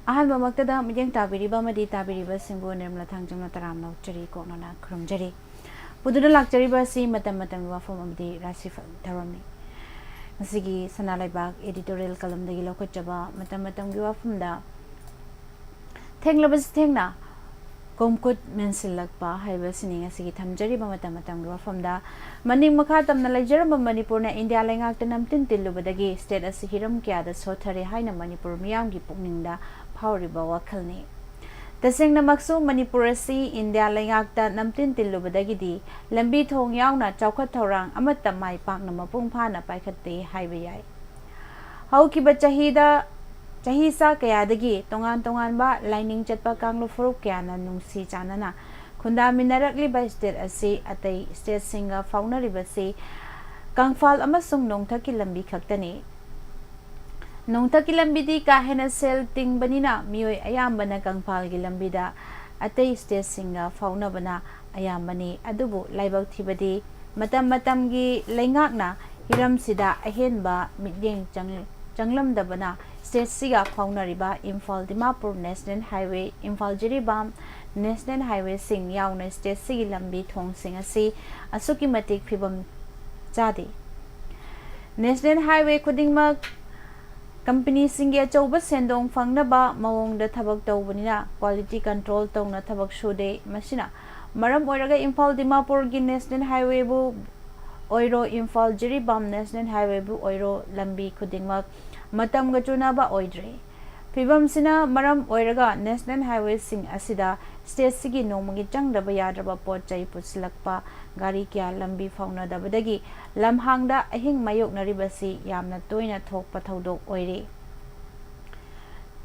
ꯑꯍꯥꯟꯕꯃꯛꯇꯗ ꯃꯤꯠꯌꯦꯡ ꯇꯥꯕꯤꯔꯤꯕ ꯑꯃꯗꯤ ꯇꯥꯕꯤꯔꯤꯕꯁꯤꯡꯕꯨ ꯅꯤꯔꯃꯂꯥ ꯊꯥꯡꯖꯝꯅ ꯇꯔꯥꯝꯅ ꯑꯣꯛꯆꯔꯤ, ꯀꯣꯛꯅꯅ ꯈꯨꯔꯨꯝꯖꯔꯤ꯫ ꯄꯨꯗꯨꯅ ꯂꯥꯛꯆꯔꯤꯕ ꯑꯁꯤ ꯃꯇꯝ ꯃꯇꯝꯒꯤ ꯋꯥꯐꯝ ꯑꯃꯗꯤ ꯔꯥꯁꯤꯐꯜ ꯊꯧꯔꯝꯅꯤ꯫ ꯉꯁꯤꯒꯤ ꯁꯅꯥ ꯂꯩꯕꯥꯛ editorial columnꯗꯒꯤ ꯂꯧꯈꯠꯆꯕ ꯃꯇꯝ ꯃꯇꯝꯒꯤ ꯋꯥꯐꯝꯗ ꯊꯦꯡꯂꯕꯁꯨ ꯊꯦꯡꯅ ꯀꯣꯝꯀꯨꯠ ꯃꯦꯟꯁꯤꯜꯂꯛꯄ ꯍꯥꯏꯕꯁꯤꯅꯤ ꯉꯁꯤꯒꯤ ꯊꯝꯖꯔꯤꯕ ꯃꯇꯝ ꯃꯇꯝꯒꯤ ꯋꯥꯐꯝꯗ꯫ ꯃꯅꯤꯡ ꯃꯈꯥ ꯇꯝꯅ ꯂꯩꯖꯔꯝꯕ ꯃꯅꯤꯄꯨꯔꯅ ꯏꯟꯗꯤꯌꯥ ꯂꯩꯉꯥꯛꯇ ꯅꯝꯇꯤꯟ ꯇꯤꯜꯂꯨꯕꯗꯒꯤ state ꯑꯁꯤ ꯍꯤꯔꯝ ꯀꯌꯥꯗ ꯁꯣꯠꯊꯔꯦ ꯍꯥꯏꯅ ꯃꯅꯤꯄꯨꯔ ꯃꯤꯌꯥꯝꯒꯤ ꯄꯨꯛꯅꯤꯡꯗ ꯐꯥꯎꯔꯤꯕ ꯋꯥꯈꯜꯅꯤ꯫ ꯇꯁꯦꯡꯅꯃꯛꯁꯨ ꯃꯅꯤꯄꯨꯔ ꯑꯁꯤ ꯏꯟꯗꯤꯌꯥ ꯂꯩꯉꯥꯛꯇ ꯅꯝꯇꯤꯟ ꯇꯤꯜꯂꯨꯕꯗꯒꯤꯗꯤ ꯂꯝꯕꯤ ꯊꯣꯡ ꯌꯥꯎꯅ ꯆꯥꯎꯈꯠ ꯊꯧꯔꯥꯡ ꯑꯃꯠꯇ ꯃꯥꯏ ꯄꯥꯛꯅ ꯃꯄꯨꯡ ꯐꯥꯅ ꯄꯥꯏꯈꯠꯇꯦ ꯍꯥꯏꯕ ꯌꯥꯏ꯫ ꯍꯧꯈꯤꯕ ꯆꯍꯤꯗ, ꯆꯍꯤꯆꯥ ꯀꯌꯥꯗꯒꯤ ꯇꯣꯉꯥꯟ ꯇꯣꯉꯥꯟꯕ ꯂꯥꯏꯅꯤꯡ ꯆꯠꯄ ꯀꯥꯡꯂꯨꯞ ꯐꯨꯔꯨꯞ ꯀꯌꯥꯅ ꯅꯨꯡꯁꯤ ꯆꯥꯟꯅꯅ ꯈꯨꯟꯗꯥꯃꯤꯟꯅꯔꯛꯂꯤꯕ state ꯑꯁꯤ ꯑꯇꯩ stateꯁꯤꯡꯒ ꯐꯥꯎꯅꯔꯤꯕꯁꯤ ꯀꯪꯐꯥꯜ ꯑꯃꯁꯨꯡ ꯅꯣꯡꯊꯛꯀꯤ ꯂꯝꯕꯤ ꯈꯛꯇꯅꯤ꯫ ꯅꯣꯡꯊꯛꯀꯤ ꯂꯝꯕꯤꯗꯤ ꯀꯥ ꯍꯦꯟꯅ ꯁꯦꯜ ꯇꯤꯡꯕꯅꯤꯅ ꯃꯤꯑꯣꯏ ꯑꯌꯥꯝꯕꯅ ꯀꯪꯐꯥꯜꯒꯤ ꯂꯝꯕꯤꯗ ꯑꯇꯩ stateꯁꯤꯡꯒ ꯐꯥꯎꯅꯕꯅ ꯑꯌꯥꯝꯕꯅꯤ꯫ ꯑꯗꯨꯕꯨ ꯂꯥꯏꯕꯛ ꯊꯤꯕꯗꯤ ꯃꯇꯝ ꯃꯇꯝꯒꯤ ꯂꯩꯉꯥꯛꯅ ꯍꯤꯔꯝꯁꯤꯗ ꯑꯍꯦꯟꯕ ꯃꯤꯠꯌꯦꯡ ꯆꯪ-, ꯆꯪꯂꯝꯗꯕꯅ stateꯁꯤꯒ ꯐꯥꯎꯅꯔꯤꯕ Imphal Dimapur National Highway, Imphal Jiribam National Highwayꯁꯤꯡ ꯌꯥꯎꯅ stateꯁꯤꯒꯤ ꯂꯝꯕꯤ ꯊꯣꯡꯁꯤꯡ ꯑꯁꯤ ꯑꯁꯨꯛꯀꯤ ꯃꯇꯤꯛ ꯐꯤꯕꯝ ꯆꯥꯗꯦ꯫ National Highway ꯈꯨꯗꯤꯡꯃꯛ companyꯁꯤꯡꯒꯤ ꯑꯆꯧꯕ ꯁꯦꯟꯗꯣꯡ ꯐꯪꯅꯕ ꯃꯑꯣꯡꯗ ꯊꯕꯛ ꯇꯧꯕꯅꯤꯅ quality control ꯇꯧꯅ ꯊꯕꯛ ꯁꯨꯗꯦ꯫ ꯃꯁꯤꯅ ꯃꯔꯝ ꯑꯣꯏꯔꯒ ꯏꯝꯐꯥꯜ ꯗꯤꯃꯥꯄꯨꯔꯒꯤ National Highwayꯕꯨ ꯑꯣꯏꯔꯣ, ꯏꯝꯐꯥꯜ ꯖꯤꯔꯤꯕꯥꯝ National Highwayꯕꯨ ꯑꯣꯏꯔꯣ, ꯂꯝꯕꯤ ꯈꯨꯗꯤꯡꯃꯛ ꯃꯇꯝꯒ ꯆꯨꯅꯕ ꯑꯣꯏꯗ꯭ꯔꯦ꯫ ꯐꯤꯕꯝꯁꯤꯅ ꯃꯔꯝ ꯑꯣꯏꯔꯒ National Highwayꯁꯤꯡ ꯑꯁꯤꯗ stateꯁꯤꯒꯤ ꯅꯣꯡꯃꯒꯤ ꯆꯪꯗꯕ ꯌꯥꯗ꯭ꯔꯕ ꯄꯣꯠ ꯆꯩ ꯄꯨꯁꯤꯜꯂꯛꯄ ꯒꯥꯔꯤ ꯀꯌꯥ ꯂꯝꯕꯤ ꯐꯥꯎꯅꯗꯕꯗꯒꯤ ꯂꯝꯍꯥꯡꯗ ꯑꯍꯤꯡ ꯃꯥꯌꯣꯛꯅꯔꯤꯕꯁꯤ ꯌꯥꯝꯅ ꯇꯣꯏꯅ ꯊꯣꯛꯄ ꯊꯧꯗꯣꯛ ꯑꯣꯏꯔꯦ꯫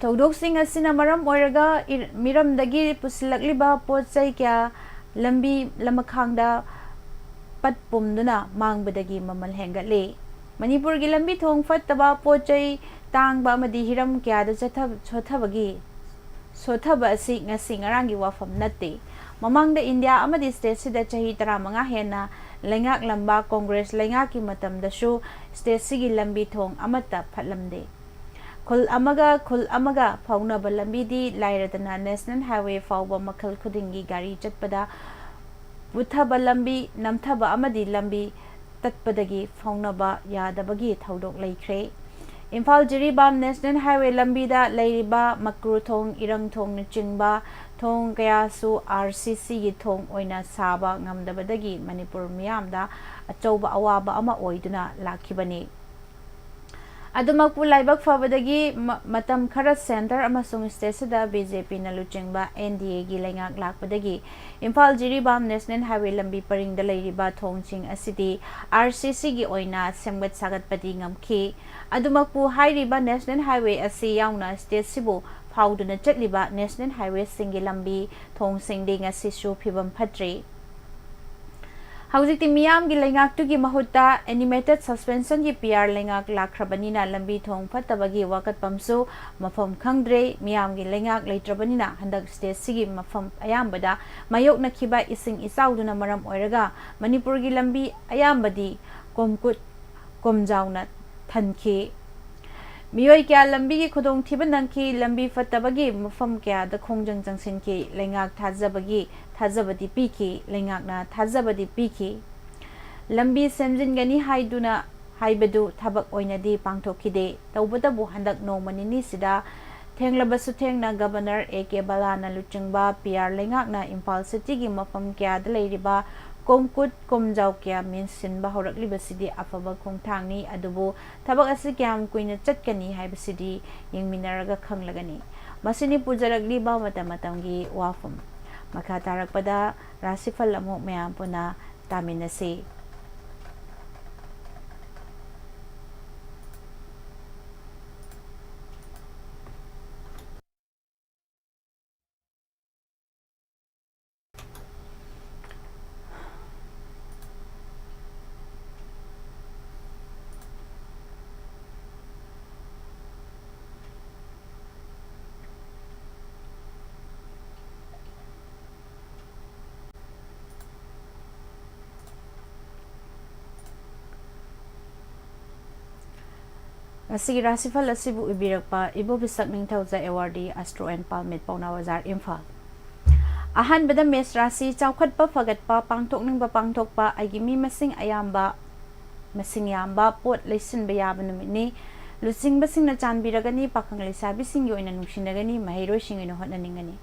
ꯊꯧꯗꯣꯛꯁꯤꯡ ꯑꯁꯤꯅ ꯃꯔꯝ ꯑꯣꯏꯔꯒ ꯏꯔ-, ꯃꯤꯔꯝꯗꯒꯤ ꯄꯨꯁꯤꯜꯂꯛꯂꯤꯕ ꯄꯣꯠ ꯆꯩ ꯀꯌꯥ ꯂꯝꯕꯤ ꯂꯃꯈꯥꯡꯗ ꯄꯠ ꯄꯨꯝꯗꯨꯅ ꯃꯥꯡꯕꯗꯒꯤ ꯃꯃꯜ ꯍꯦꯟꯒꯠꯂꯤ꯫ ꯃꯅꯤꯄꯨꯔꯒꯤ ꯂꯝꯕꯤ ꯊꯣꯡ ꯐꯠꯇꯕ, ꯄꯣꯠ ꯆꯩ ꯇꯥꯡꯕ ꯑꯃꯗꯤ ꯍꯤꯔꯝ ꯀꯌꯥꯗ ꯆꯠꯊ-, ꯁꯣꯠꯊꯕꯒꯤ, ꯁꯣꯠꯊꯕ ꯑꯁꯤ ꯉꯁꯤ ꯉꯔꯥꯡꯒꯤ ꯋꯥꯐꯝ ꯅꯠꯇꯦ꯫ ꯃꯃꯥꯡꯗ ꯏꯟꯗꯤꯌꯥ ꯑꯃꯗꯤ stateꯁꯤꯗ ꯆꯍꯤ ꯇꯔꯥꯃꯉꯥ ꯍꯦꯟꯅ ꯂꯩꯉꯥꯛꯂꯝꯕ ꯀꯣꯡꯒ꯭ꯔꯦꯁ ꯂꯩꯉꯥꯛꯀꯤ ꯃꯇꯝꯗꯁꯨ stateꯁꯤꯒꯤ ꯂꯝꯕꯤ ꯊꯣꯡ ꯑꯃꯠꯇ ꯐꯠꯂꯝꯗꯦ꯫ ꯈꯨꯜ ꯑꯃꯒ ꯈꯨꯜ ꯑꯃꯒ ꯐꯥꯎꯅꯕ ꯂꯝꯕꯤꯗꯤ ꯂꯥꯏꯔꯗꯅ National Highway ꯐꯥꯎꯕ ꯃꯈꯜ ꯈꯨꯗꯤꯡꯒꯤ ꯒꯥꯔꯤ ꯆꯠꯄꯗ ꯄꯨꯊꯕ ꯂꯝꯕꯤ, ꯅꯝꯊꯕ ꯑꯃꯗꯤ ꯂꯝꯕꯤ ꯇꯠꯄꯗꯒꯤ ꯐꯥꯎꯅꯕ ꯌꯥꯗꯕꯒꯤ ꯊꯧꯗꯣꯛ ꯂꯩꯈ꯭ꯔꯦ꯫ ꯏꯝꯐꯥꯜ ꯖꯤꯔꯤꯕꯥꯝ National Highway ꯂꯝꯕꯤꯗ ꯂꯩꯔꯤꯕ ꯃꯀ꯭ꯔꯨ ꯊꯣꯡ, ꯏꯔꯪ ꯊꯣꯡꯅꯆꯤꯡꯕ ꯊꯣꯡ ꯀꯌꯥꯁꯨ RCCꯒꯤ ꯊꯣꯡ ꯑꯣꯏꯅ ꯁꯥꯕ ꯉꯝꯗꯕꯗꯒꯤ ꯃꯅꯤꯄꯨꯔ ꯃꯤꯌꯥꯝꯗ ꯑꯆꯧꯕ ꯑꯋꯥꯕ ꯑꯃ ꯑꯣꯏꯗꯨꯅ ꯂꯥꯛꯈꯤꯕꯅꯤ꯫ ꯑꯗꯨꯃꯛꯄꯨ ꯂꯥꯏꯕꯛ ꯐꯕꯗꯒꯤ ꯃ-, ꯃꯇꯝ ꯈꯔ centre ꯑꯃꯁꯨꯡ stateꯁꯤꯗ BJPꯅ ꯂꯨꯆꯤꯡꯕ NDAꯒꯤ ꯂꯩꯉꯥꯛ ꯂꯥꯛꯄꯗꯒꯤ ꯏꯝꯐꯥꯜ ꯖꯤꯔꯤꯕꯥꯝ National Highway ꯂꯝꯕꯤ ꯄꯔꯤꯡꯗ ꯂꯩꯔꯤꯕ ꯊꯣꯡꯁꯤꯡ ꯑꯁꯤꯗꯤ RCCꯒꯤ ꯑꯣꯏꯅ ꯁꯦꯝꯒꯠ ꯁꯥꯒꯠꯄꯗꯤ ꯉꯝꯈꯤ꯫ ꯑꯗꯨꯃꯛꯄꯨ ꯍꯥꯏꯔꯤꯕ National Highway ꯑꯁꯤ ꯌꯥꯎꯅ stateꯁꯤꯕꯨ ꯐꯥꯎꯗꯨꯅ ꯆꯠꯂꯤꯕ National Highwayꯁꯤꯡꯒꯤ ꯂꯝꯕꯤ ꯊꯣꯡꯁꯤꯡꯗꯤ ꯉꯁꯤꯁꯨ ꯐꯤꯕꯝ ꯐꯠꯇ꯭ꯔꯤ꯫ ꯍꯧꯖꯤꯛꯇꯤ ꯃꯤꯌꯥꯝꯒꯤ ꯂꯩꯉꯥꯛꯇꯨꯒꯤ ꯃꯍꯨꯠꯇ animated suspensionꯒꯤ PR ꯂꯩꯉꯥꯛ ꯂꯥꯛꯈ꯭ꯔꯕꯅꯤꯅ ꯂꯝꯕꯤ ꯊꯣꯡ ꯐꯠꯇꯕꯒꯤ ꯋꯥꯀꯠꯐꯝꯁꯨ ꯃꯐꯝ ꯈꯪꯗ꯭ꯔꯦ꯫ ꯃꯤꯌꯥꯝꯒꯤ ꯂꯩꯉꯥꯛ ꯂꯩꯇ꯭ꯔꯕꯅꯤꯅ ꯍꯟꯗꯛ stateꯁꯤꯒꯤ ꯃꯐꯝ ꯑꯌꯥꯝꯕꯗ ꯃꯥꯌꯣꯛꯅꯈꯤꯕ ꯏꯁꯤꯡ ꯏꯆꯥꯎꯗꯨꯅ ꯃꯔꯝ ꯑꯣꯏꯔꯒ ꯃꯅꯤꯄꯨꯔꯒꯤ ꯂꯝꯕꯤ ꯑꯌꯥꯝꯕꯗꯤ ꯀꯣꯝꯀꯨꯠ ꯀꯣꯝꯖꯥꯎꯅ ꯊꯟꯈꯤ꯫ ꯃꯤꯑꯣꯏ ꯀꯌꯥ ꯂꯝꯕꯤꯒꯤ ꯈꯨꯗꯣꯡꯊꯤꯕ ꯅꯪꯈꯤ꯫ ꯂꯝꯕꯤ ꯐꯠꯇꯕꯒꯤ ꯃꯐꯝ ꯀꯌꯥꯗ ꯈꯣꯡꯖꯪ ꯆꯪꯁꯤꯟꯈꯤ꯫ ꯂꯩꯉꯥꯛ ꯊꯥꯖꯕꯒꯤ ꯊꯥꯖꯕꯗꯤ ꯄꯤꯈꯤ꯫ ꯂꯩꯉꯥꯛꯅ ꯊꯥꯖꯕꯗꯤ ꯄꯤꯈꯤ꯫ ꯂꯝꯕꯤ ꯁꯦꯝꯖꯤꯟꯒꯅꯤ ꯍꯥꯏꯗꯨꯅ ꯍꯥꯏꯕꯗꯨ ꯊꯕꯛ ꯑꯣꯏꯅꯗꯤ ꯄꯥꯡꯊꯣꯛꯈꯤꯗꯦ꯫ ꯇꯧꯕꯇꯕꯨ ꯍꯟꯗꯛ ꯅꯣꯡꯃ ꯅꯤꯅꯤꯁꯤꯗ ꯊꯦꯡꯂꯕꯁꯨ ꯊꯦꯡꯅ Governor A K ꯕꯂꯥꯅ ꯂꯨꯆꯤꯡꯕ PR ꯂꯩꯉꯥꯛꯅ ꯏꯝꯐꯥꯜ cityꯒꯤ ꯃꯐꯝ ꯀꯌꯥꯗ ꯂꯩꯔꯤꯕ ꯀꯣꯝꯀꯨꯠ ꯀꯣꯝꯖꯥꯎ ꯀꯌꯥ ꯃꯦꯟꯁꯤꯟꯕ ꯍꯧꯔꯛꯂꯤꯕꯁꯤꯗꯤ ꯑꯐꯕ ꯈꯣꯡꯊꯥꯡꯅꯤ꯫ ꯑꯗꯨꯕꯨ ꯊꯕꯛ ꯑꯁꯤ ꯀꯌꯥꯝ ꯀꯨꯏꯅ ꯆꯠꯀꯅꯤ ꯍꯥꯏꯕꯁꯤꯗꯤ ꯌꯦꯡꯃꯤꯟꯅꯔꯒ ꯈꯪꯂꯒꯅꯤ꯫ ꯃꯁꯤꯅꯤ ꯄꯨꯖꯔꯛꯂꯤꯕ ꯃꯇꯝ ꯃꯇꯝꯒꯤ ꯋꯥꯐꯝ꯫ ꯃꯈꯥ ꯇꯥꯔꯛꯄꯗ ꯔꯥꯁꯤꯐꯜ ꯑꯃꯨꯛ ꯃꯌꯥꯝ ꯄꯨꯟꯅ ꯇꯥꯃꯤꯟꯅꯁꯤ꯫ ꯉꯁꯤꯒꯤ ꯔꯥꯁꯤꯐꯜ ꯑꯁꯤꯕꯨ ꯏꯕꯤꯔꯛꯄ ꯏꯕꯣ ꯕꯤꯁꯛ ꯅꯤꯡꯊꯧꯖ, ꯑꯦꯋꯥꯔꯗꯤ, ꯑꯦꯁꯇ꯭ꯔꯣ ꯑꯦꯟ ꯄꯥꯜꯃꯤꯠ, ꯄꯥꯎꯅꯥ ꯕꯖꯥꯔ, ꯏꯝꯐꯥꯜ꯫ ꯑꯍꯥꯟꯕꯗ ꯃꯦꯁ ꯔꯥꯁꯤ, ꯆꯥꯎꯈꯠꯄ ꯐꯒꯠꯄ, ꯄꯥꯡꯊꯣꯛꯅꯤꯡꯕ ꯄꯥꯡꯊꯣꯛꯄ, ꯑꯩꯒꯤ ꯃꯤ ꯃꯁꯤꯡ ꯑꯌꯥꯝꯕ, ꯃꯁꯤꯡ ꯌꯥꯝꯕ, ꯄꯣꯠ ꯂꯩꯁꯤꯟꯕ ꯌꯥꯕ ꯅꯨꯃꯤꯠꯅꯤ꯫ ꯂꯨꯆꯤꯡꯕꯁꯤꯡꯅ ꯆꯥꯟꯕꯤꯔꯒꯅꯤ, ꯄꯥꯈꯪ ꯂꯩꯁꯥꯕꯤꯁꯤꯡꯒꯤ ꯑꯣꯏꯅ ꯅꯨꯡꯁꯤꯅꯒꯅꯤ, ꯃꯍꯩꯔꯣꯏꯁꯤꯡ ꯑꯣꯏꯅ ꯍꯣꯠꯅꯅꯤꯡꯒꯅꯤ꯫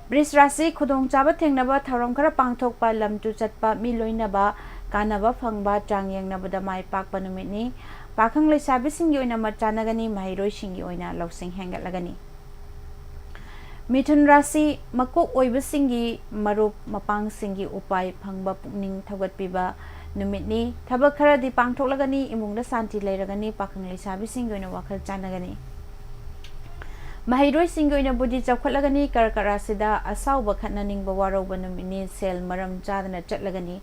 ꯕ꯭ꯔꯤꯖ ꯔꯥꯁꯤ, ꯈꯨꯗꯣꯡꯆꯥꯕ ꯊꯦꯡꯅꯕ, ꯊꯧꯔꯝ ꯈꯔ ꯄꯥꯡꯊꯣꯛꯄ, ꯂꯝ ꯇꯨ ꯆꯠꯄ, ꯃꯤ ꯂꯣꯏꯅꯕ, ꯀꯥꯟꯅꯕ ꯐꯪꯕ, ꯆꯥꯡ ꯌꯦꯡꯅꯕꯗ ꯃꯥꯏ ꯄꯥꯛꯄ ꯅꯨꯃꯤꯠꯅꯤ꯫ ꯄꯥꯈꯪ ꯂꯩꯁꯥꯕꯤꯁꯤꯡꯒꯤ ꯑꯣꯏꯅ ꯃꯠ ꯆꯥꯅꯒꯅꯤ, ꯃꯍꯩꯔꯣꯏꯁꯤꯡꯒꯤ ꯑꯣꯏꯅ ꯂꯧꯁꯤꯡ ꯍꯦꯟꯒꯠꯂꯒꯅꯤ꯫ ꯃꯤꯊꯨꯟ ꯔꯥꯁꯤ, ꯃꯀꯣꯛ ꯑꯣꯏꯕꯁꯤꯡꯒꯤ ꯃꯔꯨꯞ ꯃꯄꯥꯡꯁꯤꯡꯒꯤ ꯎꯄꯥꯏ ꯐꯪꯕ ꯄꯨꯛꯅꯤꯡ ꯊꯧꯒꯠꯄꯤꯕ ꯅꯨꯃꯤꯠꯅꯤ꯫ ꯊꯕꯛ ꯈꯔꯗꯤ ꯄꯥꯡꯊꯣꯛꯂꯒꯅꯤ, ꯏꯃꯨꯡꯗ ꯁꯥꯟꯇꯤ ꯂꯩꯔꯒꯅꯤ, ꯄꯥꯈꯪ ꯂꯩꯁꯥꯕꯤꯁꯤꯡꯒꯤ ꯑꯣꯏꯅ ꯋꯥꯈꯜ ꯆꯥꯟꯅꯒꯅꯤ꯫ ꯃꯍꯩꯔꯣꯏꯁꯤꯡꯒꯤ ꯑꯣꯏꯅ ꯕꯨꯗꯤ ꯆꯥꯎꯈꯠꯂꯒꯅꯤ꯫ ꯀꯔꯀꯠ ꯔꯥꯁꯤꯗ ꯑꯁꯥꯎꯕ ꯈꯠꯅꯅꯤꯡꯕ ꯋꯥꯔꯧꯕ ꯅꯨꯃꯤꯠꯅꯤ꯫ ꯁꯦꯜ ꯃꯔꯝ ꯆꯥꯗꯅ ꯆꯠꯂꯒꯅꯤ꯫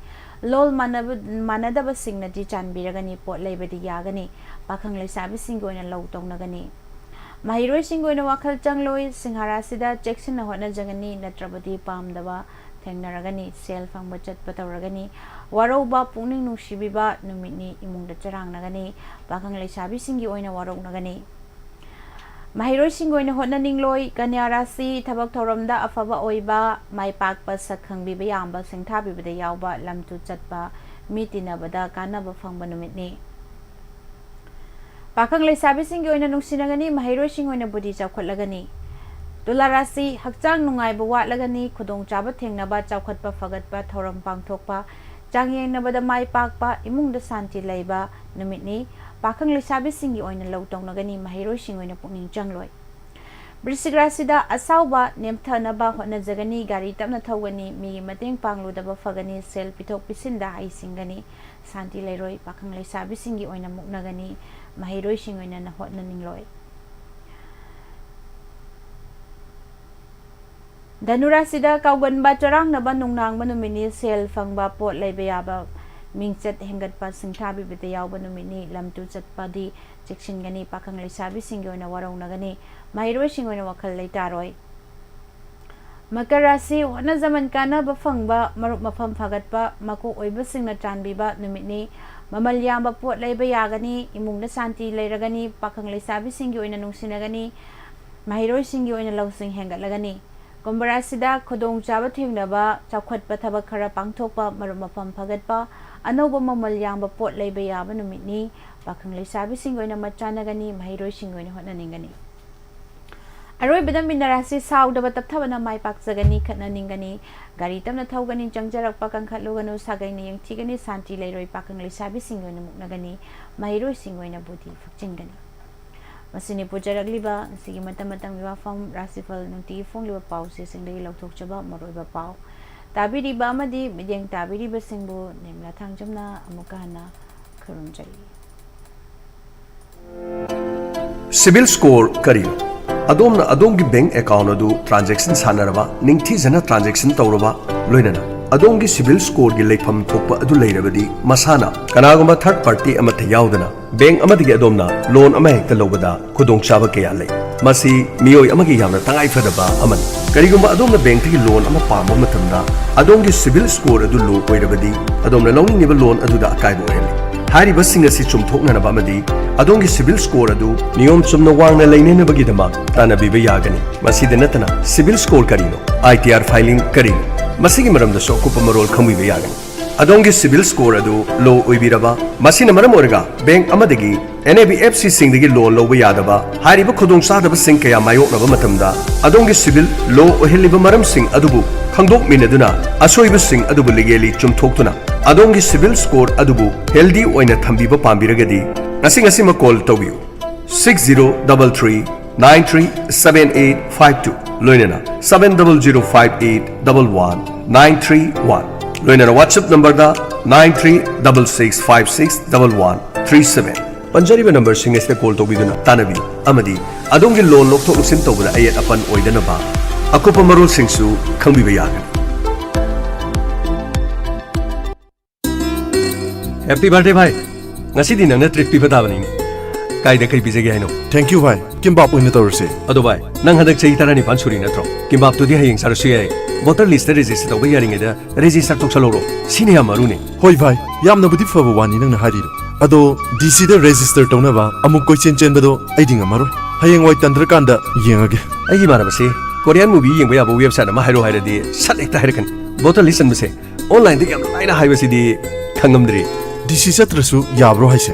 ꯂꯣꯜ ꯃꯥꯟꯅꯕ-, ꯃꯥꯟꯅꯗꯕꯁꯤꯡꯅꯗꯤ ꯆꯥꯟꯕꯤꯔꯒꯅꯤ, ꯄꯣꯠ ꯂꯩꯕꯗꯤ ꯌꯥꯒꯅꯤ꯫ ꯄꯥꯈꯪ ꯂꯩꯁꯥꯕꯤꯁꯤꯡꯒꯤ ꯑꯣꯏꯅ ꯂꯧ ꯇꯧꯅꯒꯅꯤ꯫ ꯃꯍꯩꯔꯣꯏꯁꯤꯡꯒꯤ ꯑꯣꯏꯅ ꯋꯥꯈꯜ ꯆꯪꯂꯣꯏ꯫ ꯁꯤꯡꯍ ꯔꯥꯁꯤꯗ ꯆꯦꯛꯁꯤꯟꯅ ꯍꯣꯠꯅꯖꯒꯅꯤ, ꯅꯠꯇ꯭ꯔꯕꯗꯤ ꯄꯥꯝꯗꯕ ꯊꯦꯡꯅꯔꯒꯅꯤ꯫ ꯁꯦꯜ ꯐꯪꯕ ꯆꯠꯄ ꯇꯧꯔꯒꯅꯤ꯫ ꯋꯥꯔꯧꯕ, ꯄꯨꯛꯅꯤꯡ ꯅꯨꯡꯁꯤꯕꯤꯕ ꯅꯨꯃꯤꯠꯅꯤ꯫ ꯏꯃꯨꯡꯗ ꯆꯔꯥꯡꯅꯒꯅꯤ꯫ ꯄꯥꯈꯪ ꯂꯩꯁꯥꯕꯤꯁꯤꯡꯒꯤ ꯑꯣꯏꯅ ꯋꯥꯔꯧꯅꯒꯅꯤ꯫ ꯃꯍꯩꯔꯣꯏꯁꯤꯡꯒꯤ ꯑꯣꯏꯅ ꯍꯣꯠꯅꯅꯤꯡꯂꯣꯏ꯫ ꯀꯟꯌꯥ ꯔꯥꯁꯤ, ꯊꯕꯛ ꯊꯧꯔꯝꯗ ꯑꯐꯕ ꯑꯣꯏꯕ, ꯃꯥꯏ ꯄꯥꯛꯄ, ꯁꯛ ꯈꯪꯕꯤꯕ ꯌꯥꯝꯕ, ꯁꯤꯡꯊꯥꯕꯤꯕꯗ ꯌꯥꯎꯕ, ꯂꯝ ꯇꯨ ꯆꯠꯄ, ꯃꯤ ꯇꯤꯟꯅꯕꯗ ꯀꯥꯟꯅꯕ ꯐꯪꯕ ꯅꯨꯃꯤꯠꯅꯤ꯫ ꯄꯥꯈꯪ ꯂꯩꯁꯥꯕꯤꯁꯤꯡꯒꯤ ꯑꯣꯏꯅ ꯅꯨꯡꯁꯤꯅꯒꯅꯤ, ꯃꯍꯩꯔꯣꯏꯁꯤꯡ ꯑꯣꯏꯅ ꯕꯨꯗꯤ ꯆꯥꯎꯈꯠꯂꯒꯅꯤ꯫ ꯇꯨꯂꯥ ꯔꯥꯁꯤ, ꯍꯛꯆꯥꯡ ꯅꯨꯡꯉꯥꯏꯕ ꯋꯥꯠꯂꯒꯅꯤ, ꯈꯨꯗꯣꯡꯆꯥꯕ ꯊꯦꯡꯅꯕ, ꯆꯥꯎꯈꯠꯄ ꯐꯒꯠꯄ, ꯊꯧꯔꯝ ꯄꯥꯡꯊꯣꯛꯄ, ꯆꯥꯡꯌꯦꯡꯅꯕꯗ ꯃꯥꯏ ꯄꯥꯛꯄ, ꯏꯃꯨꯡꯗ ꯁꯥꯟꯇꯤ ꯂꯩꯕ ꯅꯨꯃꯤꯠꯅꯤ꯫ ꯄꯥꯈꯪ ꯂꯩꯁꯥꯕꯤꯁꯤꯡꯒꯤ ꯑꯣꯏꯅ ꯂꯧ ꯇꯧꯅꯒꯅꯤ, ꯃꯍꯩꯔꯣꯏꯁꯤꯡ ꯑꯣꯏꯅ ꯄꯨꯛꯅꯤꯡ ꯆꯪꯂꯣꯏ꯫ ꯕ꯭ꯔꯤꯁꯤꯛ ꯔꯥꯁꯤꯗ ꯑꯁꯥꯎꯕ ꯅꯦꯝꯊꯅꯕ ꯍꯣꯠꯅꯖꯒꯅꯤ, ꯒꯥꯔꯤ ꯇꯞꯅ ꯊꯧꯒꯅꯤ, ꯃꯤꯒꯤ ꯃꯇꯦꯡ ꯄꯥꯡꯂꯨꯗꯕ ꯐꯒꯅꯤ, ꯁꯦꯜ ꯄꯤꯊꯣꯛ ꯄꯤꯁꯤꯟꯗ ꯍꯩꯁꯤꯡꯒꯅꯤ, ꯁꯥꯟꯇꯤ ꯂꯩꯔꯣꯏ, ꯄꯥꯈꯪ ꯂꯩꯁꯥꯕꯤꯁꯤꯡꯒꯤ ꯑꯣꯏꯅ ꯃꯨꯛꯅꯒꯅꯤ, ꯃꯍꯩꯔꯣꯏꯁꯤꯡ ꯑꯣꯏꯅ ꯍꯣꯠꯅꯅꯤꯡꯂꯣꯏ꯫ ꯙꯅꯨ ꯔꯥꯁꯤꯗ ꯀꯥꯎꯒꯟꯕ, ꯆꯔꯥꯡꯅꯕ, ꯅꯨꯡꯅꯥꯡꯕ ꯅꯨꯃꯤꯠꯅꯤ꯫ ꯁꯦꯜ ꯐꯪꯕ, ꯄꯣꯠ ꯂꯩꯕ ꯌꯥꯕ, ꯃꯤꯡꯆꯠ ꯍꯦꯟꯒꯠꯄ, ꯁꯤꯡꯊꯥꯕꯤꯕꯗ ꯌꯥꯎꯕ ꯅꯨꯃꯤꯠꯅꯤ꯫ ꯂꯝ ꯇꯨ ꯆꯠꯄꯗꯤ ꯆꯦꯛꯁꯤꯟꯒꯅꯤ꯫ ꯄꯥꯈꯪ ꯂꯩꯁꯥꯕꯤꯁꯤꯡꯒꯤ ꯑꯣꯏꯅ ꯋꯥꯔꯧꯅꯒꯅꯤ꯫ ꯃꯍꯩꯔꯣꯏꯁꯤꯡ ꯑꯣꯏꯅ ꯋꯥꯈꯜ ꯂꯩꯇꯥꯔꯣꯏ꯫ ꯃꯀꯔ ꯔꯥꯁꯤ, ꯍꯣꯠꯅꯖꯃꯟ ꯀꯥꯟꯅꯕ ꯐꯪꯕ, ꯃꯔꯨꯞ ꯃꯐꯝ ꯐꯒꯠꯄ, ꯃꯀꯣꯛ ꯑꯣꯏꯕꯁꯤꯡꯅ ꯆꯥꯟꯕꯤꯕ ꯅꯨꯃꯤꯠꯅꯤ꯫ ꯃꯃꯜ ꯌꯥꯝꯕ ꯄꯣꯠ ꯂꯩꯕ ꯌꯥꯒꯅꯤ, ꯏꯃꯨꯡꯗ ꯁꯥꯟꯇꯤ ꯂꯩꯔꯒꯅꯤ, ꯄꯥꯈꯪ ꯂꯩꯁꯥꯕꯤꯁꯤꯡꯒꯤ ꯑꯣꯏꯅ ꯅꯨꯡꯁꯤꯅꯒꯅꯤ, ꯃꯍꯩꯔꯣꯏꯁꯤꯡꯒꯤ ꯑꯣꯏꯅ ꯂꯧꯁꯤꯡ ꯍꯦꯟꯒꯠꯂꯒꯅꯤ꯫ ꯀꯨꯝꯚ ꯔꯥꯁꯤꯗ ꯈꯨꯗꯣꯡꯆꯥꯕ ꯊꯦꯡꯅꯕ, ꯆꯥꯎꯈꯠꯄ ꯊꯕꯛ ꯈꯔ ꯄꯥꯡꯊꯣꯛꯄ, ꯃꯔꯨꯞ ꯃꯄꯥꯡ ꯐꯒꯠꯄ, ꯑꯅꯧꯕ ꯃꯃꯜ ꯌꯥꯝꯕ ꯄꯣꯠ ꯂꯩꯕ ꯌꯥꯕ ꯅꯨꯃꯤꯠꯅꯤ꯫ ꯄꯥꯈꯪ ꯂꯩꯁꯥꯕꯤꯁꯤꯡꯒꯤ ꯑꯣꯏꯅ ꯃꯠ ꯆꯥꯅꯒꯅꯤ, ꯃꯍꯩꯔꯣꯏꯁꯤꯡꯒꯤ ꯑꯣꯏꯅ ꯍꯣꯠꯅꯅꯤꯡꯒꯅꯤ꯫ ꯑꯔꯣꯏꯕꯗ ꯃꯤꯅ ꯔꯥꯁꯤ ꯁꯥꯎꯗꯕ ꯇꯞꯊꯕꯅ ꯃꯥꯏ ꯄꯥꯛꯆꯒꯅꯤ, ꯈꯠꯅꯅꯤꯡꯒꯅꯤ, ꯒꯥꯔꯤ ꯇꯞꯅ ꯊꯧꯒꯅꯤ, ꯆꯪꯖꯔꯛꯄ ꯀꯟꯈꯠꯂꯨꯒꯅꯨ, ꯁꯥꯒꯩꯅ ꯌꯦꯡꯊꯤꯒꯅꯤ, ꯁꯥꯟꯇꯤ ꯂꯩꯔꯣꯏ, ꯄꯥꯈꯪ ꯂꯩꯁꯥꯕꯤꯁꯤꯡꯒꯤ ꯑꯣꯏꯅ ꯃꯨꯛꯅꯒꯅꯤ, ꯃꯍꯩꯔꯣꯏꯁꯤꯡꯒꯤ ꯑꯣꯏꯅ ꯕꯨꯙꯤ ꯐꯛꯆꯤꯟꯒꯅꯤ꯫ ꯃꯁꯤꯅꯤ ꯄꯨꯖꯔꯛꯂꯤꯕ ꯉꯁꯤꯒꯤ ꯃꯇꯝ ꯃꯇꯝꯒꯤ ꯋꯥꯐꯝ, ꯔꯥꯁꯤꯐꯜ ꯅꯨꯡꯇꯤꯒꯤ ꯐꯣꯡꯂꯤꯕ ꯄꯥꯎꯆꯦꯁꯤꯡꯗꯒꯤ ꯂꯧꯊꯣꯛꯆꯕ ꯃꯔꯨꯑꯣꯏꯕ ꯄꯥꯎ꯫ ꯇꯥꯕꯤꯔꯤꯕ ꯑꯃꯗꯤ ꯃꯤꯠꯌꯦꯡ ꯇꯥꯕꯤꯔꯤꯕꯁꯤꯡꯕꯨ ꯅꯤꯔꯃꯂꯥ ꯊꯥꯡꯖꯝꯅ ꯑꯃꯨꯛꯀ ꯍꯟꯅ ꯈꯨꯔꯨꯝꯖꯔꯤ꯫ ꯁꯤꯕꯤꯜ ꯁ꯭ꯀꯣꯔ ꯀꯔꯤꯅꯣ? ꯑꯗꯣꯝꯅ ꯑꯗꯣꯝꯒꯤ ꯕꯦꯡꯛ ꯑꯦꯀꯥꯎꯟꯠ ꯑꯗꯨ ꯇ꯭ꯔꯥꯟꯖꯦꯛꯁꯟ ꯁꯥꯟꯅꯔꯕ, ꯅꯤꯡꯊꯤꯖꯅ ꯇ꯭ꯔꯥꯟꯖꯦꯛꯁꯟ ꯇꯧꯔꯕ, ꯂꯣꯏꯅꯅ ꯑꯗꯣꯝꯒꯤ ꯁꯤꯕꯤꯜ ꯁ꯭ꯀꯣꯔꯒꯤ ꯂꯩꯐꯝ ꯊꯣꯛꯄ ꯑꯗꯨ ꯂꯩꯔꯕꯗꯤ, ꯃꯁꯥꯅ ꯀꯅꯥꯒꯨꯝꯕ ꯊꯔꯗ ꯄꯥꯔꯇꯤ ꯑꯃꯠꯇ ꯌꯥꯎꯗꯅ ꯕꯦꯡꯛ ꯑꯃꯗꯒꯤ ꯑꯗꯣꯝꯅ ꯂꯣꯟ ꯑꯃꯍꯦꯛꯇ ꯂꯧꯕꯗ ꯈꯨꯗꯣꯡꯆꯥꯕ ꯀꯌꯥ ꯂꯩ꯫ ꯃꯁꯤ ꯃꯤꯑꯣꯏ ꯑꯃꯒꯤ ꯌꯥꯝꯅ ꯇꯉꯥꯏꯐꯗꯕ ꯑꯃꯅꯤ꯫ ꯀꯔꯤꯒꯨꯝꯕ ꯑꯗꯣꯝꯅ ꯕꯦꯡꯛꯇꯒꯤ ꯂꯣꯟ ꯑꯃ ꯄꯥꯝꯕ ꯃꯇꯝꯗ, ꯑꯗꯣꯝꯒꯤ ꯁꯤꯕꯤꯜ ꯁ꯭ꯀꯣꯔ ꯑꯗꯨ ꯂꯣ ꯑꯣꯏꯔꯕꯗꯤ, ꯑꯗꯣꯝꯅ ꯂꯧꯅꯤꯡꯂꯤꯕ ꯂꯣꯟ ꯑꯗꯨꯗ ꯑꯀꯥꯏꯕ ꯑꯣꯏꯍꯜꯂꯤ꯫ ꯍꯥꯏꯔꯤꯕꯁꯤꯡ ꯑꯁꯤ ꯆꯨꯝꯊꯣꯛꯅꯅꯕ ꯑꯃꯗꯤ ꯑꯗꯣꯝꯒꯤ ꯁꯤꯕꯤꯜ ꯁ꯭ꯀꯣꯔ ꯑꯗꯨ ꯅꯤꯌꯣꯝ ꯆꯨꯝꯅ ꯋꯥꯡꯅ ꯂꯩꯅꯅꯕꯒꯤꯗꯃꯛ ꯇꯥꯟꯅꯕꯤꯕ ꯌꯥꯒꯅꯤ꯫ ꯃꯁꯤꯗ ꯅꯠꯇꯅ, ꯁꯤꯕꯤꯜ ꯁ꯭ꯀꯣꯔ ꯀꯔꯤꯅꯣ? ꯑꯥꯏ ꯇꯤ ꯑꯥꯔ ꯐꯥꯏꯂꯤꯡ ꯀꯔꯤꯅꯣ? ꯃꯁꯤꯒꯤ ꯃꯔꯝꯗꯁꯨ ꯑꯀꯨꯞꯄ ꯃꯔꯣꯜ ꯈꯪꯕꯤꯕ ꯌꯥꯒꯅꯤ꯫ ꯑꯗꯣꯝꯒꯤ ꯁꯤꯕꯤꯜ ꯁ꯭ꯀꯣꯔ ꯑꯗꯨ ꯂꯣ ꯑꯣꯏꯕꯤꯔꯕ, ꯃꯁꯤꯅ ꯃꯔꯝ ꯑꯣꯏꯔꯒ ꯕꯦꯡꯛ ꯑꯃꯗꯒꯤ ꯑꯦꯟ ꯑꯦ ꯕꯤ ꯑꯦꯐ ꯁꯤꯁꯤꯡꯗꯒꯤ ꯂꯣꯟ ꯂꯧꯕ ꯌꯥꯗꯕ, ꯍꯥꯏꯔꯤꯕ ꯈꯨꯗꯣꯡꯆꯥꯗꯕꯁꯤꯡ ꯀꯌꯥ ꯃꯥꯌꯣꯛꯅꯕ ꯃꯇꯝꯗ, ꯑꯗꯣꯝꯒꯤ ꯁꯤꯕꯤꯜ ꯂꯣ ꯑꯣꯏꯍꯜꯂꯤꯕ ꯃꯔꯝꯁꯤꯡ ꯑꯗꯨꯕꯨ ꯈꯪꯗꯣꯛꯃꯤꯟꯅꯗꯨꯅ, ꯑꯁꯣꯏꯕꯁꯤꯡ ꯑꯗꯨꯕꯨ ꯂꯤꯒꯦꯂꯤ ꯆꯨꯝꯊꯣꯛꯇꯨꯅ, ꯑꯗꯣꯝꯒꯤ ꯁꯤꯕꯤꯜ ꯁ꯭ꯀꯣꯔ ꯑꯗꯨꯕꯨ ꯍꯦꯜꯗꯤ ꯑꯣꯏꯅ ꯊꯝꯕꯤꯕ ꯄꯥꯝꯕꯤꯔꯒꯗꯤ, ꯉꯁꯤ ꯉꯁꯤꯃꯛ ꯀꯣꯜ ꯇꯧꯕꯤꯌꯨ꯫ Six zero double three nine three seven eight five two, ꯂꯣꯏꯅꯅ seven double zero five eight double one nine three one, ꯂꯣꯏꯅꯅ WhatsApp ꯅꯝꯕꯔꯗ nine three double six five six double one three seven. ꯄꯟꯖꯔꯤꯕ ꯅꯝꯕꯔꯁꯤꯡ ꯑꯁꯤꯗ call ꯇꯧꯕꯤꯗꯨꯅ ꯇꯥꯟꯅꯕꯤꯌꯨ ꯑꯃꯗꯤ ꯑꯗꯣꯝꯒꯤ ꯂꯣꯟ ꯂꯧꯊꯣꯛ ꯂꯧꯁꯤꯟ ꯇꯧꯕꯗ ꯑꯌꯦꯠ ꯑꯄꯟ ꯑꯣꯏꯗꯅꯕ ꯑꯀꯨꯞꯄ ꯃꯔꯣꯜꯁꯤꯡꯁꯨ ꯈꯪꯕꯤꯕ ꯌꯥꯒꯅꯤ꯫ ꯍꯦꯄꯤ ꯕꯥꯔꯗꯦ ꯚꯥꯏ! ꯉꯁꯤꯗꯤ ꯅꯪꯅ ꯇ꯭ꯔꯤꯠ ꯄꯤꯕ ꯇꯥꯕꯅꯤꯅꯦ꯫ ꯇꯥꯏꯗ ꯀꯩ ꯄꯤꯖꯒꯦ ꯍꯥꯏꯅꯣ? Thank you ꯚꯥꯏ꯫ ꯀꯤꯝꯕꯥꯞ ꯑꯣꯏꯅ ꯇꯧꯔꯁꯦ꯫ ꯑꯗꯣ ꯚꯥꯏ, ꯅꯪ ꯍꯟꯗꯛ ꯆꯍꯤ ꯇꯔꯥꯅꯤꯄꯥꯟ ꯁꯨꯔꯤ ꯅꯠꯇ꯭ꯔꯣ? ꯀꯤꯝꯕꯥꯞꯇꯨꯗꯤ ꯍꯌꯦꯡ ꯆꯥꯔꯁꯨ ꯌꯥꯏ꯫ ꯚꯣꯇꯔ ꯂꯤꯁꯇ ꯔꯦꯖꯤꯁꯇꯔ ꯇꯧꯕ ꯌꯥꯔꯤꯉꯩꯗ ꯔꯦꯖꯤꯁꯇꯔ ꯇꯧꯁꯜꯍꯧꯔꯣ꯫ ꯁꯤꯅ ꯌꯥꯝ ꯃꯔꯨꯅꯤ꯫ ꯍꯣꯏ ꯚꯥꯏ, ꯌꯥꯝꯅꯕꯨꯗꯤ ꯐꯕ ꯋꯥꯅꯤ ꯅꯪꯅ ꯍꯥꯏꯔꯤꯗꯣ꯫ ꯑꯗꯣ ꯗꯤ ꯁꯤꯗ ꯔꯦꯖꯤꯁꯇꯔ ꯇꯧꯅꯕ ꯑꯃꯨꯛ ꯀꯣꯏꯆꯦꯟ ꯆꯦꯟꯕꯗꯣ ꯑꯩꯗꯤ ꯉꯝꯃꯔꯣꯏ꯫ ꯍꯌꯦꯡꯋꯥꯏ ꯇꯟꯗ꯭ꯔꯀꯥꯟꯗ ꯌꯦꯡꯉꯒꯦ꯫ ꯑꯩꯒꯤ ꯏꯃꯥꯟꯅꯕꯁꯤ ꯀꯣꯔꯤꯌꯥꯟ ꯃꯨꯚꯤ ꯌꯦꯡꯕ ꯌꯥꯕ ꯋꯦꯕꯁꯥꯏꯠ ꯑꯃ ꯍꯥꯏꯔꯣ ꯍꯥꯏꯔꯗꯤ ꯁꯠ ꯍꯦꯛꯇ ꯍꯥꯏꯔꯛꯀꯅꯤ꯫ ꯚꯣꯇꯔ ꯂꯤꯁ ꯆꯟꯕꯁꯦ ꯑꯣꯟꯂꯥꯏꯟꯗ ꯌꯥꯝ ꯂꯥꯏꯅ ꯍꯥꯏꯕꯁꯤꯗꯤ ꯈꯪꯉꯝꯗ꯭ꯔꯤ꯫ ꯗꯤ ꯁꯤ ꯆꯠꯇ꯭ꯔꯁꯨ ꯌꯥꯕ꯭ꯔꯣ ꯍꯥꯏꯁꯦ?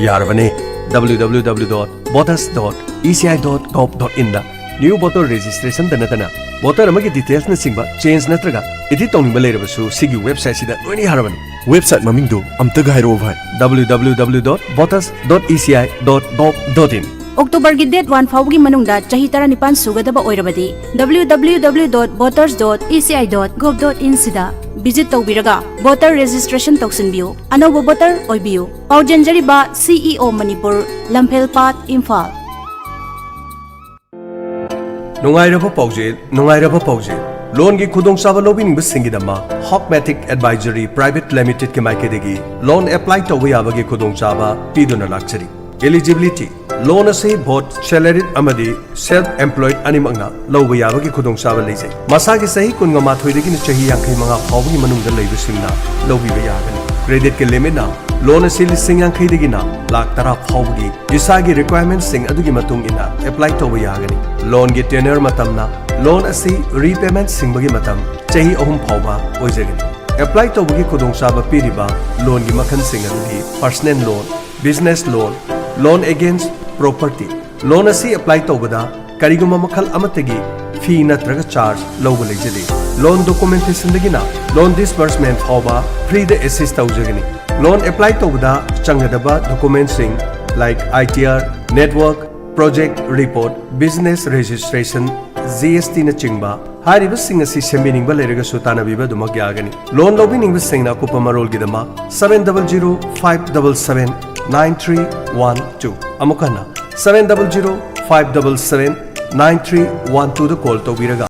ꯌꯥꯔꯕꯅꯦ꯫ W W W dot voters dot E C I dot gov dot in ꯗ ꯅ꯭ꯌꯨ ꯚꯣꯇꯔ ꯔꯦꯖꯤꯁꯇ꯭ꯔꯦꯁꯟꯗ ꯅꯠꯇꯅ ꯚꯣꯇꯔ ꯑꯃꯒꯤ ꯗꯤꯇꯦꯜꯁꯅꯆꯤꯡꯕ ꯆꯦꯟꯖ ꯅꯠꯇ꯭ꯔꯒ ꯑꯦꯗꯤꯠ ꯇꯧꯅꯤꯡꯕ ꯂꯩꯔꯕꯁꯨ ꯁꯤꯒꯤ ꯋꯦꯕꯁꯥꯏꯠꯁꯤꯗ ꯂꯣꯏꯅ ꯌꯥꯔꯕꯅꯤ꯫ ꯋꯦꯕꯁꯥꯏꯠ ꯃꯃꯤꯡꯗꯣ ꯑꯝꯇꯒ ꯍꯥꯏꯔꯛꯑꯣ ꯚꯥꯏ꯫ W W W dot voters dot E C I dot gov dot in꯫ ꯑꯣꯛꯇꯣꯕꯔꯒꯤ ꯗꯦꯠ ꯋꯥꯟ ꯐꯥꯎꯕꯒꯤ ꯃꯅꯨꯡꯗ ꯆꯍꯤ ꯇꯔꯥꯅꯤꯄꯥꯟ ꯁꯨꯒꯗꯕ ꯑꯣꯏꯔꯕꯗꯤ W W W dot voters dot E C I dot gov dot in ꯁꯤꯗ ꯚꯤꯖꯤꯠ ꯇꯧꯕꯤꯔꯒ ꯚꯣꯇꯔ ꯔꯦꯖꯤꯁꯇ꯭ꯔꯦꯁꯟ ꯇꯧꯁꯤꯟꯕꯤꯌꯨ, ꯑꯅꯧꯕ ꯚꯣꯇꯔ ꯑꯣꯏꯕꯤꯌꯨ꯫ ꯄꯥꯎꯖꯦꯟꯖꯔꯤꯕ C E O Manipur, Lamphelpat, Imphal. ꯅꯨꯡꯉꯥꯏꯔꯕ ꯄꯥꯎꯖꯦꯜ, ꯅꯨꯡꯉꯥꯏꯔꯕ ꯄꯥꯎꯖꯦꯜ꯫ ꯂꯣꯟꯒꯤ ꯈꯨꯗꯣꯡꯆꯥꯕ ꯂꯧꯕꯤꯅꯤꯡꯕꯁꯤꯡꯒꯤꯗꯃꯛ ꯍꯣꯞꯃꯦꯇꯤꯛ ꯑꯦꯗꯚꯥꯏꯖꯔꯤ ꯄ꯭ꯔꯥꯏꯚꯦꯠ ꯂꯤꯃꯤꯇꯦꯗꯀꯤ ꯃꯥꯏꯀꯩꯗꯒꯤ ꯂꯣꯟ ꯑꯦꯄ꯭ꯂꯥꯏ ꯇꯧꯕ ꯌꯥꯕꯒꯤ ꯈꯨꯗꯣꯡꯆꯥꯕ ꯄꯤꯗꯨꯅ ꯂꯥꯛꯆꯔꯤ꯫ Eligibility: ꯂꯣꯟ ꯑꯁꯤ ꯕꯣꯠ ꯁꯦꯂꯔꯤꯗ ꯑꯃꯗꯤ ꯁꯦꯜꯐ ꯑꯦꯝꯄ꯭ꯂꯣꯏꯗ ꯑꯅꯤꯃꯛꯅ ꯂꯧꯕ ꯌꯥꯕꯒꯤ ꯈꯨꯗꯣꯡꯆꯥꯕ ꯂꯩꯖꯩ꯫ ꯃꯁꯥꯒꯤ ꯆꯍꯤ ꯀꯨꯟꯒ ꯃꯥꯊꯣꯏꯗꯒꯤꯅ ꯆꯍꯤ ꯌꯥꯡꯈꯩ ꯃꯉꯥ ꯐꯥꯎꯕꯒꯤ ꯃꯅꯨꯡꯗ ꯂꯩꯕꯁꯤꯡꯅ ꯂꯧꯕꯤꯕ ꯌꯥꯒꯅꯤ꯫ ꯀ꯭ꯔꯦꯗꯤꯠꯀꯤ ꯂꯤꯃꯤꯠꯅ ꯂꯣꯟ ꯑꯁꯤ ꯂꯤꯁꯤꯡ ꯌꯥꯡꯈꯩꯗꯒꯤꯅ ꯂꯥꯈ ꯇꯔꯥ ꯐꯥꯎꯕꯒꯤ ꯏꯁꯥꯒꯤ ꯔꯤꯀ꯭ꯋꯥꯌꯔꯃꯦꯟꯠꯁꯤꯡ ꯑꯗꯨꯒꯤ ꯃꯇꯨꯡ ꯏꯟꯅ ꯑꯦꯄ꯭ꯂꯥꯏ ꯇꯧꯕ ꯌꯥꯒꯅꯤ꯫ ꯂꯣꯟꯒꯤ ꯇꯦꯅꯔ ꯃꯇꯝꯅ ꯂꯣꯟ ꯑꯁꯤ ꯔꯤꯄꯦꯃꯦꯟꯠ ꯁꯤꯡꯕꯒꯤ ꯃꯇꯝ ꯆꯍꯤ ꯑꯍꯨꯝ ꯐꯥꯎꯕ ꯑꯣꯏꯖꯒꯅꯤ꯫ ꯑꯦꯄ꯭ꯂꯥꯏ ꯇꯧꯕꯒꯤ ꯈꯨꯗꯣꯡꯆꯥꯕ ꯄꯤꯔꯤꯕ ꯂꯣꯟꯒꯤ ꯃꯈꯜꯁꯤꯡ ꯑꯗꯨꯗꯤ personal loan, business loan, loan against property. Loan ꯑꯁꯤ ꯑꯦꯄ꯭ꯂꯥꯏ ꯇꯧꯕꯗ ꯀꯔꯤꯒꯨꯝꯕ ꯃꯈꯜ ꯑꯃꯠꯇꯒꯤ ꯐꯤ ꯅꯠꯇ꯭ꯔꯒ ꯆꯥꯔꯖ ꯂꯧꯕ ꯂꯩꯖꯗꯦ꯫ ꯂꯣꯟ ꯗꯣꯀꯨꯃꯦꯟꯇꯦꯁꯟꯗꯒꯤꯅ ꯂꯣꯟ ꯗꯤꯁꯕꯔꯁꯃꯦꯟꯠ ꯐꯥꯎꯕ ꯐ꯭ꯔꯤꯗ ꯑꯦꯁꯤꯁ ꯇꯧꯖꯒꯅꯤ꯫ ꯂꯣꯟ ꯑꯦꯄ꯭ꯂꯥꯏ ꯇꯧꯕꯗ ꯆꯪꯒꯗꯕ ꯗꯣꯀꯨꯃꯦꯟꯠꯁꯤꯡ like I T R, network, project report, business registration, G S ꯇꯤꯅꯆꯤꯡꯕ ꯍꯥꯏꯔꯤꯕꯁꯤꯡ ꯑꯁꯤ ꯁꯦꯝꯕꯤꯅꯤꯡꯕ ꯂꯩꯔꯒꯁꯨ ꯇꯥꯟꯅꯕꯤꯕ ꯑꯗꯨꯃꯛ ꯌꯥꯒꯅꯤ꯫ ꯂꯣꯟ ꯂꯧꯕꯤꯅꯤꯡꯕꯁꯤꯡꯅ ꯑꯀꯨꯞꯄ ꯃꯔꯣꯜꯒꯤꯗꯃꯛ seven double zero five double seven nine three one two, ꯑꯃꯨꯛ ꯍꯟꯅ seven double zero five double seven nine three one two ꯗ call ꯇꯧꯕꯤꯔꯒ